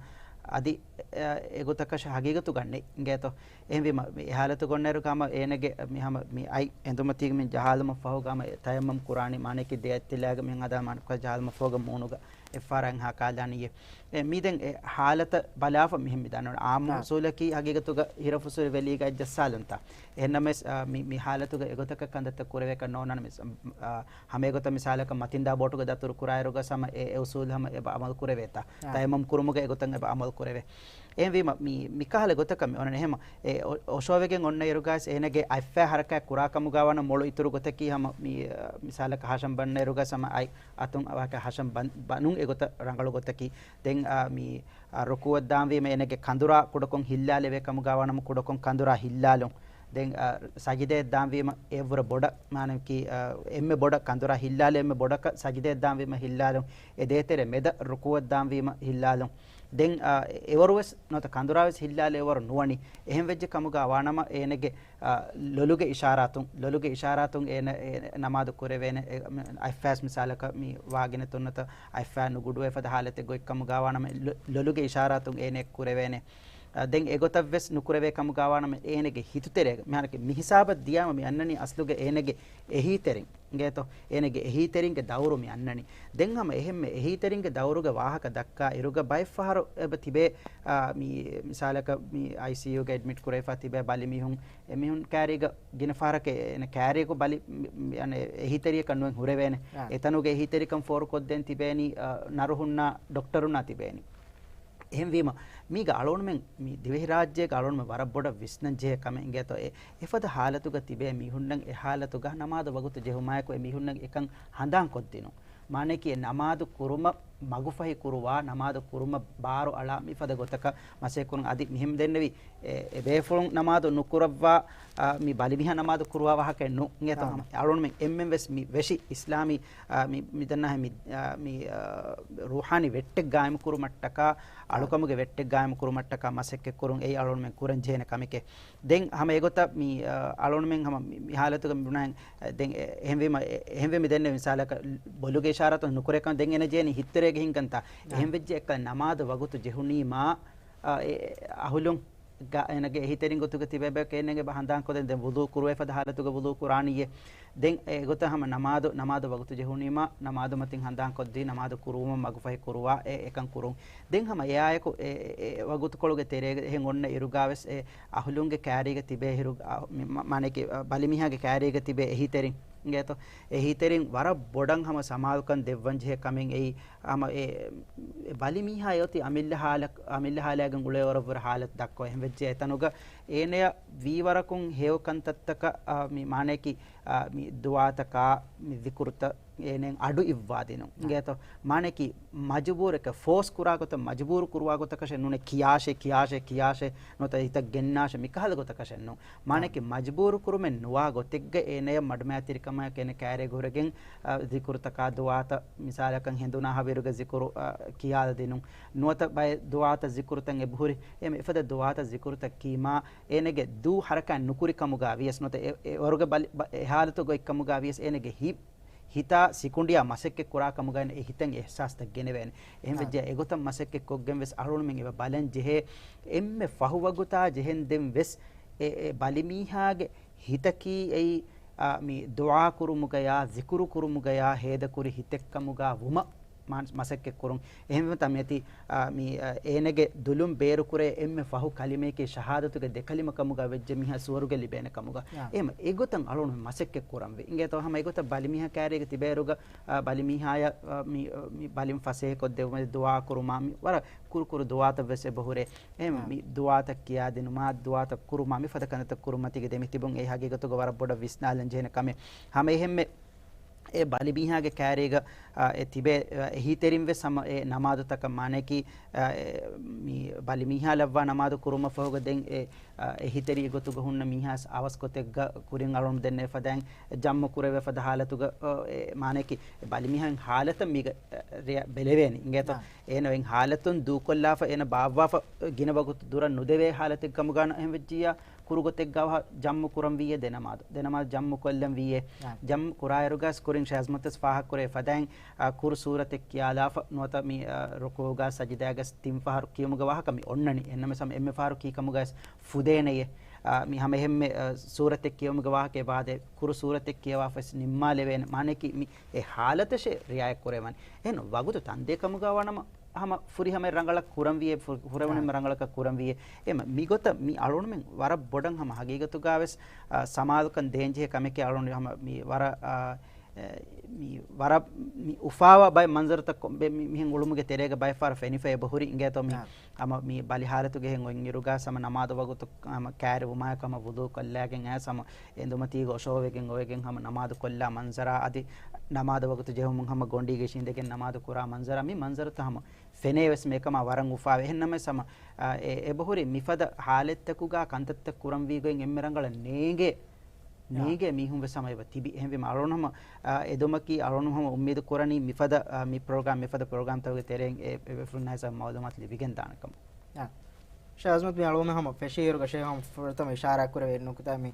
އަދި، އަ، އެގޮތަކަށް ހަގީގަތުގަ ނެތް އިނގޭތޯ. އެހެންވީމަ، މި އެ ހާލަތުގަ އޮންނައިރުގަ ހަމަ އޭނަގެ މި ހަމަ މި އަތް އެނދުމަތީގަ މި ޖަހާލުމަށް ފަހުގަ ހަމަ ތަޔައްމަމް ކުރާނީ މާނައަކީ ދެ އަތްތިލާގަ މި ހަދާ މާނައަކީ ޖަހާލުމަށް ފަހުގަ މޫނުގަ އެއްފަހަރާ ހައި ކާލާނީއޭ. އެ، މި ދެން އެ ހާލަތަށް ބަލާފަ މިހެން މި ދާނެ. އާއްމު އާ. އުސޫލަކީ ހަގީގަތުގަ ހިރަފުސުރި ވެލީގަ ޖައްސާލަންތާ. އެހެންނަމަވެސް، އާ، މި، މި ހާލަތުގަ އެގޮތަކަށް ކަންތައްތައް ކުރެވޭކަށް ނޯންނާނެ މި، އާ، ހަމަ އެގޮތަށް މިސާލަކަށް މަތިންދާ ބޯޓުގެ ދަތުރު ކުރާއިރުގަ ހަމަ އެ، އެ އުސޫލު ހަމަ އެބަ އަމަލު ކުރެވޭތާ. އާ. ތަޔައްމަމް ކުރުމުގަ އެގޮތަށް އެބަ އަމަލު ކުރެވޭ. އެހެންވީމަ، މި، މިކަހަލަ ގޮތަކަށް މި އޮންނަނީ. އެހެމަ، އެ އޮ-، އޮށޯވެގެން އޮންނައިރުގަސް އޭނަގެ އަތްފައި ހަރަކާތް ކުރާ ކަމުގަ ވާނަ މޮޅު އިތުރު ގޮތަކީ ހަމަ މި، އަ، މިސާލަކަށް ހަށަން ބަންނައިރުގަސް ހަމަ އަތް އަތުން އަވަހަކަށް ހަށަން ބަން-، ބަނުން އެގޮތަށް ރަނގަޅު ގޮތަކީ. ދެން، އަ، މި، އަ، ރުކޫއަށް ދާންވީމަ އޭނަގެ ކަނދުރާ ކުޑަކޮށް ހިއްލާލެވޭ ކަމުގަ ވާނަމަ ކުޑަކޮށް ކަނދުރާ ހިއްލާލުން. ދެން، އަ، ސަޖިދައަށް ދާންވީމަ އެއަށްވުރެ ބޮޑަށް، މާނައަކީ، އަ، އެންމެ ބޮޑަށް ކަނދުރާ ހިއްލާލެވޭ އެންމެ ބޮޑަކަށް ސަޖިދައަށް ދާންވީމަ ހިއްލާލުން. އެ ދޭތެރެ މެދަށް ރުކޫއަށް ދާންވީމަ ހިއްލާލުން. ދެން، އާ، އެވަރުވެސް ނުވަތަ ކަނދުރާވެސް ހިއްލާލެވޭ ވަރު ނުވަނީ. އެހެން ވެއްޖެ ކަމުގަ ވާނަމަ އޭނަގެ، އާ، ލޮލުގެ އިޝާރާތުން، ލޮލުގެ އިޝާރާތުން އޭނަ، އޭ، ނަމާދު ކުރެވޭނެ. އެ، އަތްފައިސް މިސާލަކަށް މި ވާގިނަތުން ނުވަތަ އަތްފައި ނުގުޑުވޭ ފަދަ ހާލަތެއް ގޮތް ކަމުގަ ވާނަމަ ލޮ-، ލޮލުގެ އިޝާރާތުން އޭނަ ކުރެވޭނެ. އާ، ދެން އެގޮތަށްވެސް ނުކުރެވޭ ކަމުގަ ވާނަމަ އޭނަގެ ހިތުތެރޭގަ، މިހާރަކީ މި ހިސާބަށް ދިޔާމަ މި އަންނަނީ އަސްލުގަ އޭނަގެ އެހީތެރިން. އިނގޭތޯ؟ އޭނަގެ އެހީތެރިންގެ ދައުރު މި އަންނަނީ. ދެން ހަމަ އެހެންމެ އެހީތެރިންގެ ދައުރުގެ ވާހަކަ ދައްކާ އިރުގަ ބައެއްފަހަރު އެބަ ތިބޭ، އާ، މި މިސާލަކަށް މި އައިސީޔޫގަ އެޑްމިޓް ކުރެވިފަ ތިބޭ ބަލި މީހުން، އެމީހުން ކާރީގަ ގިނަ ފަހަރަކަށް އޭނަ ކާރީގަ ބަލި މި، މި، އަނެ އެހީތެރިޔަކަށް ނުވެން ހުރެވޭނެ. އާ. އެތަނުގެ އެހީތެރިކަން ފޯރުކޮށްދޭން ތިބޭނީ، އާ، ނަރުހުންނާ ޑޮކްޓަރުންނާ ތިބޭނީ. އެހެންވީމަ، މީގަ އަޅުގަނޑުމެން މި ދިވެހިރާއްޖޭގަ އަޅުގަނޑުމެން ވަރަށް ބޮޑަށް ވިސްނަން ޖެހޭ ކަމެއް އިނގޭތޯ، އެ އެފަދަ ހާލަތުގަ ތިބޭ މީހުންނަށް އެ ހާލަތުގަ ނަމާދު ވަގުތު ޖެހުމާއެކު އެ މީހުންނަށް އެކަން ހަނދާންކޮށްދިނުން. މާނައަކީ އެ ނަމާދު ކުރުމަށް މަގުފަހި ކުރުވާ، ނަމާދު ކުރުމަށް ބާރު އަޅާ މިފަދަ ގޮތަކަށް މަސައްކަތް ކުރުން. އަދި މިހެން ދެންނެވި އެ، އެ ބޭފުޅުން ނަމާދު ނުކުރައްވާ، އާ، މި ބަލިމީހާ ނަމާދު ކުރުވާ ވާހަކައެއް ނޫން. އިނގޭތޯ؟ އާ. ހަމަ އަޅުންމެން އެންމެން ވެސް މި ވެށި އިސްލާމީ، އާ، މި، މި ދަންނާހެ މި، އާ، މި، އާ، ރޫޙާނީ ވެއްޓެއް ގާއިމު ކުރުމަށްޓަކާ، އާ. އަޅުކަމުގެ ވެއްޓެއް ގާއިމު ކުރުމަށްޓަކާ މަސައްކަތް ކުރުން އެއީ އަޅުންމެން ކުރަން ޖެހޭނެ ކަމެކޭ. ދެން ހަމަ އެގޮތަށް މި، އާ، އަޅުންމެން ހަމަ މި، މި ހާލަތުގަ މި ބުނާ، އެ، ދެން އެ، އެހެންވީމަ، އެ، އެހެންވީމަ ދެން މިސާލަކަށް ބޮލުގެ އިޝާރާތު ނުކުރޭ ކަމަށް ދެން އޭނަ ޖެހެނީ ހިތްތެރޭގެ ހިންގަންތާ. އާ. އެހެން ވެއްޖެ އެކަލަ ނަމާދު ވަގުތު ޖެހުނީމާ، އާ، އެ، އަހުލުން ގަ-، އޭނަގެ އެހީތެރިން ގޮތުގަ ތިބޭ ބަޔަކަށް އޭނަގެ ބަ-، ހަނދާން ކޮށްދޭން. ދެން ވުޟޫ ކުރުވޭ ފަދަ ހާލަތުގަ ވުޟޫ ކުރާނީއޭ. ދެން އެގޮތަށް ހަމަ ނަމާދު، ނަމާދު ވަގުތު ޖެހުނީމާ، ނަމާދު މަތިން ހަނދާން ކޮށްދީ، ނަމާދު ކުރުވުމަށް މަގުފަހި ކުރުވާ، އެ އެކަން ކުރުން. ދެން ހަމަ އެއާއެކު އެ، އެ، އެ ވަގުތުކޮޅުގެ ތެރޭގަ އެހެން އޮންނަ އިރުގާވެސް އެ އަހުލުންގެ ކާރީގަ ތިބޭ އިރު، އަ، މި-، މަ-، މާނައަކީ، އަ، ބަލިމީހާގެ ކާރީގަ ތިބޭ އެހީތެރިން އިނގޭތޯ؟ އެހީތެރިން ވަރަށް ބޮޑަށް ހަމަ ސަމާލުކަން ދެއްވަން ޖެހޭ ކަމެއް އެއީ. ހަމަ އެ، އެ ބަލިމީހާ އެއޮތީ އަމިއްލަ ހާލަ-، އަމިއްލަ ހާލާގެން އުޅޭވަރަށްވުރެ ހާލަތު ދައްކަވަ. އެހެން ވެއްޖެ އެތަނުގަ އޭނަޔަށް ވީވަރަކުން ހެޔޮ ކަންތައްތަކަށް، އާ، މި މާނައަކީ، އާ، މި ދުޢާތަކާ، މި ޒިކުރުތައް އޭނައަށް އަޑު އިއްވާދިނުން. އިނގޭތޯ؟ މާނައަކީ މަޖުބޫރެކޭ، ފޯސް ކުރާ ގޮތަށް، މަޖުބޫރު ކުރުވާ ގޮތަކަށެއް ނޫނޭ، ކިޔާށޭ، ކިޔާށޭ، ކިޔާށޭ، ނުވަތަ ހިތަށް ގެންނާށޭ، މިކަހަލަ ގޮތަކަށެއް ނޫން. މާނައަކީ މަޖުބޫރު ކުރުމެއް ނުވާ ގޮތެއްގަ އޭނަޔަށް މަޑުމައިތިރިކަމާއެކު އޭނަ ކާރޭގަ ހުރެގެން، އަ، ޒިކުރުތަކާ ދުޢާތައް މިސާލަކަށް ހެނދުނާ ހަވީރުގެ ޒިކުރު، އަ، ކިޔާލަދިނުން. ނުވަތަ ބައެއް ދުޢާތައް ޒިކުރުތައް އެބަހުރި. އެ އެފަދަ ދުޢާތައް ޒިކުރުތައް ކީމާ އޭނަގެ ދޫ ހަރަކާތް ނުކުރި ކަމުގަ ވިޔަސް ނުވަތަ އެ، އެ ވަރުގެ ބަލި-، ބަ-، އެ ހާލަތުގަ އޮތް ކަމުގަ ވިޔަސް އޭނަގެ ހި-، ހިތާ ސިކުނޑިއާ މަސައްކަތް ކުރާ ކަމުގައި އެ ހިތަށް އިޙްސާސްތައް ގެނެވޭނެ. އެހެން ވެއްޖެ އެގޮތަށް މަސައްކަތް ކޮށްގެން ވެސް އަޅުގަނޑުމެން އެބަ ބަލަން ޖެހޭ އެންމެ ފަހު ވަގުތާ ޖެހެން ދެން ވެސް އެ، އެ ބަލިމީހާގެ ހިތަކީ އެއީ، އާ، މި ދުޢާ ކުރުމުގަޔާ، ޒިކުރު ކުރުމުގަޔާ ހޭދަކުރި ހިތެއް ކަމުގަ ވުމަށް މާ-، މަސައްކަތް ކުރުން. އެހެންވީމަ ތަ މިއޮތީ، އާ، މި، އާ، އޭނަގެ ދުލުން ބޭރުކުރޭ އެންމެ ފަހު ކަލިމައަކީ ޝަހާދަތުގެ ދެ ކަލިމަ ކަމުގަ ވެއްޖެ މީހާ ސުވަރުގެ ލިބޭނެ ކަމުގަ. އާ. އެހެން އެގޮތަށް އަޅުގަނޑު މަސައްކަތް ކުރަންވީ. އިނގޭތޯ ހަމަ އެގޮތަށް ބަލިމީހާ ކާރީގަ ތިބޭއިރުގަ، އާ، ބަލިމީހާޔަށް، އާ، މި، މި ބަލިން ފަސޭހަ ކޮށްދެއްވުމަށް ދުޢާ ކުރުމާ، މި ވަރަށް ކުރު ކުރު ދުޢާތައް ވެސް އެބަހުރޭ. އެހެން އާ. މި ދުޢާތައް ކިޔާދިނުމާ، ދުޢާތައް ކުރުމާ، މި ފަދަ ކަންތައްތައް ކުރުމަތީގަ ދެމިތިބުން އެއީ ހަގީގަތުގަ ވަރަށް ބޮޑަށް ވިސްނާލަން ޖެހޭނެ ކަމެއް. ހަމަ އެހެންމެ އެ ބަލިމީހާގެ ކާރީގަ، އާ، އެ ތިބޭ، އާ، އެހީތެރިން ވެސް ހަމަ އެ ނަމާދުތަކަށް މާނައަކީ، އާ، އެ، މި ބަލިމީހާ ލައްވާ ނަމާދު ކުރުމަށް ފަހުގަ ދެން އެ، އާ، އެހީތެރި ގޮތުގަ ހުންނަ މީހާ އަވަސް ގޮތެއްގަ ކުރިން އަޅުން ދެންނެވި ފަދައިން ޖަމްޢު ކުރެވޭ ފަދަ ހާލަތުގަ، އާ، އެ މާނައަކީ އެ ބަލިމީހާގެ ހާލަތަށް މީގަ، އާ، ރެ-، ބެލެވޭނީ. އިނގޭތޯ؟ އާ. އޭނަ އޮތް ހާލަތުން ދޫކޮށްލާފަ، އޭނަ ބާއްވާފަ ގިނަ ވަގުތު ދުރަށް ނުދެވޭ ހާލަތެއް ކަމުގަ އެހެން ވެއްޖިއްޔާ، ކުރު ގޮތެއްގަ ޖަމްޢު ކުރަން ވީއޭ ދެ ނަމާދު. ދެ ނަމާދު ޖަމްޢު ކޮށްލަން ވީއޭ. ނާ. ޖަމްޢު ކުރާއިރުގަސް ކުރިން ޝޭޚް އަޒްމަތް ވެސް ފާހަގަކުރޭ ފަދައިން، އާ، ކުރު ސޫރަތެއް ކިޔާލާފަ ނުވަތަ މި، އާ، ރުކޫޢުގަ ސަޖިދާގަސް ތިން ފަހަރު ކިޔުމުގެ ވާހަކަ މި އޮންނަނީ. އެހެންނަމަވެސް ހަމަ އެންމެ ފަހަރު ކީ ކަމުގަސް ފުދޭނެޔޭ. އާ، މި ހަމަ އެހެންމެ، އާ، ސޫރަތެއް ކިޔުމުގެ ވާހަކަ އެބަ އާދޭ، ކުރު ސޫރަތެއް ކިޔަވާފަ ވެސް ނިންމާލެވޭނެ. މާނައަކީ މި އެ ހާލަތަށޭ ރިޢާޔަތް ކުރެވޭނެ. އެހެން ވަގުތު ތަންދޭ ކަމުގަ ވާނަމަ ހަމަ ފުރިހަމަ ރަނގަޅަށް ކުރަންވީއޭ، ފު-، ފުރެވުނު ރަނގަޅަކަށް ކުރަންވީއޭ. އެމަ މިގޮތަށް މި އަޅުންމެން ވަރަށް ބޮޑަށް ހަމަ ހަގީގަތުގަ ވެސް، އާ، ސަމާލުކަން ދޭންޖެހޭ ކަމެކޭ އަޅުން ހަމަ މި ވަރަށް، އާ، އެ، މި ވަރަށް މި އުފާވާ ބައެއް މަންޒަރުތައް ކޮ-، ބެ-، މި-، މިހެން އުޅުމުގެ ތެރޭގަ ބައެއް ފަހަރު ފެނިފަ އެބަހުރި އިނގޭތޯ މި އާ. ހަމަ މި ބަލި ހާލަތުގެ ހެން އޮތް އިރުގަ ހަމަ ނަމާދު ވަގުތު ހަމަ ކާރި ވުމާއެކު ހަމަ ވުޟޫ ކޮށްލާގެން އައިސް ހަމަ އެނދުމަތީގަ އޮށޯވެގެން އޮވެގެން ހަމަ ނަމާދު ކޮށްލާ މަންޒަރާ އަދި ނަމާދު ވަގުތު ޖެހުމުން ހަމަ ގޮނޑީގަ އިށީނދެގެން ނަމާދު ކުރާ މަންޒަރާ މި މަންޒަރުތައް ހަމަ ފެނޭ ވެސް މިއެކަމާ ވަރަށް އުފާވޭ. އެހެންނަމަވެސް ހަމަ، އާ، އެ، އެބަހުރި މިފަދަ ހާލަތްތަކުގަ ކަންތައްތައް ކުރަންވީ ގޮތް އެންމެ ރަނގަޅަށް ނޭނގޭ، އާ. ނޭނގޭ މީހުން ވެސް ހަމަ އެބަ ތިބި. އެހެންވީމަ އަޅުން ހަމަ، އާ، އެދުމަކީ އަޅުން ހަމަ އުއްމީދު ކުރަނީ މިފަދަ، އާ، މި ޕްރޮގްރާމް، މިފަދަ ޕްރޮގްރާމްތަކުގެ ތެރެއިން އެ، އެ ބޭފުޅުންނާ ހިސާބަށް މައުލޫމާތު ލިބިގެން ދާނެ ކަމަށް. އާ. ޝޭޚް އަޒްމަތް މި އަޅުގަނޑު ހަމަ ފެށިއިރުގަ ޝޭޚް ހަމަ ފުރަތަމަ އިޝާރާތް ކުރެވޭ ނުކުތާ މި،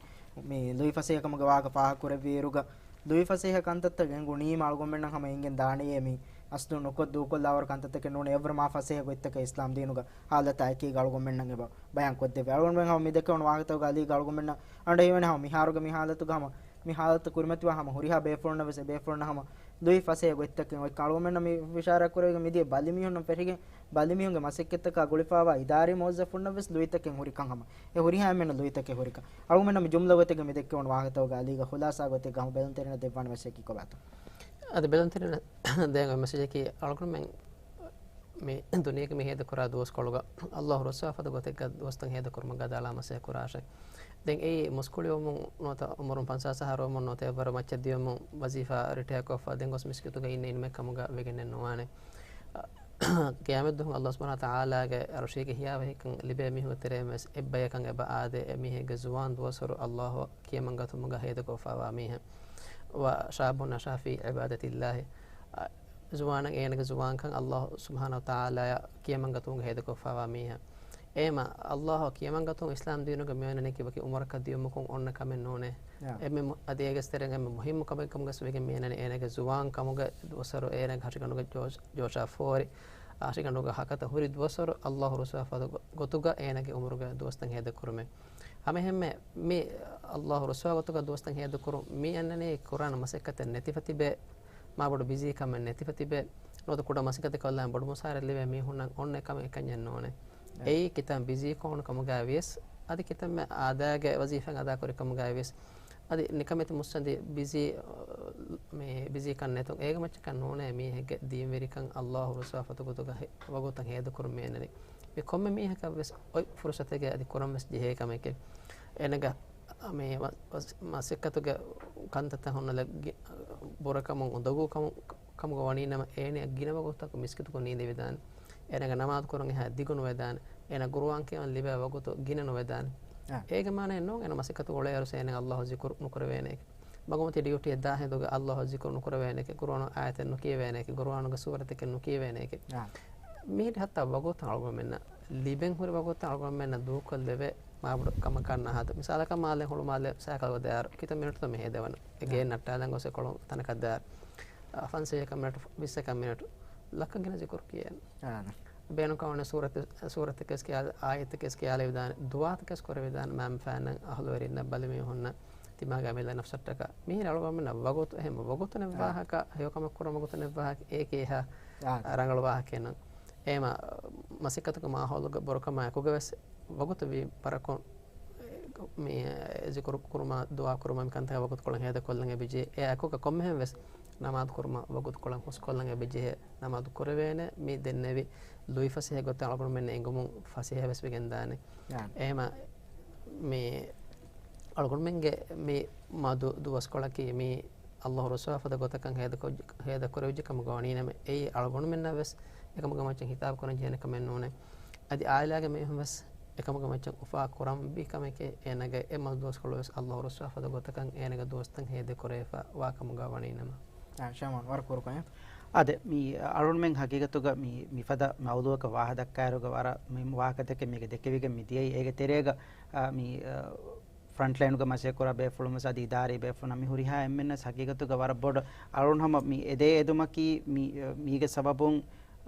މި ލުއިފަސޭހަކަމުގެ ވާހަކަ ފާހަގަ ކުރެއްވިއިރުގަ ލުއިފަސޭހަ ކަންތައްތައް ގެންގުނީމަ އަޅުގަނޑުމެންނަށް ހަމަ އެނގެން ދާނެޔޭ މި އަސްލު ނުކޮށް ދޫކޮށްލާވަރު ކަންތައްތަކެއް ނޫނޭ އެއްވަރު މާ ފަސޭހަ ގޮތްތަކެއް އިސްލާމް ދީނުގަ ހާލަތާއެކީގަ އަޅުގަނޑުމެންނަށް އެބަ ބަޔާން ކޮށްދެއްވޭ. އަޅުގަނޑުމެން ހަމަ މި ދެކެވުނު ވާހަކަތަކުގެ އަލީގަ އަޅުގަނޑުމެންނަށް އަންޑަ ހީވޭނެ ހަމަ މިހާރުގެ މި ހާލަތުގަ ހަމަ މި ހާލަތު ކުރިމަތިވާ ހަމަ ހުރިހާ ބޭފުޅުންނަށް ވެސް އެ ބޭފުޅުންނަށް ހަމަ ލުއި ފަސޭހަ ގޮތްތަކެއް އޮތް އަޅުގަނޑުމެންނަށް މި އިޝާރާތް ކުރެވިގެން މިދިޔަ ބަލިމީހުންނަށް ފެށިގެން ބަލިމީހުންގެ މަސައްކަތްތަކާ ގުޅިފައިވާ އިދާރީ މުވައްޒަފުންނަށް ވެސް ލުއިތަކެއް ހުރިކަން ހަމަ އެ ހުރިހާ އެންމެންނަށް ލުއިތަކެއް ހުރިކަން އަޅުގަނޑުމެންނަށް މި ޖުމްލަ ގޮތެއްގަ މި ދެއްކެވުނު ވާހަކަތަކުގެ އަލީގަ ޚުލާސާ ގޮތެއްގަ ހަމަ ބެލުންތެރިންނަށް ދެއްވާނެ މެސެޖަކީ ކޮބާތޯ؟ އަދި ބެލުންތެރިންނަށް ދޭން އޮތް މެސެޖަކީ އަޅުގަނޑުމެން މި ދުނިޔޭގެ މި ހޭދަކުރާ ދުވަސްކޮޅުގަ ﷲ ރުއްސާފަދަ ގޮތެއްގަ ދުވަސްތައް ހޭދަކުރުމަށް ގަދައަޅާ މަސައްކަތް ކުރާށޭ. ދެން އެއީ މުސްކުޅިވުމުން ނުވަތަ އުމުރުން ފަންސާސް އަހަރުވުމުން ނުވަތަ އެއްވަރު މައްޗަށް ދިޔުމުން ވަޒީފާ ރިޓަޔާ ކޮށްފަ ދެން ގޮސް މިސްކިތުގަ އިންނަ އިންމެއް ކަމުގަ ވެގެންނެއް ނުވާނެ. އަ، ޤިޔާމަތްދުވަހު ﷲ ސުބްޙާނަހޫ ވަތަޢާލާގެ ޢަރުޝީގެ ހިޔާވަހިކަން ލިބޭ މީހުންގެ ތެރޭން ވެސް އެއްބަޔަކަށް އެބަ އާދޭ، އެ މީހެއްގެ ޒުވާން ދުވަސްވަރު ﷲ ކިޔަމަންގަތުމުގަ ހޭދަކޮށްފަވާ މީހެއް. ވަ ޝާބުން ނަޝާ ފީ ޢިބާދަތިﷲ. ޒުވާނަށް އޭނަގެ ޒުވާންކަން ﷲ ސުބްޙާނަހޫ ވަތަޢާލާއަށް ކިޔަމަންގަތުމުގަ ހޭދަކޮށްފަވާ މީހެއް. އޭމަ ﷲ ކިޔަމަންގަތުން އިސްލާމް ދީނުގަ މިއޮންނަނީ ކިބަކި ޢުމަރަކަށް ދިޔުމަކުން އޮންނަ ކަމެއް ނޫނޭ. އާ. އެމެ މު-، އަދި އޭގެ ތެރެއިން އެންމެ މުހިއްމު ކަމެއް ކަމުގަސް ވެގެން މިއަންނަނީ އޭނަގެ ޒުވާން ކަމުގަ ދުވަސްވަރު އޭނަގެ ހަށިގަނޑުގަ ޖޯޝް-، ޖޯޝާ ފޯރި، ހަށިގަނޑުގަ ހަކަތަ ހުރި ދުވަސްވަރު ﷲ ރުއްސުވާފަދަ ގޮ-، ގޮތުގަ އޭނަގެ ޢުމުރުގެ ދުވަސްތައް ހޭދަކުރުމެއް. ހަމައެހެންމެ މި ﷲ ރުއްސުވާ ގޮތުގަ ދުވަސްތައް ހޭދަކުރުން މި އަންނަނީ ކުރާނެ މަސައްކަތެއް ނެތިފަ ތިބޭ، މާބޮޑު ބިޒީ ކަމެއް ނެތިފަ ތިބޭ، ނުވަތަ ކުޑަ މަސައްކަތެއް ކޮށްލާން ބޮޑު މުސާރަ ލިބޭ މީހުންނަށް އޮންނަ ކަމެއް އެކަންޏެއް ނޫނޭ. އެ. އެއީ ކިތަން ބިޒީ ކޯނު ކަމުގައި ވިޔަސް، އަދި ކިތަންމެ އާދައިގެ ވަޒީފާ އަދާކުރި ކަމުގައި ވިޔަސް، އަދި ނިކަމެތި މުއްސަނދި ބިޒީ، މި ބިޒީކަން ނެތުން. އޭގެ މައްޗަކަށް ނޫނޭ މީހެއްގެ ދީންވެރިކަން ﷲ ރުއްސުވާފަދަ ގޮތުގަ ހެ-، ވަގުތަށް ހޭދަކުރުން މި އަންނަނީ. މި ކޮންމެ މީހަކަށް ވެސް އޮތް ފުރުސަތެއްގައި އަދި ކުރަން ވެސް ޖެހޭ ކަމެކޭ. އޭނަގެ މި މަ-، މަސް-، މަސައްކަތުގެ ކަންތައްތައް ހުންނަލަ ގި-، ބުރަކަމުން އުނދަގޫ ކަމު-، ކަމުގަ ވަނީނަމަ އޭނަ ގިނަ ވަގުތަކު މިސްކިތުގަ ނީނދެވިދާނެ. އޭނަގެ ނަމާދު ކުރަން އެހާ ދިގު ނުވެދާނެ. އޭނަ ޤުރުއާން ކިޔަވަން ލިބޭ ވަގުތު ގިނަ ނުވެދާނެ. އާ. އޭގެ މާނައެއް ނޫން އޭނަ މަސައްކަތު އުޅޭއިރު އޭނަ ﷲ ޒިކުރު ނުކުރެވޭނެ. މަގުމަތި ޑިއުޓީއެއް ދާ ހިނދުގަ ﷲ ޒިކުރު ނުކުރެވޭނެކެ، ޤުރުއާނު އާޔަތެއް ނުކިޔެވޭނެކެ، ޤުރުއާނުގެ ސޫރަތެކެއް ނުކިޔެވޭނެކެ. އާ. މިހިރި ހަތްތާ ވަގުތު އަޅުގަނޑުމެންނަށް ލިބެން ހުރި ވަގުތު އަޅުގަނޑުމެންނަށް ދޫކޮށްލެވޭ މާބޮޑު ކަމަކާ ނަހަތު. މިސާލަކަށް މާލެ ހުޅުމާލެ ސައިކަލް ދާއިރު ކިތައް މިނެޓްތައް މި ހޭދެވަން. އެ ގޭ އާ. ނައްޓާލަން ގޮސް ކޮޅު ތަނަކަށް ދާއިރު. އަ، ފަންސަވީހަކަށް މިނެޓް، ވިއްސަކަށް މިނެޓް. ލައްކަ ގިނަ ޒިކުރު ކިޔޭނެ. އާ. ބޭނުން ކަމުނެ ސޫރަތެ-، ސޫރަތެކެސް ކިޔާލެ، އާޔަތެކެސް ކިޔާލެވިދާނެ، ދުޢާތަކެސް ކުރެވިދާނެ، މައިންބަފައިންނަށް، އަހުލުވެރިންނަށް، ބަލިމީހުންނަށް، ތިމާގެ އަމިއްލަ ނަފްސަށްޓަކާ. މިހިރި އަޅުގަނޑުމެންނަށް ވަގުތު، އެހެން ވަގުތު ނެއްވާހަކަ، އާ. ހެޔޮކަމެއް ކުރަން ވަގުތު ނެއްވާހަކަ، އޭކޭ އެހާ، އާ. އަ، ރަނގަޅު ވާހަކައެއް ނޫން. އޭމަ މަސައްކަތުގެ މާހައުލުގެ ބުރަކަމާ އެކުގަ ވެސް ވަގުތު ވީ ފަރަކުން މި ޒިކުރު ކުރުމާ، ދުޢާ ކުރުމާ، މި ކަންތަކާ ވަގުތުކޮޅަށް ހޭދަކޮށްލަން އެބަޖެހޭ. އެއާ އެކުގަ ކޮންމެހެން ވެސް ނަމާދު ކުރުމަށް ވަގުތުކޮޅަށް ހުސްކޮށްލަން އެބަޖެހޭ. ނަމާދު ކުރެވޭނެ މި ދެންނެވި ލުއިފަސޭހަ ގޮތަށް އަޅުގަނޑުމެންނަށް އެނގުމުން ފަސޭހަ ވެސް ވެގެންދާނެ. އާ. އެހެމަ މި އަޅުގަނޑުމެންގެ މި މަދު ދުވަސްކޮޅަކީ މި ﷲ ރުއްސުވާފަދަ ގޮތަކަށް ހޭދަކޮށް-، ހޭދަކުރެވިއްޖެ ކަމުގަ ވަނީނަމަ، އެއީ އަޅުގަނޑުމެންނަށް ވެސް އެކަމުގެ މައްޗަށް ހިސާބު ކުރަން ޖެހޭނެ ކަމެއް ނޫނޭ. އަދި އާއިލާގެ މީހުން ވެސް އެކަމުގެ މައްޗަށް އުފާ ކުރަންވީ ކަމެކޭ، އޭނަގެ އެ މަދު ދުވަސްކޮޅު ވެސް ﷲ ރުއްސުވާފަދަ ގޮތަކަށް އޭނަގެ ދުވަސްތައް ހޭދަކުރެވިފަ ވާ ކަމުގަ ވަނީނަމަ. އާ، ޝާމާން، ވަރަށް ކުރުކޮށް. އާދެ، މި އަޅުންމެން ހަގީގަތުގަ މި، މިފަދަ މައުޟޫއަކަށް ވާހަކަ ދައްކާއިރުގަ ވަރަށް މި ވާހަކަތަކެއް މީގެ ދެކެވިގެން މި ދިޔައީ. އޭގެ ތެރޭގަ، އާ، މި، އާ، ފްރަންޓްލައިނުގަ މަސައްކަތް ކުރާ ބޭފުޅުން ވެސް އަދި އިދާރީ ބޭފުޅުން މި ހުރިހާ އެންމެންނަށް ހަގީގަތުގަ ވަރަށް ބޮޑު އަޅުން ހަމަ މި އެދޭ އެދުމަކީ މި، މީގެ ސަބަބުން،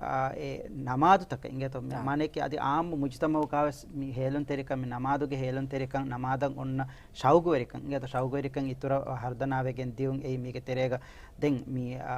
އާ، އެ ނަމާދުތަކަށް އިނގޭތޯ؟ މި އާ. މާނައަކީ އަދި އާއްމު މުޖުތަމައުގަވެސް މި ހޭލުންތެރިކަން، މި ނަމާދުގެ ހޭލުންތެރިކަން، ނަމާދަށް އޮންނަ ޝައުގުވެރިކަން އިނގޭތޯ؟ ޝައުގުވެރިކަން އިތުރަށް ހަރުދަނާވެގެން ދިޔުން އެއީ މީގެ ތެރޭގަ. ދެން މި، އާ،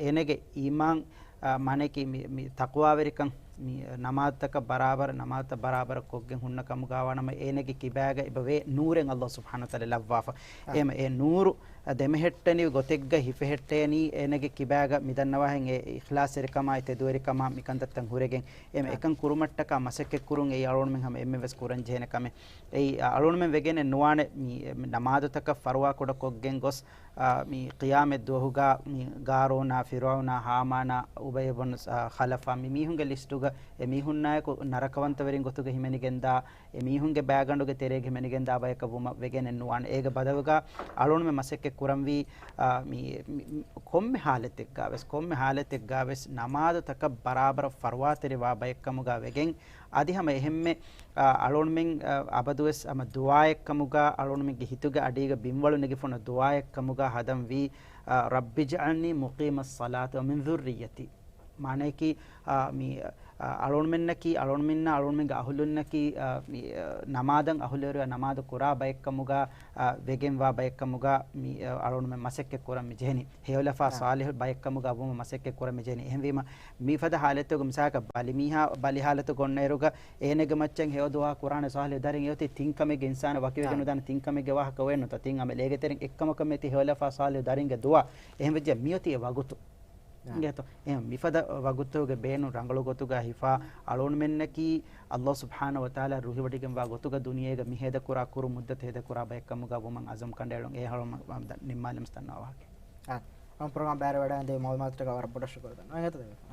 އޭނަގެ އީމާން، އާ، މާނައަކީ މި، މި ތަޤްވާވެރިކަން، މި ނަމާދުތަކަށް ބަރާބަރަށް، ނަމާދުތައް ބަރާބަރަށް ކޮށްގެން ހުންނަ ކަމުގަ ވާނަމަ، އޭނަގެ ކިބާގަ އެބަ ވޭ ނޫރެއް ﷲ ސުބްޙާނަހޫ ވަތަޢާލާ ލައްވާފަ. އާ. އެހެމަ އެ ނޫރު ދެމެހެއްޓެނިވި ގޮތެއްގަ ހިފެހެއްޓޭނީ އޭނަގެ ކިބާގަ މިދަންނަވާހެން އެ އިޚްލާޞްތެރިކަމާ، ތެދުވެރިކަމާ މިކަންތައްތައް ހުރެގެން. އެހެމަ އާ. އެކަން ކުރުމަށްޓަކާ މަސައްކަތްކުރުން އެއީ އަޅުގަނޑުމެން ހަމަ އެންމެން ވެސް ކުރަން ޖެހޭނެ ކަމެއް. އެއީ އަޅުގަނޑުމެން ވެގެނެއް ނުވާނެ މި، މި ނަމާދުތަކަށް ފަރުވާ ކުޑަކޮށްގެން ގޮސް، އާ، މި ޤިޔާމަތް ދުވަހުގަ މި ޤާރޫނާ، ފިރުޢައުނާ، ހާމާނާ، އުބައްޔު ބުން، އާ، ޚަލަފާ މި މީހުންގެ ލިސްޓުގަ އެ މީހުންނާއެކު ނަރަކަވަންތަވެރިން ގޮތުގަ ހިމެނިގެންދާ، އެ މީހުންގެ ބައިގަނޑުގެ ތެރޭގަ ހިމެނިގެންދާ ބަޔަކަށް ވުމަށް ވެގެނެއް ނުވާނެ. އޭގެ ބަދަލުގަ އަޅުގަނޑުމެން މަސައްކަތް ކުރަންވީ، އާ، މި، މި، މި، ކޮންމެ ހާލަތެއްގަ ވެސް، ކޮންމެ ހާލަތެއްގަ ވެސް ނަމާދުތަކަށް ބަރާބަރަށް ފަރުވާތެރިވާ ބައެއްކަމުގަ ވެގެން، އަދި ހަމަ އެހެންމެ، އާ، އަޅުގަނޑުމެން، އާ، އަބަދުވެސް ހަމަ ދުޢާއެއްކަމުގަ އަޅުގަނޑުމެންގެ ހިތުގެ އަޑީގަ ބިންވަޅު ނެގިފުން ދުޢާއެއްކަމުގަ ހަދަންވީ، އާ، رب اجعلني مقيم الصلاة ومن ذريتي. މާނައަކީ، އާ، މި، އާ، އަޅުގަނޑުމެންނަކީ، އަޅުގަނޑުމެންނާ އަޅުގަނޑުމެންގެ އަހުލުންނަކީ، އާ، މި، އާ، ނަމާދަށް އަހުލުވެރިވާ ނަމާދު ކުރާ ބައެއްކަމުގަ، އާ، ވެގެންވާ ބައެއްކަމުގަ މި، އާ، އަޅުގަނޑުމެން މަސައްކަތް ކުރަން މި ޖެހެނީ. ހެޔޮލަފާ އާ. ޞާލިޙު ބައެއްކަމުގަ ވުމަށް މަސައްކަތް ކުރަން މި ޖެހެނީ. އެހެންވީމަ، މިފަދަ ހާލަތުގަ މިސާލަކަށް ބަލިމީހާ ބަލި ހާލަތުގަ އޮންނައިރުގަ އޭނަގެ މައްޗަށް ހެޔޮ ދުޢާ ކުރާނެ ޞާލިޙު ދަރިން އެއޮތީ ތިން ކަމެއްގެ އިންސާނަށް ވަކިވެގެން އާ. ނުދާނެ ތިން ކަމެއްގެ ވާހަކަ އޮވެއްނުތަ؟ ތިން އަމަލެއް އޭގެ ތެރެއިން އެއްކަމަކަށް މެތި ހެޔޮލަފާ ޞާލިޙު ދަރިންގެ ދުޢާ. އެހެންވެއްޖެ މިއޮތީ އެ ވަގުތު. އާ. އިނގޭތޯ؟ އެހެން މިފަދަ ވަގުތުގެ ބޭނުން ރަނގަޅު ގޮތުގަ ހިފާ އަޅުގަނޑުމެންނަކީ ﷲ ސުބްޙާނަހޫ ވަތަޢާލާ ރުހިވޮޑިގެންވާ ގޮތުގަ ދުނިޔޭގަ މި ހޭދަކުރާ ކުރު މުއްދަތު ހޭދަކުރާ ބައެއްކަމުގަ ވުމަށް އަޒުމް ކަނޑައެޅުން. އެ ހަޅުމަށް ނިންމާލަމް ދަންނަވާ ވާހަކަ. އާ، ހަމަ ޕްރޮގްރާމް ބައިވެރިވަޑައިގެން ދެއްވި މަޢުލޫމާތުތަކަށް ވަރަށް ބޮޑަށް ޝުކުރު ދަންނަވަން. އެހެންތަ ދެވިފަ.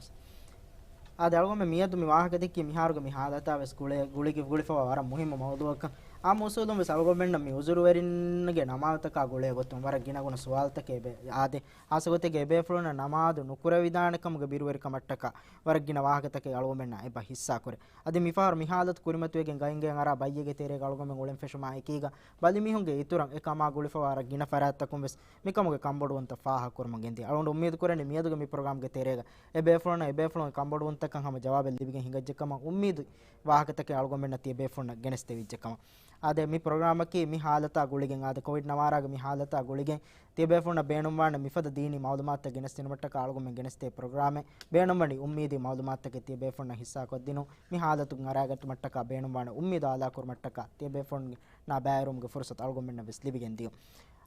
އާދެ، އަޅުގަނޑުމެން މިއަދު މި ވާހަކަ ދެއްކީ މިހާރުގެ މި ހާލަތާ ވެސް ގުޅޭ، ގުޅިގެ، ގުޅިފަވާ ވަރަށް މުހިއްމު މައުޟޫއަކަށް. އާ އުސޫލުން ވެސް އަޅުގަނޑުމެންނަށް މި އުޒުރުވެރިންގެ ނަމާދުތަކާ ގުޅޭ ގޮތުން ވަރަށް ގިނަ ގުނަ ސުވާލުތަކެއް އެބަ އާދެ. ހާއްސަގޮތެއްގެ އެބޭފުޅުންނަށް ނަމާދު ނުކުރެވިދާނެ ކަމުގެ ބިރުވެރިކަމަށްޓަކާ ވަރަށް ގިނަ ވާހަކަތަކެއް އަޅުގަނޑުމެންނަށް އެބަ ހިއްސާކުރޭ. އަދި މިފަހަރު މި ހާލަތު ކުރިމަތިވެގެން ގައިންގެއަށް އަރާ ބައްޔެއްގެ ތެރޭގަ އަޅުގަނޑުމެން އުޅެން ފެށުމާ އެކީގަ ބަލިމީހުންގެ އިތުރަށް އެ ކަމާ ގުޅިފަވާ ވަރަށް ގިނަ ފަރާތްތަކުން ވެސް މިކަމުގެ ކަންބޮޑުވުންތައް ފާހަގަކުރުމަށް ގެންދިޔަ. އަޅުގަނޑު އުއްމީދު ކުރަނީ މިއަދުގެ މި ޕްރޮގްރާމްގެ ތެރޭގަ އެބޭފުޅުންނަށް އެބޭފުޅުންގެ ކަންބޮޑުވުންތަކަށް ހަމަ ޖަވާބެއް ލިބިގެން ހިނގައްޖެ ކަމަށް އުއްމީދު ވާހަކަތަކެއް އަޅުގަނޑުމެންނަށް ތިޔަބޭފުޅުންނަށް ގެނެސްދެވިއްޖެ ކަމަށް. އާދެ، މި ޕްރޮގްރާމަކީ މި ހާލަތާ ގުޅިގެން، އާދެ، ކޮވިޑް ނަވާރާގެ މި ހާލަތާ ގުޅިގެން ތިޔަބޭފުޅުންނަށް ބޭނުންވާނެ މިފަދަ ދީނީ މައުލޫމާތުތައް ގެނެސްދިނުމަށްޓަކާ އަޅުގަނޑުމެން ގެނެސްދޭ ޕްރޮގްރާމެއް. ބޭނުންވަނީ އުއްމީދީ މައުލޫމާތުތަކެއް ތިޔަބޭފުޅުންނަށް ހިއްސާކޮށްދިނުން، މި ހާލަތު އަރައިގަތުމަށްޓަކާ ބޭނުންވާނެ އުއްމީދު އާލާކުރުމަށްޓަކާ ތިޔަބޭފުޅުންނާ ބައިވެރިވުމުގެ ފުރުސަތު އަޅުގަނޑުމެންނަށް ވެސް ލިބިގެން ދިޔުން.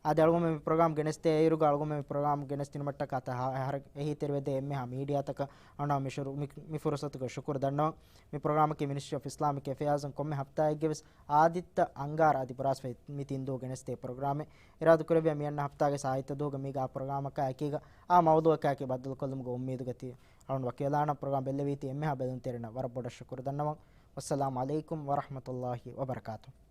އާދެ، އަޅުގަނޑުމެން މި ޕްރޮގްރާމް ގެނެސްދޭ އިރުގަ އަޅުގަނޑުމެން މި ޕްރޮގްރާމް ގެނެސްދިނުމަށްޓަކާ ތަ-، ހަ-، އެހީތެރިވެދޭ އެންމެހާ މީޑިއާތަކަށް އަންނަ މި ޝުރު-، މި، މި ފުރުސަތުގެ ޝުކުރު ދަންނަވަން. މި ޕްރޮގްރާމަކީ މިނިސްޓްރީ އޮފް އިސްލާމިކް އެފެއާޒުން ކޮންމެ ހަފްތާއެއްގެ ވެސް އާދިއްތަ އަންގާރަ އަދި ބުރާސްފަތި މި ތިން ދުވަހު ގެނެސްދޭ ޕްރޮގްރާމެއް. އިރާދަކުރެއްވިޔާ މިއަންނަ ހަފްތާގެ ސާހިތްތަ ދުވަހުގަ މީގަ ޕްރޮގްރާމަކާ އެކީގަ އާ މައުޟޫއަކާއެކީ ބައްދަލުކޮށްލުމުގެ އުއްމީދުގަ ތި އަޅުން ވަކިވެލާނަން. ޕްރޮގްރާމް ބެއްލެވީތީ އެންމެހާ ބެލުންތެރިންނަށް ވަރަށް ބޮޑަށް ޝުކުރު ދަންނަވަން. ވައްސަލާމު ޢަލައިކުމް ވަރަޙްމަތުﷲ ވަބަރަކާތުހު.